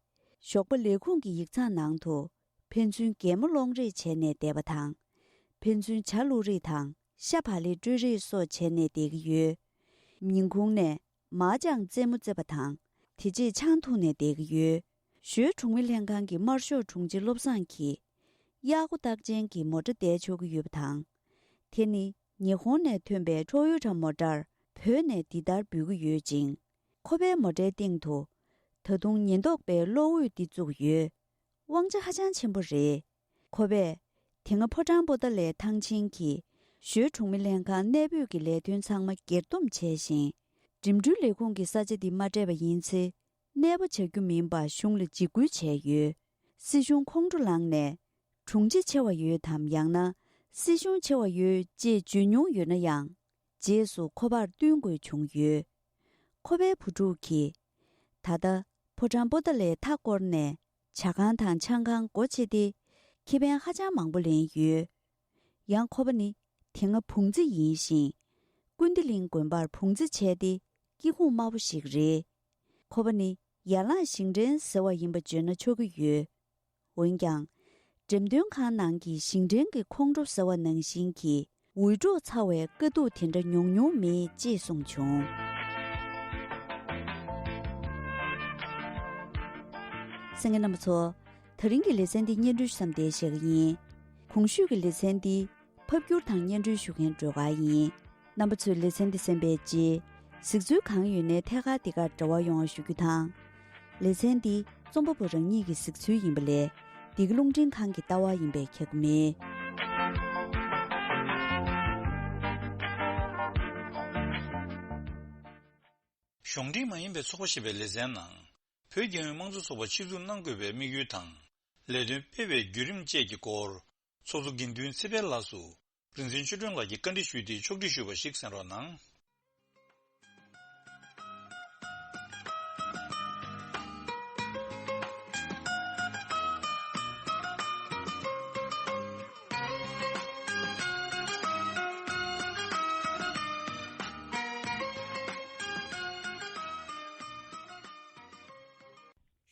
ཞོགས་པ་ལས་ཁུངས་ཀྱི་ཡིག་ཚང་ནང་དུ་ཕན་ཚུན་གད་མོ་སློང་རེས་བྱས་ནས་བསྡད་པ་དང་། ཕན་ཚུན་ཇ་བླུག་རེས་དང་ཤ་བག་ལེབ་སྤྲོད་རེས་སོགས་བྱས་ནས་བསྡད་ཀྱི་ཡོད། ཉིན་གུང་ནས་མར་ཅང་རྩེད་མོ་རྩེ་བ་དང་། དེ་རྗེས་ཆང་འཐུང་ནས་བསྡད་ཀྱི་ཡོད། ཞོལ་གྲོང་མི་ལྷན་ཁང་གི་དམར་ཤོག་དྲུང་ཆེ་བློ་བཟང་གིས་གཡར་སྒོ་རྟགས་ཅན་གྱི་མོ་ཊ་བསྡད་ཆོག་གི་ཡོད་པ་དང་། དེ་ནི་ཉི་ཧོང་ནས་ཐོན་པའི་ཊོ་ཡོ་ཊ་མོ་ཊར་བོད་ནས་འདི་ལྟར་འབུད་ཀྱི་ཡོད་ཅིང་། ཁོ་པའི་མོ་ཊའི་སྟེང་དུ་ད་དུང་ཉེན་རྟོག་པའི་གློག་འོད་འདི་བཙུགས་ཡོད། དབང་ཆ་ཧ་ཅང་ཆེན་པོ་རེད། ཁོ་པས་དེ་སྔ་ཕོ་བྲང་པོ་ཏཱ་ལའི་ཐང་ཆེན་གྱི་ཞོལ་གྲོང་མི་ལྷན་ཁང་གནས་སྤོས་ཀྱི་ལས་དོན་ཚང་མ་སྒེར་སྡོམ་བྱས་ཤིང་། འགྲིམ་འགྲུལ་ལས་ཁུངས་ཀྱི་ས་ཆ་འདི་མ་སྤྲད་པ་ཡིན་ཚེ། གནས་སྤོ་བྱ་རྒྱུ་མིན་པ་གཞུང་ལ་འཇིགས་སྐུལ་བྱས་ཡོད། སྲིད་གཞུང་ཁོང་ཁྲོ་ལངས་ནས། དྲུང་ཆེ་ཆེ་བ་ཡོད་དམ། ཡང་ན་སྲིད་གཞུང་ཆེ་བ་ཡོད་ཅེས་བརྗོད་མྱོང་ཡོད་ན་ཡང་། རྗེས་སུ་ཁོ་པར་བསྟུན་དགོས་བྱུང་ཡོད། ཁོ་པའི་བུ་ཕྲུག་གིས། ད་ལྟ་ཕོ་བྲང་པོ་ཏཱ་ལའི་མཐའ་བསྐོར་ནས་ཇ་ཁང་དང་ཆང་ཁང་སྒོ་ཕྱེ་སྟེ། ཁེ་ཕན་ཧ་ཅང་མང་པོ་ལེན་ཡོད། ཡང་ཁོ་པ་ནི་དེ་སྔ་བུང་རྫི་ཡིན་ཞིང་། ཀུན་བདེ་གླིང་དགོན་པར་བུང་རྫི་བྱས་ཏེ་སྐྱེ་ཁུངས་དམའ་པོ་ཞིག་རེད། ཁོ་པ་ནི་ཡར་ལངས་ཞིང་བྲན་ཟེར་བ་ཡིན་པ་བརྗོད་ན་ཆོག་གི་ཡོད། འོན་ཀྱང་། འགྲེམས་སྟོན་ཁང་ནང་གི་ཞིང་བྲན་གྱི་ཁོང་ཁྲོ་ཟེར་བ་ནང་བཞིན་གྱི་འུད་སྒྲོག་ཚ་བའི་དཀའ་སྡུག་དེ་འདྲ་མྱོང་མྱོང་མེད་ཅེས་གསུངས་བྱུང་། གསན་མཁན་རྣམ་པ་ཚོ། ད་རིང་གི་ལེ་ཚན་འདི་སྙན་སྒྲོན་ཞུ་མཚམས་འདིར་བཞག་གི་ཡིན། གོང་ཞུས་ཀྱི་ལེ་ཚན་འདི་ཕབ་སྒྱུར་དང་སྙན་སྒྲོན་ཞུ་མཁན་སྒྲོལ་དཀར་ཡིན། རྣམ་པ་ཚོས་ལེ་ཚན་འདི་གསན་པའི་རྗེས། གཟིགས་ཚུལ་གང་ཡོད་ནས་ཐད་ཀར་འདི་གར་འབྲེལ་བ་ཡོང་བ་ཞུ་རྒྱུ་དང་། ལེ་ཚན་འདི་རྩོམ་པ་པོ་རང་ཉིད་ཀྱི་གཟིགས་ཚུལ་ཡིན་པ་ལས། འདི་ག་རླུང་འཕྲིན་ཁང་གི་ལྟ་བ་ཡིན་པས་ཁྱབ་མེད། གཞུང་འབྲེལ་མ་ཡིན་པའི་ཚོགས་པ་ཞེས་པའི་ལེ་ཚན་ནང་། བོད་རྒྱལ་ཡོངས་དམངས་གཙོ་ཚོགས་པ་ཆེད་འཛུགས་གནང་དགོས་པའི་དམིགས་ཡུལ་དང་། ལས་དོན་སྤེལ་བའི་བརྒྱུད་རིམ་བཅས་ཀྱི་སྐོར། ཚོགས་གཙོ་དགེ་འདུན་ཚེ་འཕེལ་ལགས་སུ། རིག་འཛིན་ཆོས་སྒྲོན་ལགས་ཀྱིས་བཀའ་འདྲི་ཞུས་ཏེ་ཕྱོགས་སྒྲིག་ཞུས་པ་ཞིག་གསན་རོགས་གནང་།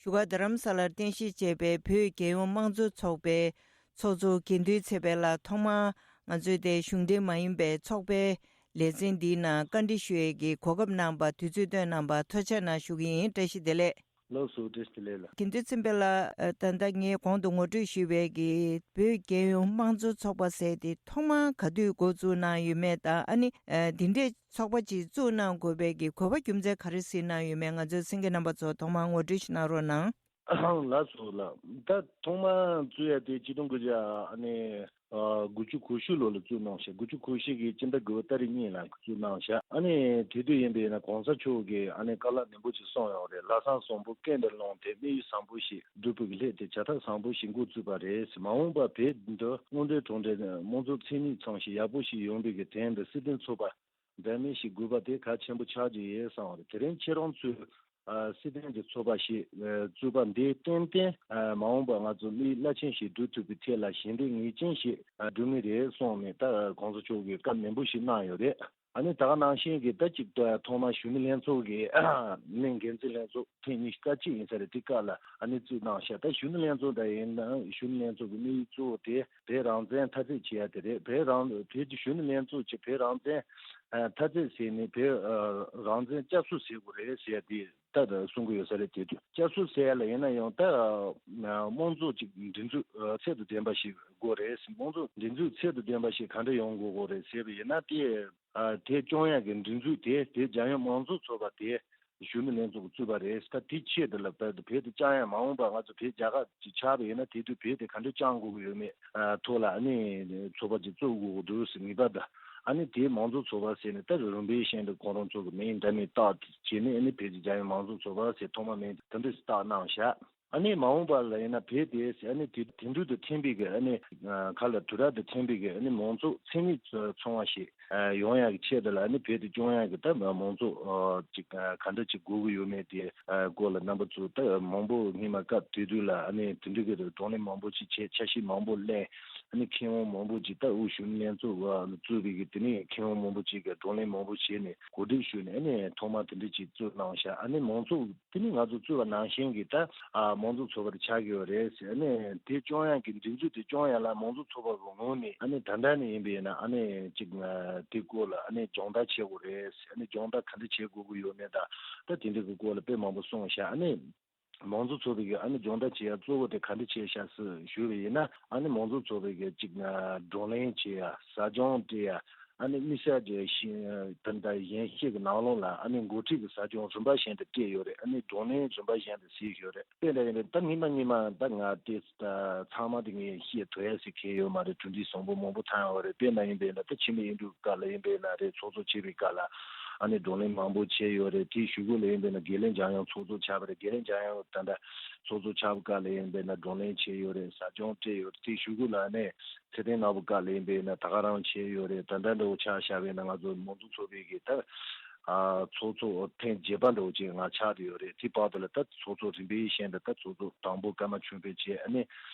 བཞུགས་སྒར་རྡ་རམ་ས་ལར་རྟེན་གཞི་བྱས་པའི་བོད་རྒྱལ་ཡོངས་དམངས་གཙོ་ཚོགས་པའི་ཚོགས་གཙོ་དགེ་འདུན་ཚེ་འཕེལ་ལགས། ཐོག་མར་ང་ཚོས་དེ་གཞུང་འབྲེལ་མ་ཡིན་པའི་ཚོགས་པའི་ལེ་ཚན་འདིའི་ནང་བཀའ་འདྲི་ཞུ་ཡས་ཀྱི་གོ་སྐབས་གནང་བར་དུས་ཚོད་བཏོན་གནང་བར་ཐུགས་རྗེ་གནང་ཞུ་གི་ཡིན། བཀྲ་ཤིས་བདེ་ལེགས། ལགས་སོ། བཀྲ་ཤིས་བདེ་ལེགས་ལགས། དགེ་འདུན་ཚེ་འཕེལ་ལགས། ད་ལྟ་ངས་གོང་དུ་ངོ་སྤྲོད་ཞུས་པའི་གི་བོད་རྒྱལ་ཡོངས་དམངས་གཙོ་ཚོགས་པ་ཟེར་དེ་ཐོག་མར་ག་དུས་འགོ་བཙུགས་གནང་ཡོད་མེད་དང་། ཨ་ནི་འདི་འདྲའི་ཚོགས་པ་ཅིག་བཙུགས་གནང་དགོས་པའི་གི་གོ་བ་རྒྱུ་མཚན་ག་རེ་གཟིགས་གནང་ཡོད་མེད། ང་ཚོའི་གསན་མཁན་རྣམ་པ་ཚོ་ཐོག་མར་ངོ་སྤྲོད་ཞིག་གནང་རོགས་གནང་། ལགས་སོ་ལགས། ད་ཐོག་མར་བཙུགས་ཡ་དེ་ཆིག་སྟོང་དགུ་བརྒྱ་ཨ་ནི་ཨ་དགུ་བཅུ་གོ་བཞི་ལོ་ལ་བཙུགས་གནང་ཤག་དགུ་བཅུ་གོ་བཞི་གི་སྤྱི་ཟླ་དགུ་པ་ཏ་རིག་གཉིས་ལ་བཙུགས་གནང་ཤག་ཨ་ནི་དེ་དུས་ཡིན་པས་ན་གོང་ས་མཆོག་གིས་ཨ་ནི་བཀའ་སློབ་ནན་པོ་ཅིག་གསུངས་ཡོད་རེད། ལྷག་བསམ་བཟང་པོ་སྐད་འདིར་སློང་སྟེ། དམིགས་ཡུལ་བཟང་པོ་ཞིག་སྒྲུབ་པའི་སླད་དེ་བྱ་ཐབས་བཟང་པོ་ཞིག་འགོ་བཙུགས་པ་རེད། མ་འོངས་པ་བོད་འདི་སྔོན་འགྲོའི་གྲུབ་འབྲས་དམངས་གཙོ་མཚན་ཉིད་ཚང་ཞིང་ཡག་པོ་ཞིག་ཡོང་བའི་གི་དོན་དུ་སྲིད་དོན་ཚོགས་པ་འདྲ་མིན་ཞིག་དགོས་པ་དེ་གལ་ཆེན་པོ་ཆགས་ཀྱི་ཡོད་བསམ་པ་རེད། དེ་རིང་ཁྱེད་རང་ཚོས་ཨ་སྲིད་དོན་གྱི་ཚོགས་པ་ཞིག་ཨ་བཙུགས་པ་འདིས་ཏན་ཏན་ཨ་མ་འོངས་པར་ང་ཚོ་དམིགས་རླབས་ཆེན་ཞིག་སྒྲུབ་ཐུབ་པའི་ཐད་ལ་ཞབས་འདེགས་ངེས་ཅན་ཞིག་ཨ་སྒྲུབ་ངེས་རེད་གསུངས་ནས། ད་གོང་ས་མཆོག་གིས་བཀའ་ནན་པོ་ཞིག་གནང་ཡོད་རེད། ཨ་ནི་ད་ག་ནང་བཞིན་གྱི་ད་ཅིག་ཐོག་མར་གཞོན་ནུ་ལྷན་ཚོགས་ཀྱི་ཨ་ནི་འགན་འཛིན་ལྷན་ཚོགས་ཐེངས་ཉི་ཤུ་རྩ་གཅིག་ཡིན་ས་རེད། དེ་སྐབས་ལ་ཨ་ནི་བཙུགས་གནང་ཤག་ད་གཞོན་ནུ་ལྷན་ཚོགས་འདྲ་ཡིན་ན་གཞོན་ནུ་ལྷན་ཚོགས་ཀྱི་དམིགས་ཡུལ་གཙོ་བོ་དེ་བོད་རང་བཙན་མཐའ་གཅིག་བྱེད་ཡ་དེ་རེད། བོད་རང་བོད་ཀྱི་གཞོན་ནུ་ལྷན་ཚོགས་ཀྱིས་བོད་རང་བཙན་ ཨ་མཐའ་ཚད་ཟེར་ནས་བོད་ཨ་རང་བཙན་བསྐྱར་གསོ་ཟེར་དགོས་རེད་ཟེར་ཡ་དེ་ད་ད་གསུང་གི་ཡོད་ས་རེད། དེ་དུས་བསྐྱར་གསོ་ཟེར་ཡ་ལ་ཡིན་ན་ཡང་ད་ཨ་དམངས་གཙོ་ཅིག་སྒྲིག་འཛུགས་ཨ་ཚད་དང་ལྡན་པ་ཞིག་དགོས་རེད། དམངས་གཙོ་སྒྲིག་འཛུགས་ཚད་དང་ལྡན་པ་ཞིག་ག་འདྲ་ཡོང་དགོས་དགོས་རེད་ཟེར་བ་ཡིན་ན་དེ་ཨ་དེ་སྐྱོང་ཡ་གི་སྒྲིག་འཛུགས་དེ་དེ་རྒྱལ་ཡོངས་མང་གཙོ་ཚོགས་པ་དེ་གཞོན་ནུ་ལྷན་ཚོགས་ཀྱིས་བཙུགས་པ་རེད། ད་དེ་ཆེད་དུ་ལ་བོད་དུ་བཅའ་ཡ་མ་འོངས་པ་ང་ཚོ་བོད་རྒྱ་གར་གྱི་ཆགས་པ་ཡིན་ན་དེ་དུས་བོད་དེ་ག་འདྲ་བཅའ་དགོས་ཀྱི་ཡོད་མེད་ཐོག་ལ་ཨ་ནི་ཚོགས་པ་ཅིག་བཙུགས་དགོས་ཀྱི་འདུག་ཟེར་ངེས་པར་དུ་ཨ་ནི་དེའི་མང་གཙོ་ཚོགས་པ་ཟེར་ནས་ད་རིམ་པས་བཞིན་དུ་ཁོང་རང་ཚོ་གི་མིང་འདྲ་མིན་བཏགས་བྱས་ནས་ཨ་ནི་བོད་ཀྱི་རྒྱལ་ཡོངས་མང་གཙོ་ཚོགས་པ་ཟེར་ཐོག་མ་མིང་དེ་འདྲ་བཏགས་གནང་བཞག་ཨ་ནི་མ་འོངས་པ་ལ་ཡིན་ན་བོད་དེ་ཨ་ནི་དེ་དེང་དུས་དང་མཐུན་པའི་གི་ཨ་ནི་ཁ་ལ་དུས་རབས་དང་མཐུན་པའི་གི་ཨ་ནི་མང་གཙོ་མཚན་ཉིད་མཚུངས་པ་ཞིག་ཡོང་ཡག་གི་ཆེད་དུ་ལ་ཨ་ནི་བོད་དེ་སྐྱོང་ཡག་གི་ད་མང་གཙོ་ཅིག་ག་འདྲ་ཅིག་དགོས་ཀྱི་ཡོད་མེད་དེ་སྐོར་ལ་རྣམ་པ་ཚོ་ད་མང་པོ་སྔོན་མ་སྐབས་དེ་དུས་ལ་ཨ་ནི་དེ་འདྲ་གི་བགྲོ་གླེང་མང་པོ་ཅིག་བྱས། འཆར་གཞི་མང་པོ་གླེང་། ཨ་ནི་མཁས་དབང་མང་པོ་ཅིག་ད་དབུས་གཞོན་ནུ་ལྷན་ཚོགས་བཙུགས་པའི་གི་དེ་ནས་མཁས་དབང་མང་པོ་ཅིག་གི་བགྲོ་གླེང་མང་པོ་བྱས་ནས་གོ་སྒྲིག་ཞུས་ནས་ཨ་ནི་ཐོག་མ་དེ་འདྲ་ཅིག་བཙུགས་གནང་བཞག་ཨ་ནི་མང་གཙོ་དེ་ནི་ང་ཚོ་བཙུགས་པ་ནང་བཞིན་གྱི་ད་ཨ་མང་གཙོ་ཚོགས་པ་དེ་ཆགས་ཀྱི་ཡོད་རེད་ཟེར། ཨ་ནི་དེ་སྐྱོང་ཡག་གི་སྒྲིག་འཛུགས་དེ་སྐྱོང་ཡག་ལ་མང་གཙོ་ཚོགས་པ་གི་ངོས་ནས་ཨ་ནི་ད་ལྟ་ནས་ཡིན་པས་ན་ཨ་ནི་ཅིག་ཨ་དེ་སྐོར་ལ་ཨ་ནི་སྦྱོང་བརྡར་བྱེད་དགོས་རེད་ཟེར། ཨ་ནི་སྦྱོང་བརྡར་ག་འདྲ་བྱེད་དགོས་ཀྱི་ཡོད་མེད་ད་ད་དེ་འདྲ་གི་སྐོར་ལ་དཔེ་མང་པོ་གསུངས་བཞག་ཨ་ནི་མང་གཙོ་ཚོགས་པའི་གི་ཨ་ནི་སྦྱོང་བརྡར་བྱེད་ཡག་གཙོ་བོ་དེ་ག་འདྲ་བྱས་བཞག་ཟེར་ཞུས་པ་ཡིན་ན་ཨ་ནི་མང་གཙོ་ཚོགས་པའི་གི་ཅིག་ཨ་བགྲོ་གླེང་བྱེད་ཡག་ཟབ་སྦྱོང་སྤྲད་ཡག་ཨ་ནི་དམིགས་བསལ་གྱི་ཤེས་ད་ལྟ་གཞན་ཤེས་ཀྱི་ནང་ལོགས་ལ་ཨ་ནི་འགོ་ཁྲིད་ཀྱི་ཟབ་སྦྱོང་རིམ་པ་བཞིན་དུ་སྤྲད་ཡོད་རེད། ཨ་ནི་བགྲོ་གླེང་རིམ་པ་བཞིན་དུ་བྱས་ཡོད་རེད། དཔེ་འདྲ་ཡིན་ན་ད་ངེས་མ་ངེས་མ་ད་ང་དེ་ད་ཚང་མ་དེ་ངས་ཤེས་ཐུབ་ཡ་ཟེར་མཁན་ཡོད་མ་རེད། གྲུབ་འབྲས་བཟང་པོ་མང་པོ་ཐོན་ཡོད་རེད། དཔེར་ན་ཡིན་པས་ན་ད་འཆི་མེད་དབྱིངས་སྒྲོན་སྐབས་ལ་ཡིན་པས་ན་རེད། ཚོགས་གཙོ་བྱས་པའི་སྐབས་ལ་ཨ་ནི་བགྲོ་གླེང་མང་པོ་བྱས་ཡོད་རེད། དེའི་གཞུག་གུ་ལ་ཡིན་པས་ན་དགེ་ལེགས་འཇམ་དབྱངས་ཚོགས་གཙོ་ཆགས་པ་རེད། དགེ་ལེགས་འཇམ་དབྱངས་ད་ལྟ་ཚོགས་གཙོ་ཆགས་པའི་སྐབས་ལ་ཡིན་པས་ན་བགྲོ་གླེང་བྱས་ཡོད་རེད། ཟབ་སྦྱོང་སྤྲད་ཡོད་རེད། དེའི་གཞུག་གུ་ལ་ནས་ཚེ་བརྟན་ནོར་བུ་སྐབས་ལ་ཡིན་པས་ན་ད་ག་རང་བྱས་ཡོད་རེད། ད་ལྟ་འདྲ་བོ་ཆ་བཞག་པས་ན་ང་ཚོ་མང་གཙོ་ཚོགས་པའི་གི་ད་ཨ་ཚོགས་གཙོ་ཐེངས་བརྒྱད་པ་འདྲ་བོ་ཅིག་ང་ཆགས་བསྡད་ཡོད་རེད། དེ་བར་དུ་ལ་ད་ཚོགས་གཙོ་རིམ་པས་བཞིན་དུ་ད་ཚོགས་གཙོ་དང་པོ་ཀརྨ་ཆོས་འཕེལ་བྱས། ཨ་ནི་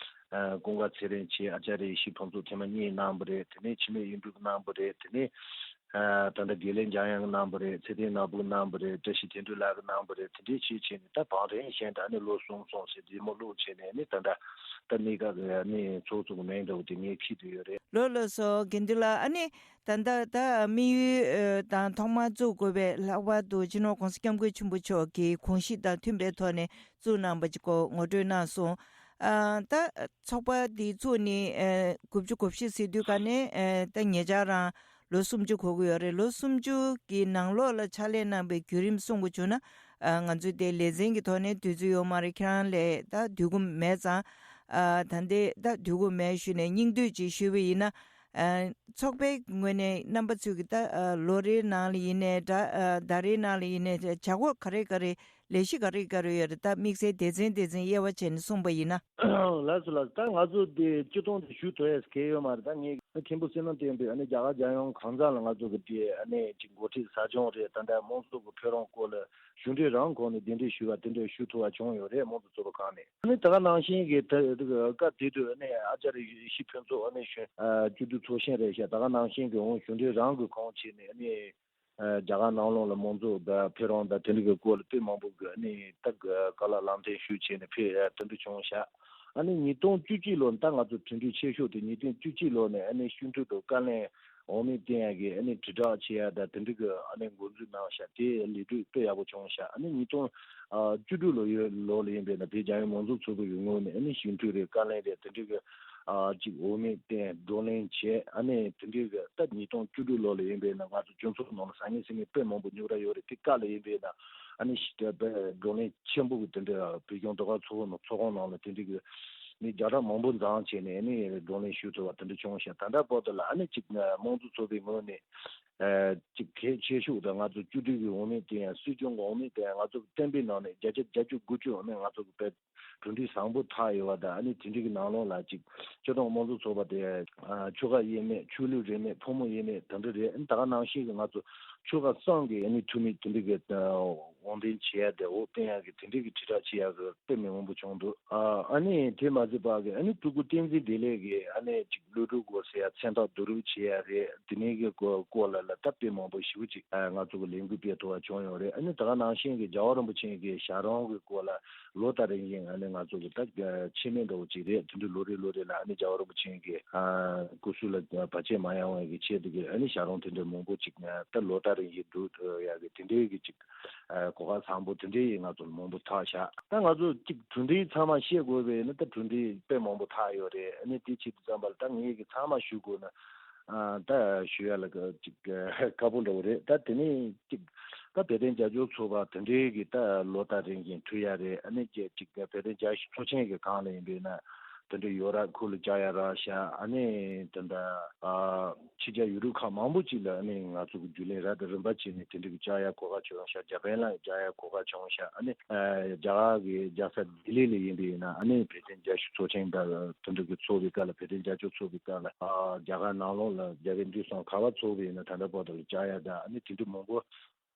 ཨ་ཀུན་དགའ་ཚེ་རིང་བྱས། ཨ་ཅཱརྱ་ཡེ་ཤེས་ཕུན་ཚོགས་ཐེངས་མ་གཉིས་གནང་བ་རེད། དེ་ནས་འཆི་མེད་དབྱིངས་སྒྲོན་གནང་བ་རེད། དེ་ནས་ཨ་ད་ལྟ་དགེ་ལེགས་འཇམ་དབྱངས་གནང་བ་རེད། ཚེ་བརྟན་ནོར་བུ་གནང་བ་རེད། བཀྲ་ཤིས་དོན་གྲུབ་ལགས་ཀྱིས་གནང་བ་རེད། དེ་འདྲའི་བྱས་བྱས་ནས་ད་བང་རིམ་བཞིན་དུ་ཨ་ནི་ལོ་གསུམ་གསུམ་ཟེར་འདི་མོ་ལོག་བྱས་ནས་ཨ་ནི་ད་ལྟ་ད་གནས་སྐབས་ཀྱི་ཨ་ནི་ཚོགས་གཙོ་གི་མིང་འདྲ་བོ་དེ་ངས་འཁྱེར་བསྡད་ཡོད་རེད། ལགས་ལགས་སོ། དགེ་འདུན་ལགས། ཨ་ནི་ད་ལྟ་ད་དམིགས་ཡུལ་ཨ་དང་ཐོག་མར་བཙུགས་དགོས་པའི་ལྷག་པར་དུ་སྤྱི་ནོར་༸གོང་ས་༸སྐྱབས་མགོན་ཆེན་པོ་མཆོག་གི་དགོངས་གཞི་དང་མཐུན་པའི་ཐོག་ནས་བཙུགས་གནང་བ་ཅིག་སྐོར་ངོ་སྤྲོད་གནང་སོང་། ཨ་ད་ཚོགས་པ་འདི་བཙུགས་ནས་ཨ་དགུ་བཅུ་གོ་བཞི་ཟེར་དུས་ག་ནས་ཨ་ད་ཉེ་ཆར་རང་ལོ་སུམ་ཅུ་འཁོར་གྱི་ཡོད་རེད། ལོ་སུམ་ཅུ་གི་ནང་ལོགས་ལ་ཕྱག་ལས་གནང་བའི་བརྒྱུད་རིམ་གསུང་དགོས་བྱུང་ན། ཨ་ང་ཚོས་དེ་ལེ་ཚན་གྱི་ཐོག་ནས་དུས་ཚོད་ཡོད་མ་རེད། ཁྱེད་རང་ལ་ད་དུས་འགོ་མེད་ཙང་། ཨ་ད་ལྟའི་ད་དུས་འགོ་མེད་ཞུས་ནས་སྙིང་བསྡུས་ཅིག་ཞུས་པ་ཡིན་ན། ཨ་ཚོགས་པའི་ངོས་ནས་རྣམ་པ་ཚོས་ཀྱི་ད་ཨ་ལོ་རེའི་ནང་ལ་ཡིན་ནའི་འདྲ། ཨ་ཟླ་རེའི་ནང་ལ་ཡིན་ནའི་བྱ་སྒོ་ག་རེ་ག་རེ་ལས་གཞི་ག་རེ་ག་རེ་ཡོད་རེད། ད་དམིགས་བསལ་སྡེ་ཚན་སྡེ་ཚན་དབྱེ་བ་བྱས་ནས་གསུངས་པ་ཡིན་ན། ལགས་སོ་ལགས་སོ། ད་ང་ཚོ་དེ་སྤྱི་བཏང་དུ་ཞུ་ཐུབ་ཡས་གལ་ཡོད་མ་རེད། ད་ངས་མཁན་པོ་བསོད་ནམས་བསྟན་འཕེལ་ཨ་ནི་རྒྱ་གར་རྒྱལ་ཡོངས་གང་ས་ལ་ང་ཚོ་གི་དེ་ཨ་ནི་ཅིག་འགོ་ཁྲིད་ཟབ་སྦྱོང་རེད། ད་ལྟ་དམངས་གཙོ་གི་འཕེལ་རིམ་སྐོར་ལ་གཞུང་འབྲེལ་རང་ཁོངས་ནས་གདན་འདྲེན་ཞུས་པ་དེ་འདྲ་ཞུ་ཐུབ་པ་བྱུང་ཡོད་རེད། དམངས་གཙོ་ཚོགས་པ་ཁག་ནས་ཨ་ནི་ད་ག་ནང་བཞིན་གྱི་ད་སྐབས་དེ་དུས་ཨ་ནི་ཨ་ཅཱརྱ་ཡེ་ཤེས་ཕུན་ཚོགས་ཨ་ནི་གཞོན་ཨ་བཅུ་དྲུག་ཚོགས་གཞོན་རེད་ཤག་ད་ག་ནང་བཞིན་གྱི་འོང་གཞུང་འབྲེལ་རང་གི་ཁོངས་བྱས་ནས་ཨ་ནི། རྒྱ་གར་ནང་ལོགས་ལ་དམངས་གཙོ་དང་འཕེལ་རིམ་དང་དེ་འདྲ་གི་སྐོར་ལ་དཔེ་མང་པོ་གི་ཨ་ནི་ད་གི་བཀའ་སློབ་ལམ་སྟོན་ཞུས་བྱས་ནས་ཕེབས་ཡ་དེ་འདྲ་བྱུང་ཤག་ཨ་ནི་ཉིས་སྟོང་བཅུ་གཅིག་ལོ་ད་ང་ཚོ་གྲུབ་འབྲས་ཆེ་ཤོས་དེ་ཉིས་སྟོང་བཅུ་གཅིག་ལོ་ནས་ཨ་ནི་ཤིན་ཏུ་དང་བཀའ་བློན་འོས་མི་བསྟེན་ཡ་གི་ཨ་ནི་དྲིལ་བསྒྲགས་བྱེད་ཡ་དང་དེ་འདྲ་གི་ཨ་ནི་འགོ་འཛུགས་གནང་ཤག་དེ་ལས་གྲུབ་དཔེ་ཡག་པོ་བྱུང་ཤག་ཨ་ནི་ཉིས་སྟོང་བཅུ་དྲུག་ལོ་ཡོད་ལོ་ལ་ཡིན་པས་ན་དེ་རྒྱལ་ཡོངས་མང་གཙོ་ཚོགས་པའི་ངོས་ནས་ཨ་ནི་ཤིན་ཏུ་རེད། བཀའ་བློན་རེད། དེ་འདྲ་གི་ཨ་ཅིག་འོས་མི་བསྟེན་བགྲོ་གླེང་བྱས། ཨ་ནི་དེ་འདྲའི་གི་ད་ཉིས་སྟོང་བཅུ་དྲུག་ལོ་ལ་ཡིན་པས་ན་ང་ཚོ་སྤྱི་ཚོགས་ནང་ལ་བཟང་ངན་སེམས་ངན་དཔེ་མང་པོ་རྙོག་དྲ་ཡོད་རེད། དེ་སྐབས་ལ་ཡིན་པས་ན་ཨ་ནི་ཞི་བདེ་བགྲོ་གླེང་ཆེན་པོ་གི་དེ་འདྲ་བོད་ལྗོངས་ཟློས་གར་ཚོགས་པ་ཚོགས་ཁང་ནང་ལ་དེ་འདྲའི་གི་མི་བརྒྱ་ཕྲག་མང་པོ་འཛོམས་བྱས་ནས་ཨ་ནི་བགྲོ་གླེང་ཞུ་ཐུབ་པ་དེ་འདྲ་བྱུང་ཤག་ད་ལྟ་བར་དུ་ལ་ཨ་ནི་ཅིག་དམངས་གཙོ་ཚོགས་པའི་ངོས་ནས་ཨ་ཅིག་གལ་ཆེ་ཤོས་དང་ང་ཚོ་བཅུ་དྲུག་གི་འོས་མི་དེ་ཡང་སྲིད་སྐྱོང་གི་འོས་མི་དེ་ཡང་ང་ཚོ་གི་བསྟན་པའི་ནང་ནས་བརྒྱ་ཆ་བརྒྱད་ཅུ་དགུ་བཅུ་འོས་མི་ང་ཚོ་གི་བོད་གྲུབ་འབྲས་བཟང་པོ་ཐོབ་ཡོད་པ་དང་ཨ་ནི་དེ་འདྲ་གི་ནང་ལོགས་ལ་ཅིག་སྤྱི་བཏང་དམངས་གཙོ་ཚོགས་པ་དེ་ཨ་ཆོལ་ཁ་དབྱེ་མེད། ཆོས་ལུགས་རིས་མེད། ཕོ་མོ་དབྱེ་མེད། དེ་འདྲ་རེད། ད་ག་ནང་བཞིན་གི་ང་ཚོ་ཆོལ་ཁ་གསུམ་གི་ཨ་ནི་འཐུས་མི་དེ་འདྲ་གི་ཨ་ དབང་འདུན་བྱེད་ཡ་དེ་འོ་བསྟན་ཡ་གི་དེ་འདྲའི་གི་དྲིལ་བསྒྲགས་བྱེད་ཡ་གི་དཔེ་མི་མང་པོ་བྱུང་འདུག་ཨ་ཨ་ནི་དེ་མ་ཟད་པ་གི་ཨ་ནི་སྤྲུལ་སྐུ་བསྟན་འཛིན་བདེ་ལེགས་ཀྱིས་ཨ་ནི་ཅིག་ཀླུ་སྒྲུབ་དགོས་ཟེར་ཡ་མཚན་རྟགས་བསྡུ་རུབ་བྱེད་ཡ་རེད། དེ་ནས་གི་སྐོར་སྐོར་ལ་ལ་ད་དཔེ་མང་པོ་ཞེ་པོ་ཅིག་ཨ་ང་ཚོ་གི་ལས་འགུལ་སྤེལ་ཐུབ་པ་བྱུང་ཡོད་རེད། ཨ་ནི་ད་ག་ནང་བཞིན་གི་རྒྱལ་བ་རིན་པོ་ཆེ་གི་ཞལ་རོང་གི་སྐོར་ལ་ལོ་ལྟར་རིང་བཞིན་ཨ་ནི་ང་ཚོ་གི་ད་ཆེད་མེད་འདྲ་བོ་ཅིག་རེད། དེ་འདྲ་ལོ་རེ་ལོ་རེ་ལ་ཨ་ནི་རྒྱལ་བ་རིན་པོ་ཆེ་གི་ཨ་སྐུ་གཟུགས་ལ་བར་ཆད་མ་ཡོང་བའི་གི་ཆེད་དུ་གི་ཨ་ནི་ཞལ་རོང་དེ་འདྲ་མང་པོ་ཅིག་ད་ལོ་ལྟར་རིང་བཞིན་བསྡུ་ཡ་གི་དེ་འདྲའི་གི་ཅིག་ཨ་གོ་སྐབས་བཟང་པོ་དེ་འདྲའི་ང་ཚོར་མང་པོ་ཐོགས་ཤག་ད་ང་ཚོ་གཅིག་གྲུབ་འབྲས་ཚང་མ་བཤད་དགོས་པས་ན་ད་གྲུབ་འབྲས་དཔེ་མང་པོ་ཐོགས་ཡོད་རེད། ཨ་ནི་དེ་ཆེད་དུ་བརྩམས་པ་ལ་ད་ངས་གི་ཚང་མ་ཞུ་དགོས་ན་ཨ་ད་ཞུ་ཡ་ལ་ག་གཅིག་ཁག་པོ་འདྲ་བོ་རེད། ད་དེ་ནས་གཅིག་ད་བོད་དོན་རྒྱབ་སྐྱོར་ཚོགས་པ་དེ་འདྲའི་གི་ད་ལོ་ལྟར་རིང་བཞིན་ཐུག་ཡ་རེད། ཨ་ནི་གཅིག་བོད་དོན་རྒྱབ་སྐྱོར་ཚོགས་ཆེན་གི་སྒང་ལ་ཡིན་པས་ན་དེ་འདྲའི་ཡོ་རོབ་ཁུལ་ལ་བཅར་ཡ་རག་ཤག་ཨ་ནི་དེ་འདྲ་ཨ། ཕྱི་རྒྱལ་ཡུལ་གྲུ་ཁག་མང་པོ་ཅིག་ལ་ཨ་ནི་ང་ཚོ་གི་བརྒྱུད་ལམ་རབ་དང་རིམ་པ་བྱས་ནས་དེ་འདྲ་གི་བཅར་ཡ་གོ་སྐབས་བྱུང་ཤག་རྒྱ་པན་ལ་བཅར་ཡ་གོ་སྐབས་བྱུང་ཤག་ཨ་ནི་ཨ་རྒྱ་གར་གི་རྒྱལ་ས་ལྡི་ལི་ལ་ཡིན་པ་ཡིན་ན་ཨ་ནི་བོད་དོན་རྒྱབ་སྐྱོར་ཚོགས་ཆེན་དང་དེ་འདྲ་གི་ཚོགས་པའི་སྐབས་ལ་བོད་དོན་རྒྱབ་སྐྱོར་ཚོགས་པའི་སྐབས་ལ་ཨ་རྒྱ་གར་ནང་ལོགས་ལ་རྒྱ་བོད་འདུས་གསུམ་ག་པར་ཚོགས་པ་ཡིན་ན་ད་ལྟ་བར་དུ་ལ་བཅར་ཡ་དང་ཨ་ནི་དེ་འདྲ་མང་པོ་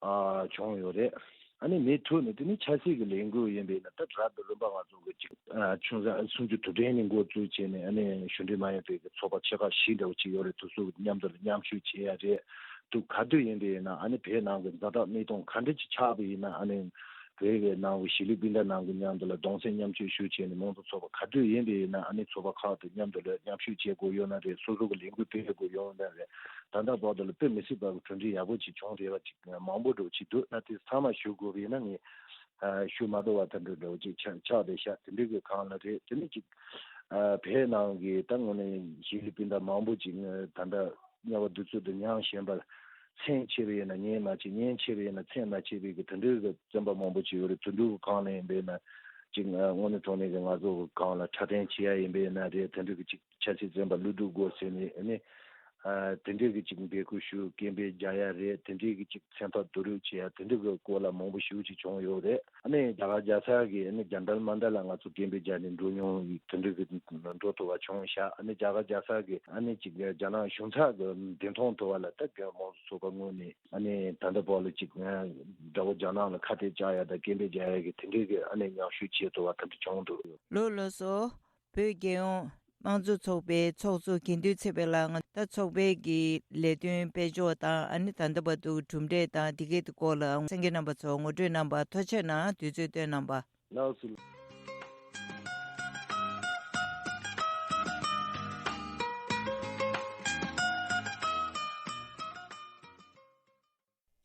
ཨ་བྱུང་ཡོད་རེད། ཨ་ནི་མི་ཐུག་ནས་དེ་ནི་ཆབ་སྲིད་ཀྱི་ལས་འགུལ་ཡིན་པས་ན་ད་རབ་དང་རིམ་པ་ང་ཚོ་གི་ཅིག་ཨ་ཆུང་ས་སུམ་ཅུ་དུས་དྲན་ནས་འགོ་བཙུགས་བྱས་ནས་ཨ་ནི་གཞུང་འབྲེལ་མ་ཡིན་པའི་གི་ཚོགས་པ་ཆེ་ཁག་བཞི་འདྲ་བོ་ཅིག་ཡོད་རེད། དེ་ཚོ་མཉམ་དུ་ལ་མཉམ་ཞུགས་བྱེད་ཡ་རེད་འདུག་ག་དུས་ཡིན་པས་ན་ཨ་ནི་བོད་ནང་གི་ཛ་དྲག་གནས་སྟངས་ག་འདྲ་ཅིག་ཆགས་པ་ཡིན་ན་ཨ་ནི་བོད་ཀྱི་ནང་གི་གཞིས་ལུས་སྤུན་ཟླ་ནང་གི་མཉམ་དུ་ལ་གདུང་སེམས་མཉམ་སྐྱེད་ཞུ་བྱས་ནས་མང་གཙོ་ཚོགས་པ་ག་དུས་ཡིན་པས་ན་ཨ་ནི་ཚོགས་པ་ཁག་དང་མཉམ་དུ་ལ་མཉམ་ཞུགས་བྱེད་དགོས་ཡོད་ན་རེད། སོ་སོ་གི་ལས་འགུལ་སྤེལ་དགོས་ཡོད་ན་རེད། ད་ལྟ་བར་དུ་ལ་དཔེ་མི་སྲིད་པ་གི་གྲུབ་འབྲས་ཡག་པོ་ཅིག་བྱུང་བསྡད་པ་ཅིག་མང་པོ་འདྲ་བོ་ཅིག་འདུག་ན་དེ་ཚང་མ་ཞུ་དགོས་པ་ཡིན་ན་ངས་ཨ་ཞུ་མ་ཐུབ་པ་དེ་འདྲ་འདྲ་བོ་ཅིག་ཆགས་ཆགས་བསྡད་ཤག་དེ་འདྲའི་གི་སྒང་ལ་རེད། དེ་ནས་ཅིག་ཨ་བོད་ནང་གི་ད་དངོས་གནས་གཞིས་ལུས་སྤུན་ཟླ་མང་པོ་ཅིག་ད་ལྟ་དམྱལ་བ་བདུད་རྩི་དུ་མྱང་བཞིན་པར་མཚན་ཆེ་བ་ཡིན་ན་ཉན་མ་བྱེད། ཉན་ཆེ་བ་ཡིན་ན་མཚན་མ་ཆེ་བའི་གི་དེ་འདྲའི་གི་བཙོན་པ་མང་པོ་ཅིག་ཡོད་རེད། དེ་འདྲའི་གི་སྒང་ལ་ཡིན་པས་ན་ཅིག་ཨ་དངོས་གནས་དྲང་གནས་གི་ང་ཚོ་གི་སྒང་ལ་འཁྲབ་སྟོན་བྱེད་ཡ་ཡིན་པས་ན་རེད། དེ་འདྲའི་གི་ཅིག་ཆབ་སྲིད་བཙོན་པ་ཀླུ་སྒྲུབ་དགོས་ཟེར་ནས་ཨ་ནི་ཨ་དེ་འདྲའི་གི་ཅིག་འབོད་སྐུལ་ཞུ། སྐད་འབོད་རྒྱག་ཡ་རེད། དེ་འདྲའི་གི་ཅིག་མཚན་རྟགས་བསྡུ་རུབ་བྱེད་ཡ་དེ་འདྲའི་གི་སྐོར་ལ་མང་པོ་ཞེ་པོ་ཅིག་བྱུང་ཡོད་རེད། ཨ་ནི་རྒྱ་གར་རྒྱལ་ས་གི་ཨ་ནི་ཇན་ཏར་མན་ཏར་ལ་ང་ཚོ་སྐད་འབོད་རྒྱག་ནས་འགྲོ་མྱོང་ཡི་དེ་འདྲའི་གི་འགྲོ་ཐུབ་པ་བྱུང་ཤག་ཨ་ནི་རྒྱ་གར་རྒྱལ་ས་གི་ཨ་ནི་ཅིག་རྒྱ་ནག་གཞུང་ཚབ་གི་བདེན་མཐོང་ཐུབ་པ་ལ་ད་རྒྱ་མང་གཙོ་ཚོགས་པ་ངོས་ནས་ཨ་ནི་ད་ལྟ་བར་ལ་ཅིག་དགྲ་བོ་རྒྱ་ནག་ལ་ཁ་གཏད་བཅག་ཡ་དང་སྐད་འབོད་རྒྱག་ཡ་གི་དེ་འདྲའི་གི་ཨ་ནི་མཉམ་ཞུགས་བྱེད་ཐུབ་པ་དེ་འདྲ་བྱུང་འདུག་ལགས་སོ། བོད་རྒྱལ་ཡོངས་དམངས་གཙོ་ཚོགས་པའི་ཚོགས་གཙོ་དགེ་འདུན་ཚེ་འཕེལ་ལགས། ད་ཚོགས་པའི་གི་ལས་དོན་སྤེལ་ཕྱོགས་དང་ཨ་ནི་ད་ལྟ་བར་དུ་གྲུབ་འབྲས་དང་དེ་གའི་སྐོར་ལ་གསན་མཁན་རྣམ་པ་ཚོ་ངོ་སྤྲོད་གནང་བར་ཐུགས་རྗེ་གནང་། དུས་ཚོད་བཏོན་གནང་བར། ལགས་སོ།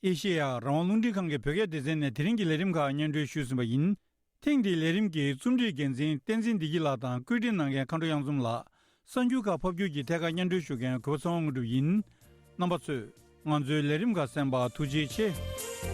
ཨེ་ཤེ་ཡ་རང་དབང་རླུང་འཕྲིན་ཁང་གི་བོད་སྐད་སྡེ་ཚན་ནས་དེ་རིང་གི་ལས་རིམ་ཁག་སྙན་སྒྲོན་ཞུས་ཟིན་པ་ཡིན། ཐེངས་འདིའི་ལས་རིམ་གྱི་རྩོམ་སྒྲིག་འགན་འཛིན་བསྟན་འཛིན་བདེ་སྐྱིད་ལགས་དང་བཀོད་སྒྲིག་གནང་མཁན་མཁའ་འགྲོ་གཡང་འཛོམས་ལགས། གསར་འགྱུར་ཁག་ཕབ་སྒྱུར་གྱི་ཐད་ཀར་སྙན་སྒྲོན་ཞུ་མཁན་གུས་པ་ཚེ་དབང་དངོས་གྲུབ་ཡིན། རྣམ་པ་ཚོས་ང་ཚོའི་ལས་རིམ་ཁག་གསན་པར་ཐུགས་རྗེ་ཆེ།